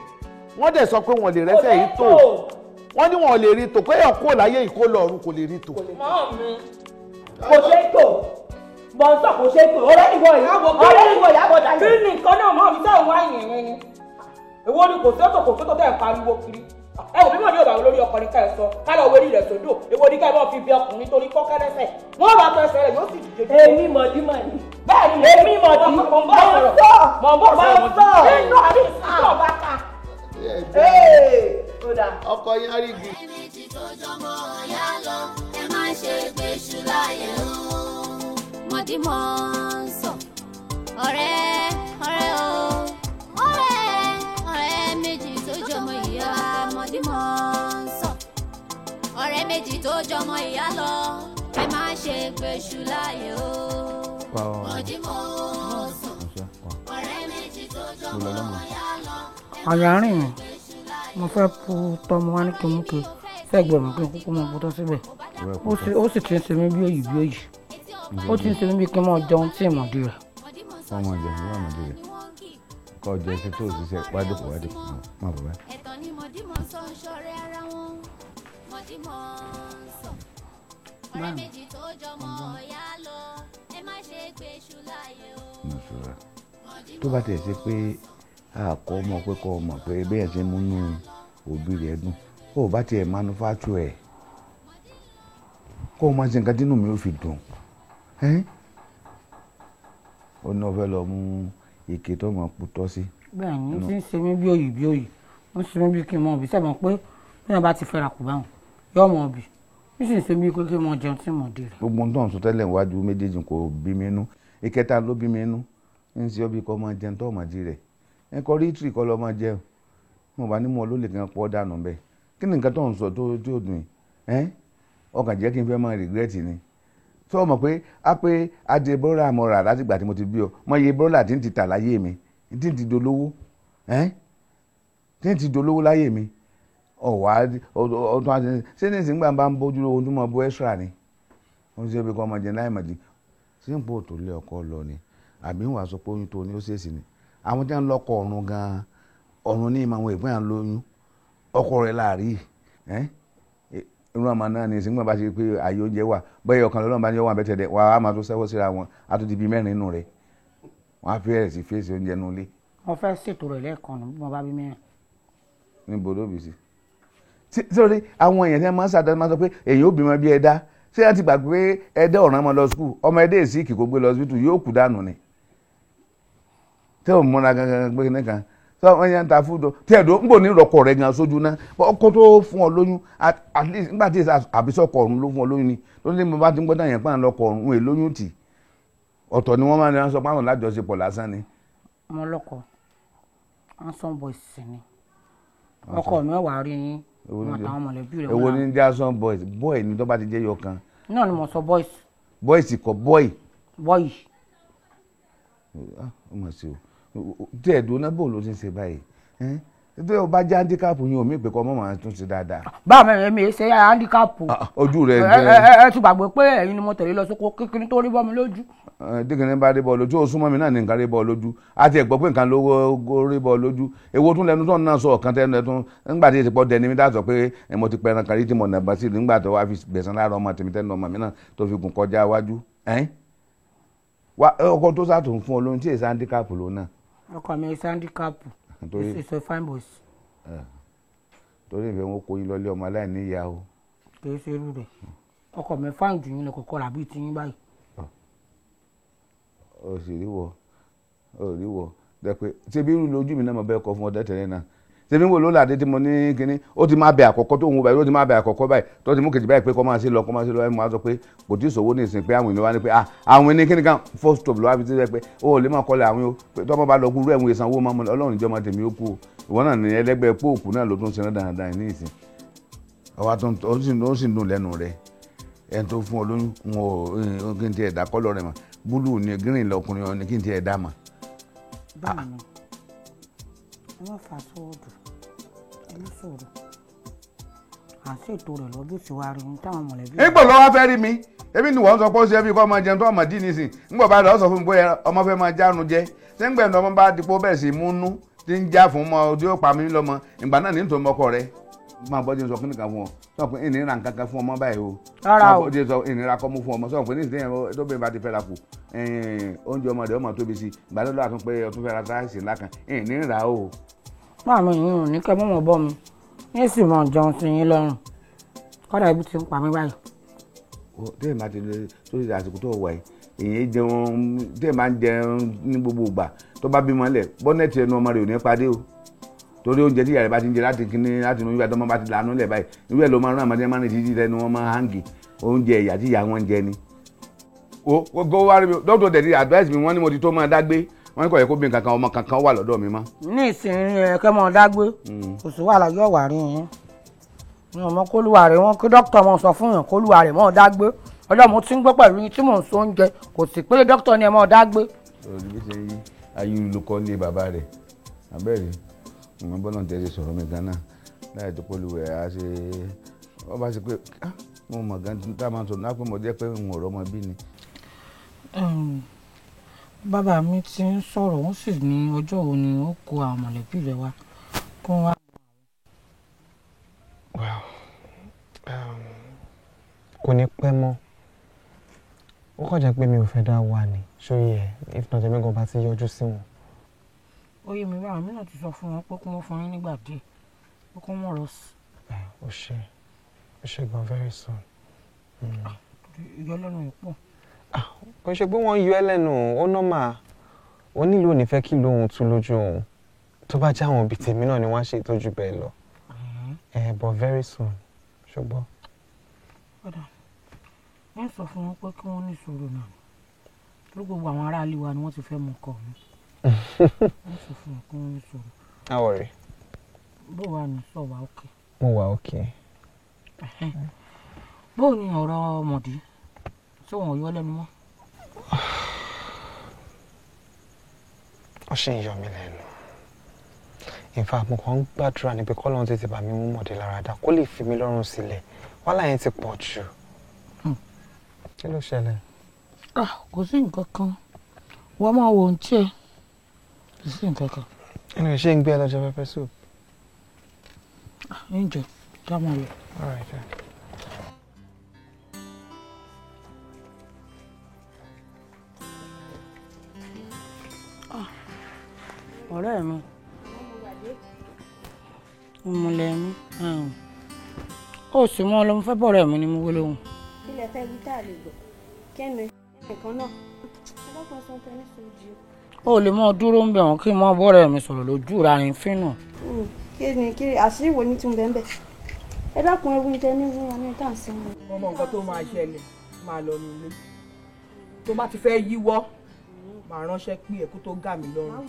wọ́n dẹ̀ sọ pé wọ́n lè rẹ́sẹ̀ yìí tó wọ́n ní wọ́n lè rí tò pé èèyàn kúrò láyé ìkó lọ ọ̀run kò lè rí tò.
Kò ṣe é tò bọ̀ǹsọ̀ kò ṣe é tò ọ̀rẹ́ nìwọ yìí ọ̀rẹ́ nìwọ yìí àbọ̀dá yìí.
Kí ni nǹkan náà mọ̀ mi sẹ́wọ̀n wá yìnyín ni èwo ni kò sẹ́tò kò sẹ́tò tẹ̀ ń pariwo kiri. Ẹ wò mímọ̀ ní ọ̀rọ̀ àwọn olórí ọkùnrin ká ẹ sọ ká lọ wérí rẹ̀ sódò èwo ní ká ẹ bọ́ fi bí ọkùnrin torí kọ́kẹ́ lẹ́sẹ̀ wọ́n bá tọ́ ẹsẹ̀ rẹ̀ yóò sì dìde.
Èmi mọ̀dí mọ̀ ni.
Bẹ́ẹ̀ ni
èmi mọ̀dí
mọ̀ ń bọ̀ sọ̀rọ̀ mọ̀ ń bọ̀ sọ̀rọ̀ nínú àbí ìsìnkú ọba ká.
Ọkọ yín á rí igi.
Méjì tó jọmọ ọ̀yá lọ, ẹ má ṣe gbèsù láyé o. Mọ̀dímọ̀ ń sọ ọ̀rẹ́ ọ̀rẹ́ o ọ̀rẹ́ ọ̀rẹ́ méjì tó jọmọ ìyá mọ̀dímọ̀ ń sọ ọ̀rẹ́ méjì tó jọmọ ìyá lọ, ẹ má ṣe gbèsù láyé o. Mọ̀dímọ̀ ń sọ ọ̀rẹ́ méjì tó jọmọ ìyá lọ.
Àyà rìn mí, mo fẹ́ pu tọmọ wá ní kí n mú ke sẹ́gbẹ̀ẹ́ mi kí n kúkú mọ bọ́tọ́ síbẹ̀. Ó sì ti ń ṣe mí bí òyì bí òyì, ó ti ń ṣe mí bí kí n mọ jẹun tí ìmọ̀dí rẹ̀.
Ọmọ jẹun ìwọ ìmọ̀dí rẹ̀ kọ́ jẹ sí tó ṣiṣẹ́ wádìí wádìí má bọ̀ báyìí.
Ẹ̀tàn ni mọ̀dímọ̀ sọ ń ṣọ̀rẹ́ ara wọn, mọ̀dímọ̀ sọ ọ̀rẹ́ méjì tó jọmọ ọ̀yá lọ, ẹ má ṣe gbèsù láyé o.
Tó bá tẹ̀ ṣe pé àkọ́ ọmọ pé kọ́ ọmọ pé bẹ́ẹ̀ ṣe múnú òbí rẹ̀ dùn kó o bá tiẹ̀ manufacture ẹ̀ kó o máa ṣe nǹkan tínú mi ò fi dùn. Ó ní o fẹ́ lọ mú ike tó mọ̀ putọ́ sí.
Bẹ́ẹ̀ ni ó ti ń ṣe mí bí òyì bí òyì, ó ń ṣe mí bí kí n mọ òbí sẹ́wọ̀n pé bí wọ́n bá ti fẹ́ra kù báwọn yóò mọ òbí ó sì ń ṣe mí pé kí n mọ jẹun tí mo dé rẹ̀.
Gbogbo ohun tó ń sọ tẹ́lẹ̀ wájú méjèèjì kò bí mi nú, ìkẹta ló bí mi nú, ń ṣe ọbí kọ́ máa jẹun tó máa jí rẹ̀ ẹ kọ́ rí tìrì kọ́ lọ́ máa jẹun mo bá ní mo ló lè kàn pọ́ dànù bẹ́ẹ̀. Kí ni nǹkan tó ń sọ tó tó dùn ẹ́ ọkàn jẹ́ kí n fẹ́ máa regret ni. Tó o mọ̀ pé á pé adé bọ́lá mo rà láti ìgbà tí mo ti bí ọ mọ iye bọ́lá tí ń ti tà láyé mi tí ń ti dolówó ẹ́ tí ń ti dolówó láyé mi ọ̀wá ọ̀tún àti ṣé ní ìsìngbà bá ń bójú lówó tó mọ̀ bó extra ni ó ń ṣe bí kò ọmọ jẹ láì mọ̀dí ṣé ń pò tó lé ọkọ lọ ni àbí wàá sọ pé oyún tó ní ó ṣèṣì ni àwọn tí wọ́n lọ́kọ ọ̀run gan-an ọ̀run ní ìmọ̀ àwọn ìpín à ń lóyún ọkọ rẹ̀ láàrí ẹ́ irú àmà náà ni ìsìngbà bá ṣe pé ààyè oúnjẹ wà bẹ́ẹ̀ ọ̀kan lọ́nà bá ní ọwọ́ àbẹ́tẹ̀dẹ̀ wà á máa tó sẹ́wọ́ síra wọn á tó di bíi mẹ́rin nù rẹ̀ wọ́n á fẹ́rẹ̀ sí fèsì oúnjẹ nù ilé.
Wọ́n fẹ́ ṣètò rẹ̀ lẹ́ẹ̀kan nù bí wọ́n bá bí mẹ́rin.
Níbo ló bì sí. Sórí àwọn èèyàn tí wọ́n máa ń ṣàdáná máa sọ pé èèyàn ó bímọ bí ẹ̀dá ṣé wọ́n ti gbà pé ẹ̀dá ọ̀ràn máa lọ skul ọmọ ẹ̀dá èsì kì kó gbé lọ síbítù yóò kú dànù ni. Tẹ́ ò múra gangan pé nìkan Sọ wọn yẹn ń ta fúdù tí ẹ̀dọ́ ń bò ní ìrọ̀kọ̀ rẹ̀ gan sójú náà, ọkọ tó fún ọ lóyún, at least nígbà tí àbísọ̀kọ̀ ọ̀run ló fún ọ lóyún ni tó ní mo bá ti ń gbọ́dọ̀ yẹn pààrọ̀ lọkọ̀ ọ̀run ń lóyún tì ọ̀tọ̀ ni wọ́n máa ń sọ pé àwọn lájọṣepọ̀ lásán ni.
Ọmọ ọlọ́kọ handsome boys ni ọkọ mi wà rí yín wọn àtàwọn mọ̀lẹ́bí rẹ̀.
Èwo ni handsome boys? Boy ni tó bá ti jẹ́ yọ kan.
Náà ni mo sọ boys.
Boys kọ́ boy.
Boy.
Ó mà ṣe o, tí ẹ̀dùn náà bò ló ti ń ṣe báyìí, tí o bá jẹ́ handicap yín omi ìpè kọ́ ọmọ màá tún ṣe dáadáa.
Báwo ni èmi ṣe handicap?
Ojú rẹ
ẹ ti gbàgbé pé ẹ̀yin ni mo tẹ̀lé lọ sóko kékeré tó rí bọ́ mi lójú.
Díkìnní bá rí bọ́ lójú, ó súnmọ́ mi náà ní nǹkan rí bọ́ lójú, àti ẹ̀gbọ́n pé nǹkan ló rí bọ́ lójú. Èwo tún lẹnu tó ń náà sọ ọ̀kan tẹnu ẹ̀ tún nígbà tí èsì pọ̀ dẹni mi dá sọ pé mo ti pẹran kan rí tí mo nà bá sí nígbà tó wá fi gbẹ̀sán lára ọmọ tèmi tẹnu ọmọ mi náà tó fi gùn kọjá wájú. Ọkọ tó sàtún fún ọ lóhun tí èsì handicap ló náà.
Ọkọ mi èsì handicap, èsì fine boys.
Torí ìfẹ́ wọn kò yín lọlé ọmọ aláìní ìyá o.
Kì í ṣe irú rẹ̀, ọkọ mi fine jù yín lọ, kọ̀kọ́ rà bíi tiyín báyìí.
O sì rí wọ, o rí wọ dẹ́pẹ́ ṣé bí irú lójú mi náà mo bẹ́ẹ̀ kọ fún ọdẹ tẹ̀lé náà, ṣé bí n wò ló làdé tí mo ní kínní ó ti máa bẹ àkọ́kọ́ tó ń wo báyìí, ó ti máa bẹ àkọ́kọ́ báyìí tó ti mú kejì báyìí pé kọ́ máa ṣe lọ, kọ́ máa ṣe lọ, ẹ̀ máa sọ pé kò tí ì sòwò ní ìsìn pé àwọn ènìyàn wá ní pé àwọn ẹni kíni kan first stop ló wá fi sílẹ̀ pé ó lè máa kọ́lẹ̀ àwọn o, pé tọ́mọ bá lọ kú rú ẹ̀wọ̀n ìsanwó máa mọ Ọlọ́run ìjọba tèmi ó kú o. Ìwọ náà ní ẹlẹ́gbẹ́ póòpù náà ló tún ṣe náà dáadáa ní ìsìn, ọwọ́ tó sì ń dùn lẹ́nu rẹ̀. Ẹni tó fún ọ lóyún ń wọ kí n tiẹ̀ dá kọ́lọ̀ rẹ̀ mọ̀, búlù ni green lọkùnrin ọ ni kí n tiẹ̀ dá mọ̀.
Báwo ẹ má fà sóòdù, ẹ má sọ̀rọ̀, à ń ṣètò rẹ̀ lọ́dún tí wàá rí ní táwọn mọ̀lẹ́bí.
Nígbà lọ́wọ́ fẹ́ rí mi, èmi ni wọ́n sọ pé ó ṣe é bí kọ́ ọmọ jẹun tó ọmọ dín nísìn, nígbà bá lọ́ọ́ sọ fún mi pé ọmọ fẹ́ máa jánu jẹ, ṣé ń gbẹ̀ndọ̀ ọmọ bá dipò bẹ́ẹ̀ sì múnú tí ń já fún ọmọ tí ó pa mí lọ́mọ, ìgbà náà ní tòun ọkọ rẹ̀ máa bọ́ jẹ́ sọ kíni kan fún ọ, sọ pé ìnira nǹkan kan fún ọmọ báyìí o.
Rárá o.
Máa bọ́ jẹ́ sọ ìnira kọ́ mú fún ọmọ, sọ pé ní ìsìn tó bẹ́ẹ̀ bá ti fẹ́ ra kù, oúnjẹ ọmọ rẹ̀ ọmọ tóbi sí, ìgbà tó lọ́wọ́ àtún pé ọtún fẹ́ ra táìsì ńlá kan, ìnira o.
Máàmù yìí ò ní kẹ́ mọ́mọ́ bọ́ mi, ní sì mọ̀ jẹun sí yín lọ́rùn, kọ́dà ibi tí ń pa mí báyìí.
Téèyàn bá ti lè sórí àsìkò tó wà yìí, èyí jẹun, téèyàn bá ń jẹun ní gbogbo ìgbà tó bá bímọ lẹ̀, bọ́nẹ̀tì ẹnu ọmọ rẹ̀ ò ní padé o, torí oúnjẹ tí ìyá rẹ̀ bá ti ń jẹ láti kíní láti inú ìgbà tó ọmọ bá ti lànà lẹ̀ báyìí, irú ẹ̀ ló máa ń rán àmọ́tẹ́ máa ń títí tẹnu wọn máa ń hangi oúnjẹ ìyá tí ìyá wọn ń jẹ ni. O kó wá rí mi, dókítà dẹ̀ ti advice mi, wọ́n ní mo ti tó máa dágbé, wọ́n ní kò yẹ kó bí nǹkan kan ọmọ kankan wà lọ́dọ̀ mi mọ́.
Ní ìsinyìí ẹ kẹ́ mọ́ dágbé, kò sí wàhálà yóò wà rí yín, mi ò mọ kólúwa rẹ̀ wọ́n kí dókítà mọ̀ sọ fún yàn kólúwa rẹ̀ mọ́ dágbé, ọjọ́ mo ti ń gbé pẹ̀lú yín tí mò ń so oúnjẹ kò sì pé dókítà ni ẹ mọ́ dágbé.
Bí ṣe yí ayélujára ní bàbá rẹ̀ abẹ́rẹ́ ìmọ̀ bọ́lá ń tẹ̀lé sọ̀rọ̀ mi gan-an láì tó pọ̀lú ẹ̀ á ṣe wọ́n bá ṣe pé mo mọ̀ gan tá a máa sọ̀rọ̀ náà pé mo jẹ́ pé n ò rọ́mọ bí ni.
Bàbá mi ti ń sọ̀rọ̀, wọ́n sì ní ọjọ́ wo ni ó kó àwọn mọ̀lẹ́bí rẹ̀ wá kó wá.
Well, kò ní pẹ́ mọ́, ó kàn jẹ́ pé mi ò fẹ́ dá wà ní sórí ẹ̀, if not èmi gan bá ti yọjú sí wọn.
Ó yé mi, báwọn mi náà ti sọ fún wọn pé kí wọ́n fún yín nígbà díẹ̀, pé kí wọ́n rọ sí.
Ó ṣe gan very soon.
Ìyọlẹ́nu yìí pọ̀.
Kò ṣe pé wọ́n yọ ẹ́ lẹ́nu, ó nọ́mà, ó nílò ò ní fẹ́ kí lóhun tú lójú òun, tó bá já àwọn òbí tèmi náà ni wọ́n á ṣe ìtọ́jú bẹ́ẹ̀ lọ. But very soon, ṣùgbọ́n.
Padà wọ́n sọ fún wọn pé kí wọ́n ní sùúrù náà, torí gbogbo àwọn aráàlú wa ni wọ́n ti fẹ́ mú ọkọ mi. Wọ́n sọ fún wọn kí wọ́n ní sùúrù.
Má worry.
Bó wà ní sọ wà ókè.
Mo wà ókè.
Bó ni ọ̀rọ̀ ọmọdé tí wọn ò yọ lẹ́nu mọ́?
Ó ṣì ń yọ mí lẹ́nu. In fact, mo kàn ń gbàdúrà ní pé k'Ọlọ́run tètè bá mi mú Mọ̀dé lára dá kó lè fi mí lọ́rùn sílẹ̀. Wàhálà yẹn ti pọ̀ jù. Kí ló ṣẹlẹ̀?
Kò sí nǹkan kan. Wọ́n máa wo ohun tí ẹ. Kò sí nǹkan kan.
Ẹnu ìṣe ń gbé ẹ lọ́jọ́ pepper soup.
Ǹjẹ́ ká máa lọ.
All right, then.
Ọ̀rẹ́ mi, ìmùlẹ̀ mi, ó sì mọ́ ọlọ́mọ fẹ́ bọ̀rẹ̀ mi ni mo wé lóhùn.
Kí lẹ fẹ́ wí tá a lè gbọ́? Kẹ́nu ẹnìkan náà. Ẹ bá kan sọ tẹ́lẹ̀ sójú.
Ó lè mọ dúró ń bẹ̀ wọ́n kí n mọ bọ́ọ̀rẹ́ mi sọ̀rọ̀ lójú ra rìn fínà.
Kí ni kí àṣírí wo ni tún bẹ́ẹ̀ bẹ́ẹ̀? Ẹ dákun ewu tẹ ní fún wa ní tá à ń sin.
Mo mọ nǹkan tó máa ṣẹlẹ̀, máa lọ nílé. Tó bá ti fẹ́ yíwọ́, màá ránṣẹ́ pé ẹ̀kú tó gà mí lọ́rùn.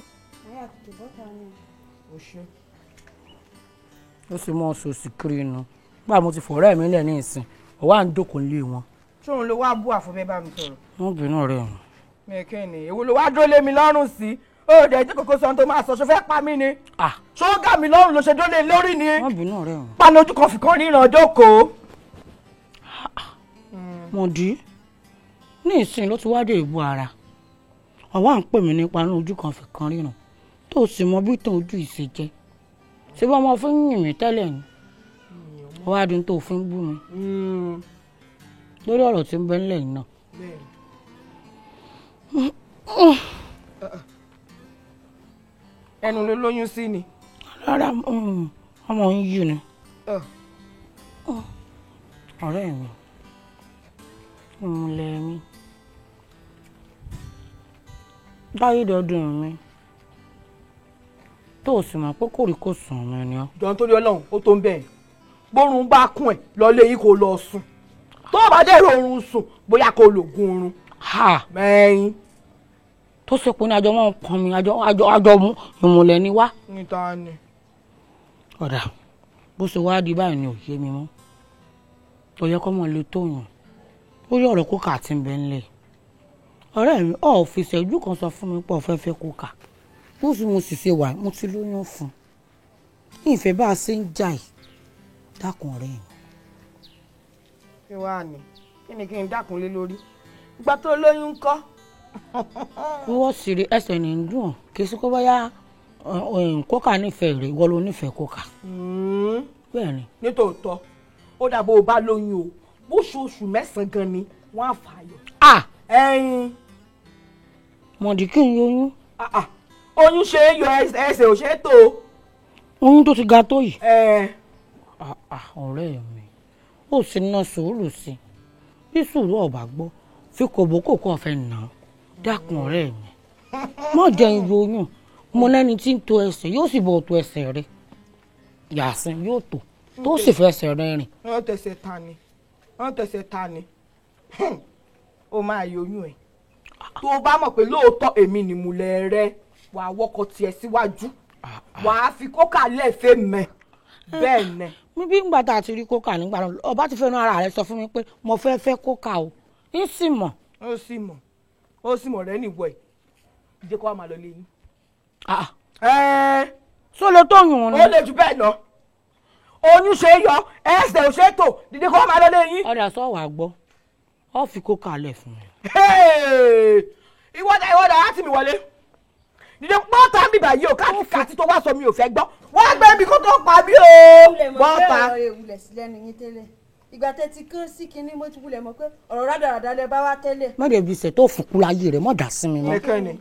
O ṣe.
Ó sì mọ sòsì kiri inú. Gbà mo ti fọ̀rẹ́ mi lẹ̀ ní ìsìn, ọ̀wá ń dòkò nílé wọn.
Ṣóun ló wá bú àfọ̀bẹ́ bá mi sọ̀rọ̀.
Wọ́n bínú ọ̀rẹ́ mi.
Mẹ̀kẹ́ ni, èwo ló wá dúró lé mi lọ́rùn sí? Ó dẹ̀ jẹ́ kókó sọ tó máa sọ, ṣo fẹ́ pa mí ni? Ṣó gà mí lọ́rùn ló ṣe dúró lé lórí ni?
Wọ́n bínú ọ̀rẹ́ mi.
Pa lójú kan fìkan ríran jókòó.
Mọ̀dí, ní ìsìn ló ti wá dé ìbú ara. Ọ̀wá ń pè mí nípa ní ojú kan fìkan ríran. Tó o sì mọ bí tàn ojú ìṣe jẹ́. Ṣé bá ọmọ fún yìn mí tẹ́lẹ̀ ni? Ọwọ́ adùn tó fi ń bú mi. Lórí ọ̀rọ̀ tí ń bẹ ńlẹ̀ yìí náà.
Ẹnu ló lóyún sí ni.
Rárá, ọmọ ń yí ni. Ọ̀rẹ́ mi, ìmùlẹ̀ mi, dáyédọdún mi, tó o sì mọ̀ pé kòríkòsùn mi ni ọ́.
Jọ̀ọ́ nítorí Ọlọ́run, ó tó ń bẹ̀ ẹ́. Bórun bá kún ẹ̀ lọ lé yín kó lọ sùn. Tó o bá dẹ̀ oorun sùn, bóyá kó lògùn oorun. Mẹ́rin.
Tó ṣe pé ní àjọ máa ń pọn mi, àjọ mú ìmùlẹ̀ ni wá.
Níta ni.
Ọ̀dà, bó ṣe wá di báyìí ni ò yé mi mọ́. Tó yẹ kó mọ̀ lè tó yàn. Ó yọ ọ̀rọ̀ kókà tí ń bẹ ńlẹ̀. Ọ̀rẹ́ mi, ọ̀ fi ìṣẹ́jú kan sọ fún mi pé ó fẹ́ fẹ́ kókà. Bó sì mo sì ṣe wà, mo ti lóyún fún un. Ìfẹ́ bá a ṣe ń jà yìí. Dákun ọ̀rẹ́ mi.
Kí wàá ní? Kí ni kí n dákun lé lórí? Ìgbà tó lóyún ń kọ́.
Wọ́n sì rí ẹsẹ̀ ní dùn ọ́. Kì í ṣe kó bóyá kókà nífẹ̀ẹ́ rẹ̀, ìwọ ló nífẹ̀ẹ́ kókà. Bẹ́ẹ̀ ni.
Nítòótọ́, ó dà bó o bá lóyún o, bó ṣe oṣù mẹ́sàn-án gan ni wọ́n á fààyàn. Ẹyin.
Mọ̀dí kí n yóyún.
Oyún ṣe é yọ, ẹsẹ̀ ò ṣe é tó.
Oyún tó ti ga tó yìí. Ọ̀rẹ́ mi, ó sì ná sùúrù sí i. Bí sùúrù ọ̀bà gbọ́, fi kòbókò kọ́ fẹ́ nà án. Dákun ọ̀rẹ́ mi, má jẹ́ n yóyún. Mo lẹ́ni tí ń to ẹsẹ̀, yóò sì bọ̀ to ẹsẹ̀ rẹ̀. Yàsín yóò tó, tó sì fẹsẹ̀ rẹ̀ rìn.
Wọ́n tẹsẹ̀ ta ni, wọ́n tẹsẹ̀ ta ni. Ó máa yóyún ẹ̀. Tó o bá mọ̀ pé lóòótọ́ èmi ni ìmùlẹ̀ rẹ, wàá wọ́kọ̀ tiẹ̀ síwájú. Wàá fi kókà lẹ́ẹ̀fẹ́ mẹ́. Bẹ́ẹ̀ ni.
Mi bí ngbà tá a ti rí kókà nígbà náà, ọba ti fẹ́ràn ara rẹ sọ fún mi pé mo fẹ́ fẹ́ kókà o. Ń sì mọ̀.
Ó sì mọ̀, ó sì mọ̀ rẹ nìwọ̀ ẹ̀. Ìjẹ́ kó wá máa lọ lé yín.
Ṣó lè tó yùn ni?
Ó lè jù bẹ́ẹ̀ lọ. Oyún ṣe é yọ, ẹsẹ̀ ò ṣe é tò, dìde kó wá máa lọ lé yín.
Ọ̀dà sọ wàá gbọ́, ó fi kókà lẹ̀ fún mi.
Ìwọ́dà ìwọ́dà á tì mí wọlé. Dìde bọ́ọ̀tà ń bìbà yìí o, káàkiri tó wá sọ mi ò fẹ́ gbọ́. Wọ́n gbé mi kó tó pa mí o. Bọ́ọ̀tà.
Wulẹ̀ sí lẹ́nu yín tẹ́lẹ̀. Ìgbà tẹ́ ti kán sí kinní mo ti wulẹ̀ mọ̀ pé ọ̀rọ̀ rádaràda lẹ bá wá tẹ́lẹ̀.
Má dẹ̀ bí ìṣẹ̀ tó fòkú láyé rẹ̀, má dà sí mi mọ́.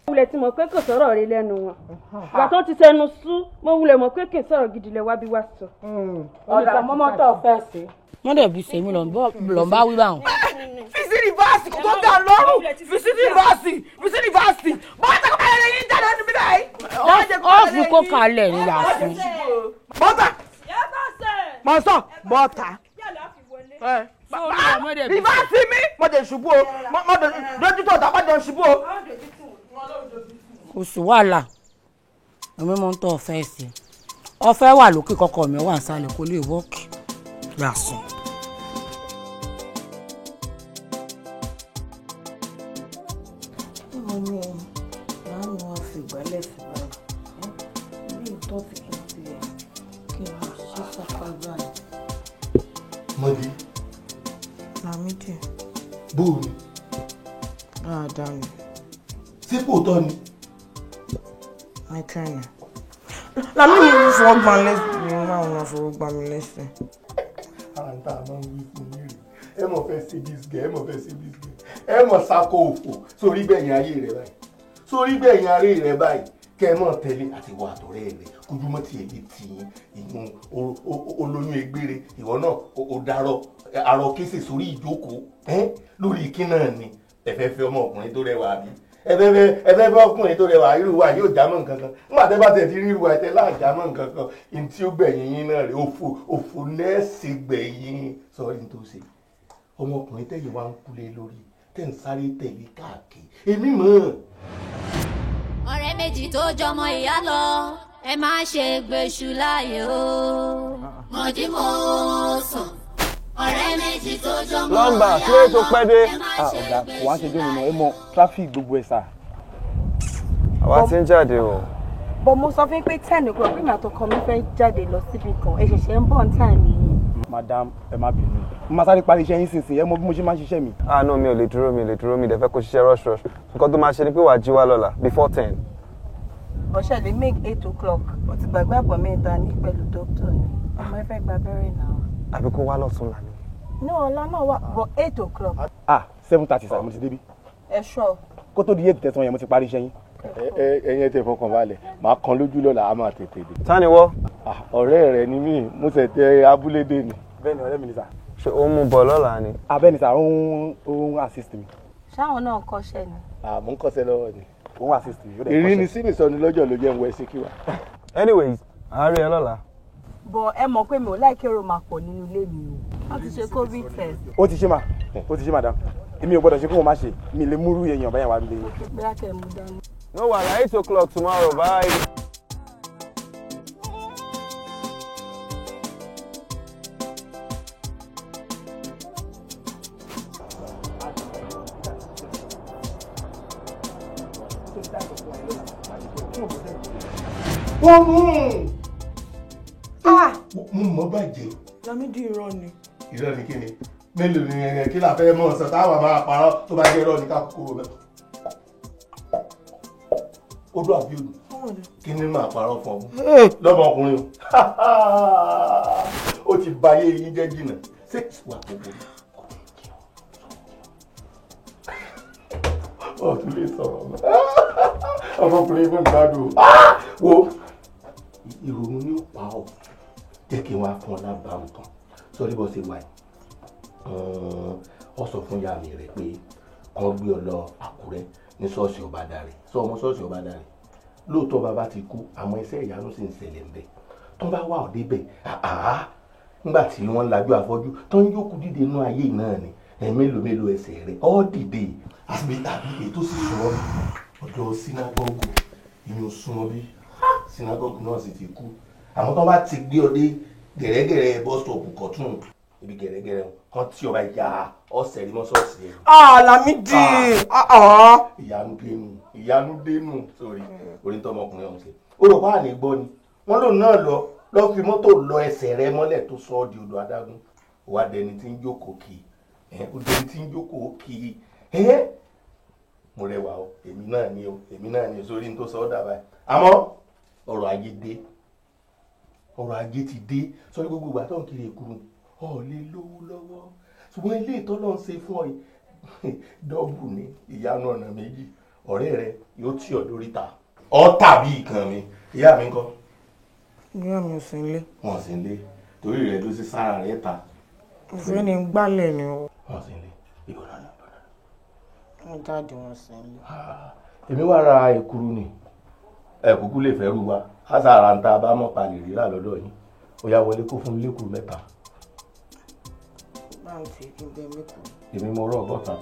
Wulẹ̀ ti mọ̀ pé kò sọ̀rọ̀ rẹ lẹ́nu wọn. Ìgbà tó ti sẹnu sú, mo wulẹ̀ mọ̀ pé kì í sọ̀rọ̀ gidi lẹ wá bí wá sọ.
Ọ̀dà mọ́mọ́ tó fẹ́ sí. Má dẹ̀ bí ìṣẹ̀ mi lọ ń bá wí báwọn.
Fi sí rìvásì kò tó ga lọ́rùn. Fi sí rìvásì, fi sí rìvásì. Bọ́ọ̀tà kò bá yẹn yín jáde nínú bíbá yìí.
Ó fi kókà lẹ̀ ní Yàsín.
Bọ́ọ̀tà. Mọ̀sán bọ́ọ̀tà. Rìvásì mi. Mo dé ṣubú o. Mo dé dójú tó ọ̀tá, mo dé ṣubú o.
Kò sí wàhálà, èmi mọ̀ ń tọ́ ọ̀fẹ́ sí i. Ọ̀fẹ́ wà lókè kọ́kọ́ mi wà sálẹ̀ kó lè wọ́ọ̀kì. Yàsín.
Báwo ni màá mi wá fi ìgbálẹ̀ sí báyìí? Ilé ìtọ́ ti kí n tiẹ̀ kí n máa ṣe sápá báyìí.
Mọ̀dí.
Lámídì.
Bóò ni?
Dáadáa ni.
Ṣé kò tọ́ ni?
Mẹ́kẹ́ni. Lámídì mi fọwọ́ gbá mi lẹ́sẹ̀. Mo máa ń fọwọ́ gbá mi lẹ́sẹ̀.
Ara ń tà máa ń wí fún yín rè. Ẹ mọ̀ fẹ́ ṣe dis girl, ẹ mọ̀ fẹ́ ṣe dis girl. Ẹ mọ̀ sako òfò sórí gbẹ̀yìn ayé rẹ̀ báyìí. Sórí gbẹ̀yìn ayé rẹ̀ báyìí. Kẹ́ ẹ mọ̀ tẹ̀lé àti wà àtọ̀rẹ́ rẹ̀ kójúmọ́ tiẹ̀ lè tì yín ìyún olóyún egbére ìwọ náà ó darọ arọ kése sórí ìjókòó lórí ikín náà ni ẹ fẹ́ fẹ́ ọmọkùnrin tó rẹwà àbí Ẹ fẹ́ fẹ́ ọkùnrin tó rẹwà irú wa yóò jámọ́ nǹkan kan. Nígbà tẹ́ bá tẹ̀ ti rí irú wa tẹ́ láà jámọ́ nǹkan kan, ní tí ó gbẹ̀yìn yín náà rè òfò nẹ́ẹ̀sì gbẹ̀yìn. Sọ́ọ́rí tó ṣe ọmọkùnrin tẹ̀yìn wa ń kúlé lórí tẹ̀ ń sáré tẹ̀lé káàkiri èmi mọ̀.
Ọ̀rẹ́ méjì tó jọmọ ìyá lọ, ẹ má ṣe gbèṣù láàyè o. Mọ̀dímọ̀ sàn. Ọ̀rẹ́ méjì tó jọmọ ìyá lọ,
nọ́mbà kílé tó pẹ́ dé.
ẹ má ṣe
Ọ̀gá kò wá ṣe
gbèṣù
jó mi mọ́, ẹ mọ traffic gbogbo ẹ̀ sà.
Àwa ti ń jáde o.
But mo sọ fún yín pé 10 o'clock pé màá tó kọ mi fẹ́ jáde lọ síbi kan, ẹ ṣẹ̀ṣẹ̀ ń bọ̀ ní time yìí.
Madam, ẹ má bínú, mo máa sáré parí iṣẹ́ yín sínsìn, ẹ mọ bí mo ṣe máa ń ṣiṣẹ́ mi.
Ah no, mi ò lè dúró, mi ò lè dúró, mi dẹ̀ fẹ́ kó ṣiṣẹ́ rush rush. Nǹkan tó máa ṣe ni pé wàá jí wá lọ́la before 10.
Ọ̀ṣẹ́ lè make 8 o'clock, ó ti gbàgbé àpọ̀ mẹ́ta ní pẹ̀lú doctor ni. Ọmọ ẹ fẹ́ gba abẹ́rẹ́ náà.
Àbí kó wá lọ́túnla ni.
No, ọ̀la náà wà, but 8 o'clock.
Ah, 7:30 sà, mo ti débí.
Ẹ ṣọ́.
Kó tó di 8 tẹ̀sán yẹn, mo ti parí iṣẹ́ yín.
Ẹ̀yin ẹ tẹ fọkàn balẹ̀, màá kan lójú lọ́la, a máa tètè dé.
Ta ni wọ́?
Ọ̀rẹ́ rẹ ni mí, mo ṣẹ̀ tẹ abúlé dé ni.
Bẹ́ẹ̀ni, ọ̀rẹ́ mi ni sà.
Ṣé ó mú bọ̀ lọ́la ni?
Ah, bẹ́ẹ̀ni sà, ó ń assist mi.
Ṣáwọn náà kọ́ṣẹ́ ni?
Àmú ń kọ́ṣẹ́ lọ́wọ́ ni.
Ó ń assist mi. Ó dẹ̀ kọ́ṣẹ́.
Ìrínisí nìsọ̀nù lọ́jọ́ ló jẹ́ ń wẹ sí kí wa.
Anyways, à ń rí ẹ lọ́la.
But ẹ mọ̀ pé mi ò like èrò máa pọ̀ nínú ilé mi o. Wọ́n ti ṣe COVID test.
Ó ti ṣe mà, ó ti ṣe madam. Èmi ò gbọ́dọ̀ ṣe kó o má ṣe, mi lè múrú èèyàn báyẹn wá lé yín.
Bóyá kẹ́ ẹ mú dání.
No wahala, 8 o'clock tomorrow, bye.
Wọ́n mú mo mọ̀ bàjẹ́.
Lámídì, irọ́ ni.
Irọ́ ni kíni? Mélòó ni ẹ̀rẹ̀ kí la fẹ́ mọ̀ sọ táwa máa parọ́? Tó bá jẹ́ irọ́ ni ká kúrò mẹ́. Ó dún àbí òdù? Kí ni máa parọ́ fún ọ lọ́mọkùnrin o? Ó ti ba ayé yín jẹ́ jìnnà. Ṣé wà gbogbo ọ̀ tún lè sọ̀rọ̀ mọ́ ọmọkùnrin fún ìgbádùn wo? Ìrònú ni ó pa ọ́. Jẹ́ kí n wá fún ọ lábàá nǹkan sórí bó ṣe wà yìí. Ọ sọ fún ìyá mi rẹ pé kàn gbé ọ lọ Àkúrẹ́ ní ṣọ́ọ̀ṣì Ọbádáre. Sọ ọmọ ṣọ́ọ̀ṣì Ọbádáre? Lóòótọ́ bàbá ti kú, àmọ́ iṣẹ́ ìyanu sì ń ṣẹlẹ̀ ń bẹ̀. Tó bá wà ọ́ débẹ̀, àá nígbà tí wọ́n lajú afọ́jú tó ń jókòó dìde inú ayé náà ni ẹ̀ mélòó mélòó ẹsẹ̀ rẹ̀ ọ́ dìde. Àbí ètò sì súnmọ́ bí ọ̀dọ̀ sínágọ́gù, ìyún súnmọ́ bí sínágọ́gù náà sì ti kú. Àmọ́ tó bá ti gbé ọ dé gẹ̀rẹ́gẹ̀rẹ́ bus stop kọ̀tún ibi gẹ̀rẹ́gẹ̀rẹ́ kan tí ọba ya ọ̀sẹ̀ rí mọ́ ṣọ́ọ̀ṣì ẹ̀.
Ah, Lámídì.
Ìyanu dénú, ìyanu dénú. Sórí orí tó ọmọkùnrin ọ̀hún ṣe, ó rò pa àní gbọ́ ni wọ́n lòun náà lọ lọ fi mọ́tò lọ ẹsẹ̀ rẹ mọ́lẹ̀ tó sọ ọ́ di odò adágún. Wà dẹni tí ń jókòó kì í, ó dẹni tí ń jókòó kì í. Mo rẹwà o, èmi náà ni o, èmi náà ni o. Sórí ní tó sọ ọ́ dà báyìí. Àmọ́ ọrọ̀ ajé dé, ọrọ̀ ajé ti dé. Sórí gbogbo ìgbà tó ń kiri èkuru, ọ̀ lè lówó lọ́wọ́, ṣùgbọ́n ilé ìtọ́lọ́ ń ṣe fún ọ yìí double ní ìyanu ọ̀nà méjì. Ọ̀rẹ́ rẹ yóò tì ọ́ lórí ta ọ tàbí ìkàn mi. Ìyá mi ńkọ́?
Ìyá mi ò sí nílé.
Wọn sì ń lé torí rẹ ló sì sára rẹ ta.
Ìfẹ́ ni ń gbálẹ̀ ni o.
Wọn sì ń lé ìbò náà ni.
Wọ́n jáde, wọn sí nílé.
Èmi wá ra èkuru ni, ẹ kúkú lè fẹ́ rú wa á sàrà ń ta bá mọ̀ pa lè rírà lọ́dọ̀ yín. Ó yá, wọlé kó fún mi lékuru mẹ́ta.
Báńkì kí n bẹ mí kù.
Èmi mo rọ ọgọ́ta,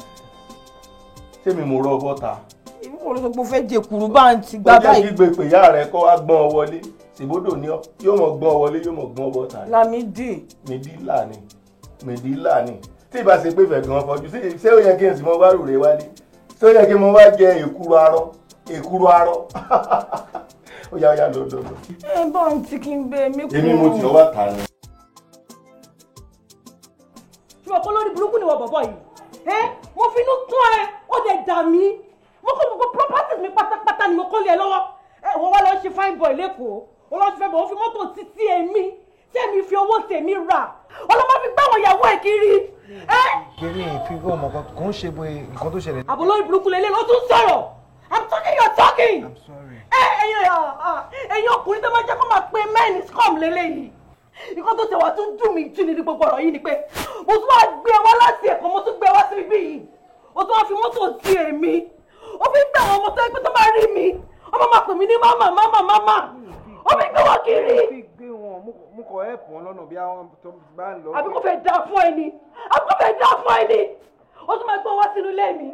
ṣé mi mo rọ ọgọ́ta?
Èmi kò ló sọ pé ó fẹ́ jẹkuru, báńkì gbá
Ó jẹ́
báyìí.
kí gbé pè ìyá rẹ kó wá gbọ́n ọ wọlé. Ṣèbódò ni ọ yóò mọ̀ gbọ́n ọ wọlé, yóò mọ̀ gbọ́n ọ bọ́ta.
Lámídì.
Mèdílà ni, mèdílà ni. Tí ìbá ṣe pé fẹ̀ gan fọjú, ṣé ó yẹ kí n sì mọ wá rúre wálé? Ṣé ó yẹ kí n mọ wá jẹ èkuru arọ, èkuru arọ? Ó yá, ó yá, lọ lọ lọ.
Ẹ báńkì kí n bẹ mí kù.
Èmi mo tì ọ wá ta ni.
Ṣùgbọ́n kó lórí burúkú ni wọ́n bọ̀bọ̀ yìí. Ẹ mo finú tún ẹ, ó dẹ̀ dà mí. Mo kó gbogbo properties mi pátápátá ni mo kó lé ẹ lọ́wọ́. Ẹ wọ́n wá lọ ṣe fine boy lẹ́kọ̀ọ́, wọ́n lọ ṣe fine boy, wọ́n fi mọ́tò títí èmi tẹ́mi fi owó tèmi rà, ọlọ́mọ fi gbá àwọn ìyàwó ẹ̀ kiri. Ẹ
Kéré ìfífọ́ ọmọ kan kò ń ṣe bóyá nǹkan tó ṣẹlẹ̀.
Àbò lórí burúkú lélẹ̀ ló tún sọ̀rọ̀. I'm talking, you're talking.
I'm sorry.
Ẹ ẹ̀yin ọkùnrin tó máa jẹ́ kó máa pe men scum lélẹ́yìí. Nǹkan tó ṣe wà tún dùn mí jù nínú gbogbo ọ̀rọ̀ yìí ni pé mo tún wá gbé wá láti Èkó, mo tún gbé wá síbí yìí, o tún wá fi mọ́tò ti èmi, o fi gbé gbé àwọn ọmọ tó yẹ pé tó máa rí mi, ọmọ máa pè mí ní mama mama mama. Ó fi gbé wọn kiri.
Mo fi gbé wọn, mo kọ̀ ẹ̀pù wọn lọ́nà bí àwọn tó bá ń lọ.
Àbí kò fẹ́ dá fún ẹni? Àbí kò fẹ́ dá fún ẹni? Ó tún máa gbé wọn wá sínú ilé mi.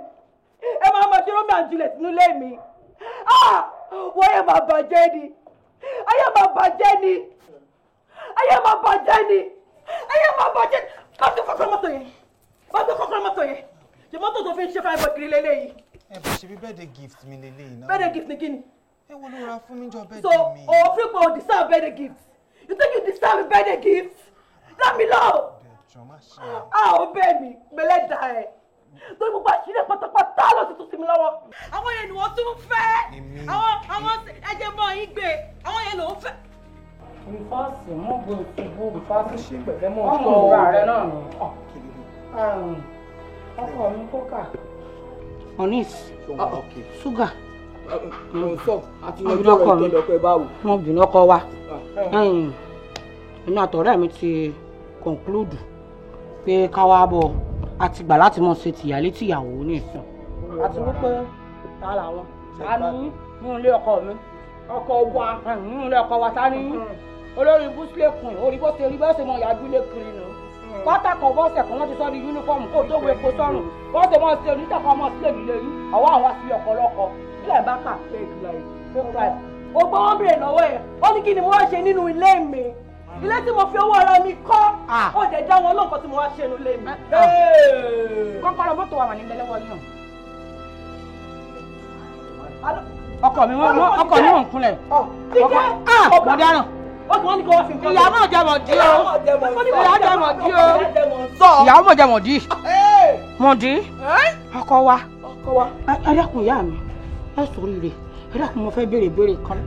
Ẹ máa máa ṣe Romeo and Juliet sínú ilé mi. Wọ́n yẹ máa bàjẹ́ ni. Ayé máa bàjẹ́ ni. Ayé máa bàjẹ́ ni. Ayé máa bàjẹ́ ni. Bá tó kọ́kọ́rọ́ mọ́tò yẹn. Bá tó kọ́kọ́rọ́ mọ́tò yẹn. Ṣé mọ́tò tó fi ń ṣe fáìbọ̀ kiri lélẹ́yìí?
Ẹ bó ṣe bí birthday gift mi lélẹ́yìí náà.
Birthday gift ni kí ni?
Ẹ wo ló ra fún mi jọ birthday mi.
So, òfin pé o deserve birthday gift. You think you deserve birthday gift? Let me know. Ah, o bẹ́ẹ̀ mi, gbẹlẹ́ da ẹ̀. Torí gbogbo àṣírí pátápátá ló ti tún sí mi lọ́wọ́. Àwọn yẹn ni wọ́n tún fẹ́. Àwọn ẹ̀jẹ̀ mọ́ yín gbé. Àwọn yẹn ló ń fẹ́.
Rìfáàsì mọ́ gbé ìṣubú rìfáàsì pẹ̀lẹ́ mọ́ ọmọ ìgbà rẹ náà ni. Ọkọ mi kókà. Onis, ṣúgà. Mo bínú ọkọ wa. Èmi àtọ̀rẹ́ mi ti conclude pé ká wá bọ̀ a ti gbà láti mọ̀ ṣe tìyálé tìyàwó ní ìsìn. Àti wípé ta làwọn ta ní nínú ilé ọkọ mi. Ọkọ wa nínú ilé ọkọ wa ta ní olórí búsílẹ̀kùn orí bó ṣe rí bó ṣe mọ ìyájú lé kiri nù. Pátákọ̀ bọ́sẹ̀ kan wọ́n ti sọ di yúnífọ́ọ̀mù kó tó wo epo sọ́run. Wọ́n ṣe mọ́ ṣe onítọ̀kọ̀ ọmọ sílẹ̀ nílé yín. Ọwọ́ àwọn asílẹ̀ ọkọ lọ́kọ. Ilẹ̀ bá kà fake life fake life.
O gbọ́ wọn bèrè lọ́wọ́ ẹ̀. Ó ní kí ni mo wá ṣe nínú ilé mi? Ilé tí mo fi owó ara mi kọ́. Ó dẹ̀ dá wọn lóǹkan tí mo wá ṣe nínú ilé mi.
Kọ́kọ́rọ́ mọ́tò wa wà ní bẹ́lẹ́wọ́ yàn. Ọkọ mi wọ́n ń kúnlẹ̀. Mo dáràn. Ìyá mọ̀ jẹ́ mọ̀ dí o. Ìyá jẹ́ mọ̀ dí o. Ìyá mọ̀ jẹ́ mọ̀ dí. Mọ̀ dí. Ọkọ wa. Ẹ dákun ìyá mi. Ẹ sórí rẹ̀. Ẹ dákun mo fẹ́ béèrè béèrè kan.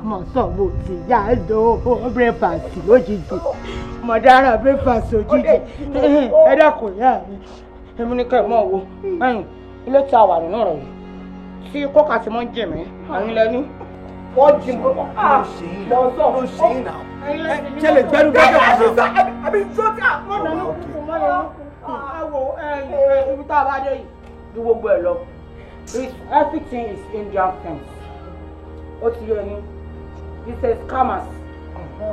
Mo sọ mo ti yá lọ breakfast lójijì. Mo dáràn breakfast òjijì. Ẹ dákun ìyá mi. Èmi ní kẹ́ ẹ̀ mọ̀ wo. Ilé tí a wà nínú ọ̀rọ̀ yìí. Tí kókà ti mọ́ ń jì mí, àwọn ilẹ̀ ní.
Wọ́n jí mọ́.
Ló ṣe é náà. Ṣé lè gbẹ́rú gbẹ́rú àṣìṣe?
Àbí tó tí a.
Wọ́n nà ní kúkú mọ́ yẹn. Ẹ wo ibi tá a bá dé yìí ju gbogbo ẹ̀ lọ. Everything is Indian fence. Ó ti yé yín. It's a scammers.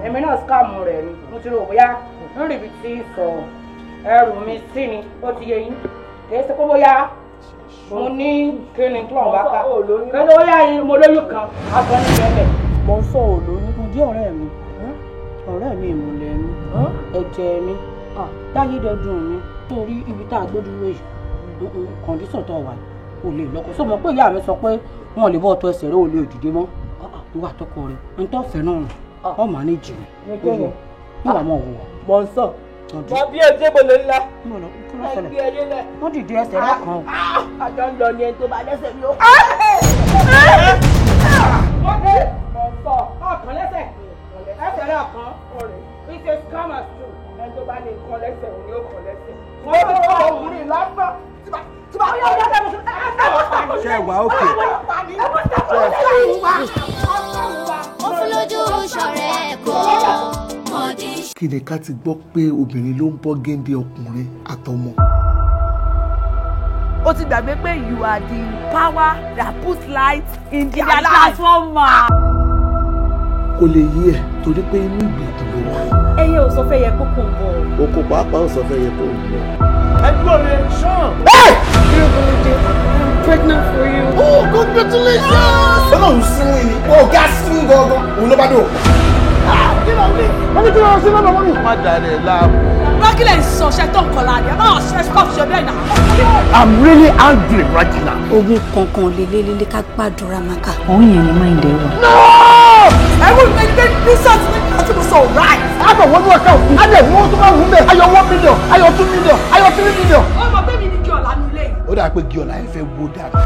Èmi náà scam rẹ̀ ni. Mo ti rò bóyá ń ríbi tí ń sọ ẹrù mi sí ni. Ó ti yé yín. Kì í ṣe pé bóyá mo ní kíni tó ń bá ká kí ló yá mo lóyún kan aṣọ ní ìrẹ́lẹ̀. Mo ń sọ òlóyún. Mo dé ọ̀rẹ́ mi ìmùlẹ̀ mi ẹ̀jẹ̀ mi dáyédẹ́dùn mi torí ibi tá a gbé dúró yìí kọ̀ǹdíṣàn tó wà ò lè lọ́kọ. Sọ mọ̀ pé ìyá mi sọ pé wọn ò lè bọ́ ọtọ ẹsẹ̀ rẹ ò lè dìde mọ́ ìwà àtọkọ rẹ ń tọ́ fẹ́ náà ọ mà ní jì mí níwà mọ̀ wò.
Mo ń sọ wọ́n bí ẹjẹ́ bò ló ń lọ.
Wọ́n dìde ẹsẹ̀ rẹ kan.
Àjọ ń lọ ni ẹni tó bá lẹ́sẹ̀ mi ó.
Wọ́n dé mọ̀ sọ ọkàn lẹ́sẹ̀ ẹsẹ̀ rẹ ọ̀kan. It's a scam as true.
Ẹni tó bá ní nǹkan lẹ́sẹ̀ òun ni ó kàn lẹ́sẹ̀.
Wọ́n ti kọ́ ọkùnrin lásán. Tí bá yọ
ṣe wà ókè.
Ó fún lójú ṣọ̀rẹ́ kọ́ mọ̀dí.
Kí ni ká ti gbọ́ pé obìnrin ló ń bọ́ géńdé ọkùnrin àtọmọ?
Ó ti gbàgbé pé you are the power that puts light in their transformer.
Kò lè yí ẹ torí pé inú ìgbèkùn ló wà.
Ẹyẹ ò sọ fẹ́ yẹ kókó ń bọ̀.
Oko pàápàá ò sọ fẹ́ yẹ kó ń bọ̀.
Ẹ dúró re Sean.
I'm pregnant for you.
Oh, congratulations!
Ọlọ́run sínú ni ọ̀gá sínú gangan òun ló bá dùn.
Kí ló ń bí? Wọ́n ní kí ló ń sí lọ́dọ̀ mọ́mí.
Má dàrẹ́ láàmú.
Rákìlẹ̀ ń sọ ṣẹ́ tó ń kọlá ni, ẹ máa ṣe stop ṣe bẹ́ẹ̀ náà.
I'm really angry right now.
Ogun kankan lélẹ́lẹ́lẹ́ ká gbàdúrà máa kà.
Òun yẹn ni máa ń dẹ̀ wà.
Ẹ wú mi ní research ní àti mo sọ right.
A kò wọ́n ní ọ̀sẹ̀ òkú. A lè mú tó bá wù ú bẹ́ẹ̀. Ayọ̀ 1 million, ayọ̀ 2 million, ayọ̀ 3 million.
Ó mọ̀ pé mi ní kí ọ̀la nílé yìí.
Ó dà pé gíọ̀lá yẹn fẹ́ wó dànù.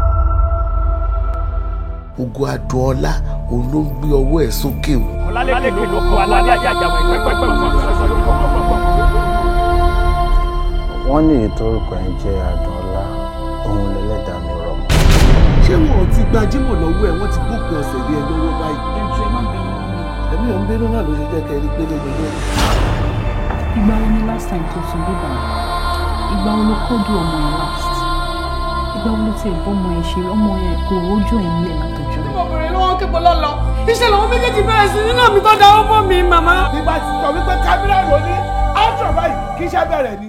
Ògo Adùnọlá òun ló ń gbé ọwọ́ ẹ̀ sókè o.
Ọlálẹ́kẹ̀ ló kọ́ alálẹ́ àjàwẹ̀ pẹ́pẹ́pẹ́.
Wọ́n ní ètò orúkọ ẹ̀ jẹ́ Adùnọlá, òun lẹ́lẹ́dàá mi rọ̀ mọ́.
Ṣé wọn ò ti gbajúmọ̀ lọ́wọ́ ẹ̀ wọ́n ti gbópin ọ̀sẹ̀ lé ẹ lọ́wọ́ báyìí?
Ẹjọ́ ẹ má bínú mi.
Ẹ̀mí ò ń bínú náà ló ṣe jẹ́ kẹ́ ẹ rí pélé mi lórí.
Ìgbà wo ni last time tó sùn bíbá? Ìgbà wo ló kọ́jú ọmọ yẹn last?
Ìgbà wo ló ti ẹ̀ bọ́mọ ẹ̀ ṣe ọmọ ẹ̀ kò rójú ẹ̀ nílẹ̀ látọjọ́.
Ọmọbìnrin ló wọ́n kébo lọ́lọ́. Iṣẹ́ làwọn méjèèjì bẹ̀rẹ̀ sí nínú mi tó dáwọ́ mọ́ mi, màmá.
Nígbà tí sọ wípé kámẹ́rà ló ní action báyìí kí iṣẹ́ bẹ̀rẹ̀ ni.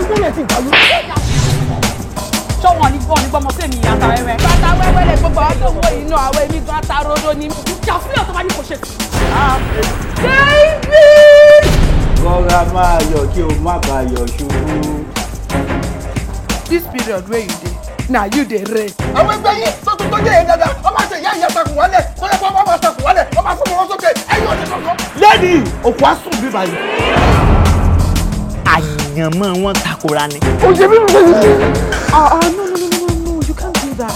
Ìgbélé ti gbàlú. Ṣọ́wọ́n ní gbọ́n ní gbọ́mọ sí èmi ata wẹ́wẹ́. Bàtà wẹ́wẹ́ lè gbogbo àwọn tó wọ inú àwọn èmi gan ata rodo ni. Ìjà fúlẹ̀ tó bá ní kò ṣe. Baby!
Rọra máa yọ̀ kí o má bàa yọ̀ ṣubú.
This period wey you dey, na you dey reign.
Àwọn ẹgbẹ́ yín tó tún tó jẹ́ yẹn dáadáa, wọ́n máa ṣe ìyá ìyá takùn wálẹ̀, tó yẹ kó wọ́n máa takùn wálẹ̀, wọ́n máa fún wọn sókè, ẹ̀yìn òní kankan.
Lẹ́ẹ̀dì òkú á sùn bí báyìí.
Àyànmọ́ wọn takora ni.
Ó ṣe bí mi ṣe ṣe.
Ah ah, no no no no no, you can't do that.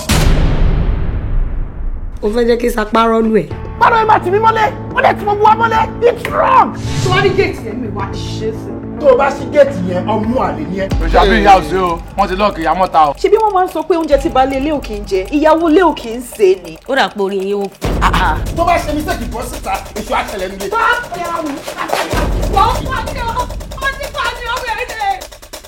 O fẹ́ jẹ́ kí sapá rọ́ọ̀lù ẹ̀.
Báwo ẹ máa tì mí mọ́lẹ̀? Wọ́n lè tí mo bu wa mọ́lẹ̀. It's wrong.
Tí wọ́n ní géètì yẹn mi wá ṣe é sí.
Tó o bá ṣí géètì yẹn, ọmú àlè ni ẹ.
Òṣàbí ìyá òsè o, wọ́n ti lọ́ọ̀kì ìyá mọ́ta o.
Ṣebí wọ́n máa ń sọ pé oúnjẹ tí baálé ilé ò kì í jẹ, ìyàwó ilé ò kì í sè é ni.
Ó dà pé orí yín ó kú.
Tó bá ṣe mistake bọ́ síta, èso àtẹlẹ nílé.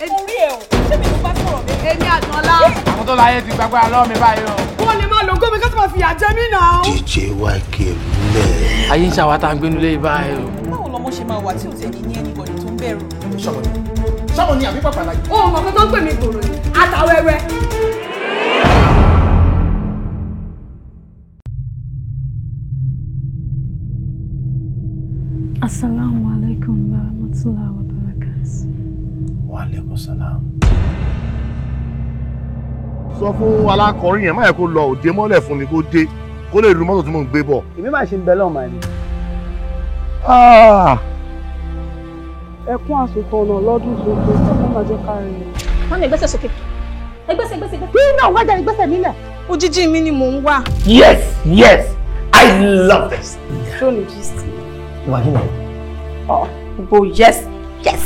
Orí ẹ̀ o, ṣé mi ló bá sọ̀rọ̀ mi? Èmi Àdùnọlá.
Àwọn tó láyé ti gbàgbára lọ́wọ́ mi báyìí o.
Wọ́n lè máa lo gómìnà kí wọ́n máa fìyà jẹ mí náà.
DJ YK múlẹ̀.
Ayé ń ṣàwátà ń gbénú lé báyìí o.
Báwo lọmọ ṣe máa wà tí ò tẹ̀ ní ní anybody tó ń bẹ̀rù?
Ṣọ́mọ ni àbí pàpà láyé.
Ó mọ̀ pé tó ń pè mí gbòòrò ni, àtàwẹ́wẹ́.
Assalamu alaikum wa rahmatullahi wa barakatuh.
Wa alaikum salam.
Sọ fún alákọ̀ọ́rin yẹn má yẹ kó lọ òde mọ́lẹ̀ fún mi kó dé kó lè ru mọ́tò tí mò ń gbé bọ̀.
Èmi máa ṣe ń bẹ lọ́mọ ni.
Ẹkún àsopọ̀ ọ̀nà lọ́dún tuntun ọmọ máa jẹ́ ká rìn.
Wọ́n ní ẹgbẹ́sẹ̀ sókè. Ẹgbẹ́sẹ̀ gbẹ́sẹ̀ gbẹ́sẹ̀.
Bí náà wájà ìgbésẹ̀ nílẹ̀.
Òjijì mi ni mò ń wá.
Yes, yes, I love this.
Ṣé o ní gist?
Wà kí ni?
Ọ̀ bo yes, yes.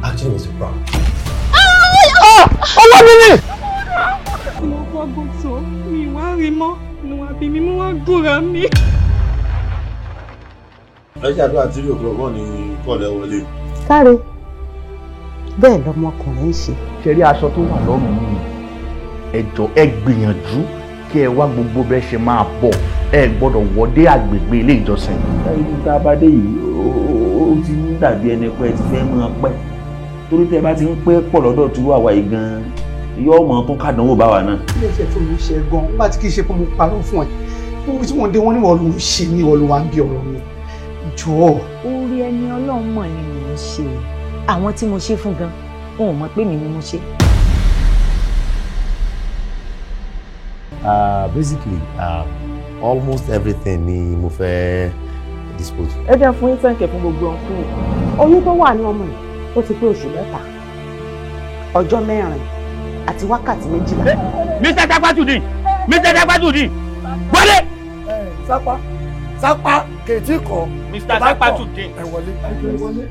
Actually, Mr. Brown.
Ọwọ́ mi ni.
Mo wá gbọ́tọ̀ mi wá rí mọ́ inú àbí mi mú wá gúnra mi.
Lọ́jà àdúrà 3 o'clock náà ni kọ́ọ̀lẹ́ wọlé.
Káre, bẹ́ẹ̀ lọmọkùnrin ń ṣe.
Ṣé rí aṣọ tó wà lọ́rùn mi? Ẹ jọ̀ọ́ ẹ gbìyànjú kí ẹ wá gbogbo bẹ́ẹ̀ ṣe máa bọ̀, ẹ gbọ́dọ̀ wọdé àgbègbè ilé ìjọsìn.
Ibi tá a bá dé yìí, ó ti ń dàbí ẹni pé ẹ ti fẹ́ máa pẹ́. Torí tẹ́ bá ti ń pẹ́ pọ̀ lọ́dọ̀ tí wàá wáyé gan-an, yóò mọ̀ tún kàdánwò bá wa náà.
Ilé iṣẹ́ tí mo ń ṣe gan-an, nígbà tí kì í ṣe pé mo parọ́ fún ẹ, gbogbo tí mo ń dé wọ́n ní wọ́n ló ń ṣe ní ìwọ ló wá ń bí ọ̀rọ̀ mi. Jọ̀ọ́.
Orí ẹni Ọlọ́run mọ̀ ni mò ń ṣe. Àwọn tí mo ṣe fún gan, wọn ò mọ̀ pé mi ni mo ṣe.
Basically, almost everything ni mo fẹ́ dispose.
Ẹ jẹ́ fún yín sẹ́ǹkẹ̀ fún gbogbo ọ̀hún.
Oyún tó wà ní ọmọ yìí, ó ti pé oṣù 3, ọjọ́ 4 àti wákàtí 12.
Mr. Tapatudi! Mr. Tapatudi! Wọlé!
Sápá sápá kèétí kọ.
Mr. Tapatudi.
Ẹ wọlé. Ẹ wọlé.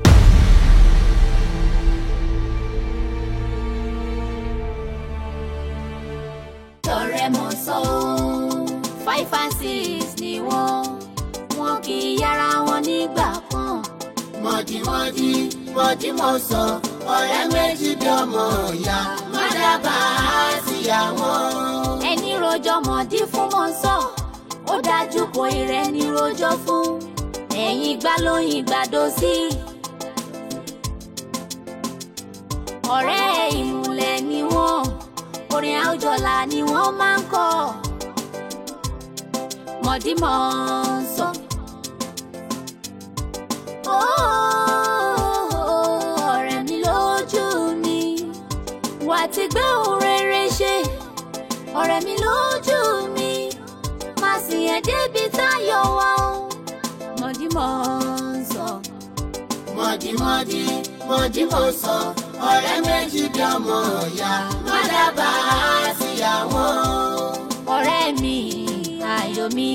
Tọrẹ mọ sọ 5 and 6 ni wọ́n kì í yára wọn nígbà kan.
Mọ̀dìmọ̀dì mọ̀dìmọ̀ sọ ọ̀rẹ́ méjì bí ọmọ ìyá má dábàá síyàwó.
Ẹni rojọ́ mọ̀dí fún mọ̀ sọ, ó dájú kò ìrẹ́ ní rojọ́ fún. Ẹ̀yìn gbá lóyìn gbàdó sí. Ọ̀rẹ́ ìmùlẹ̀ ni wọ́n, orin àwùjọlá ni wọ́n máa ń kọ. Mọ̀dìmọ̀ sọ. Ọ̀rẹ́ mi lójú mi, wà á ti gbé ohun rere ṣe. Ọ̀rẹ́ mi lójú mi, má sì yẹn débi táyọ̀ wá o. Mọ̀dìmọ̀ sọ.
Mọ̀dìmọ̀dì mọ̀dìmọ̀ sọ ọ̀rẹ́ méjì bí ọmọ ìyá má dábàá síyàwó.
Ọ̀rẹ́ mi, ayọ̀ mi.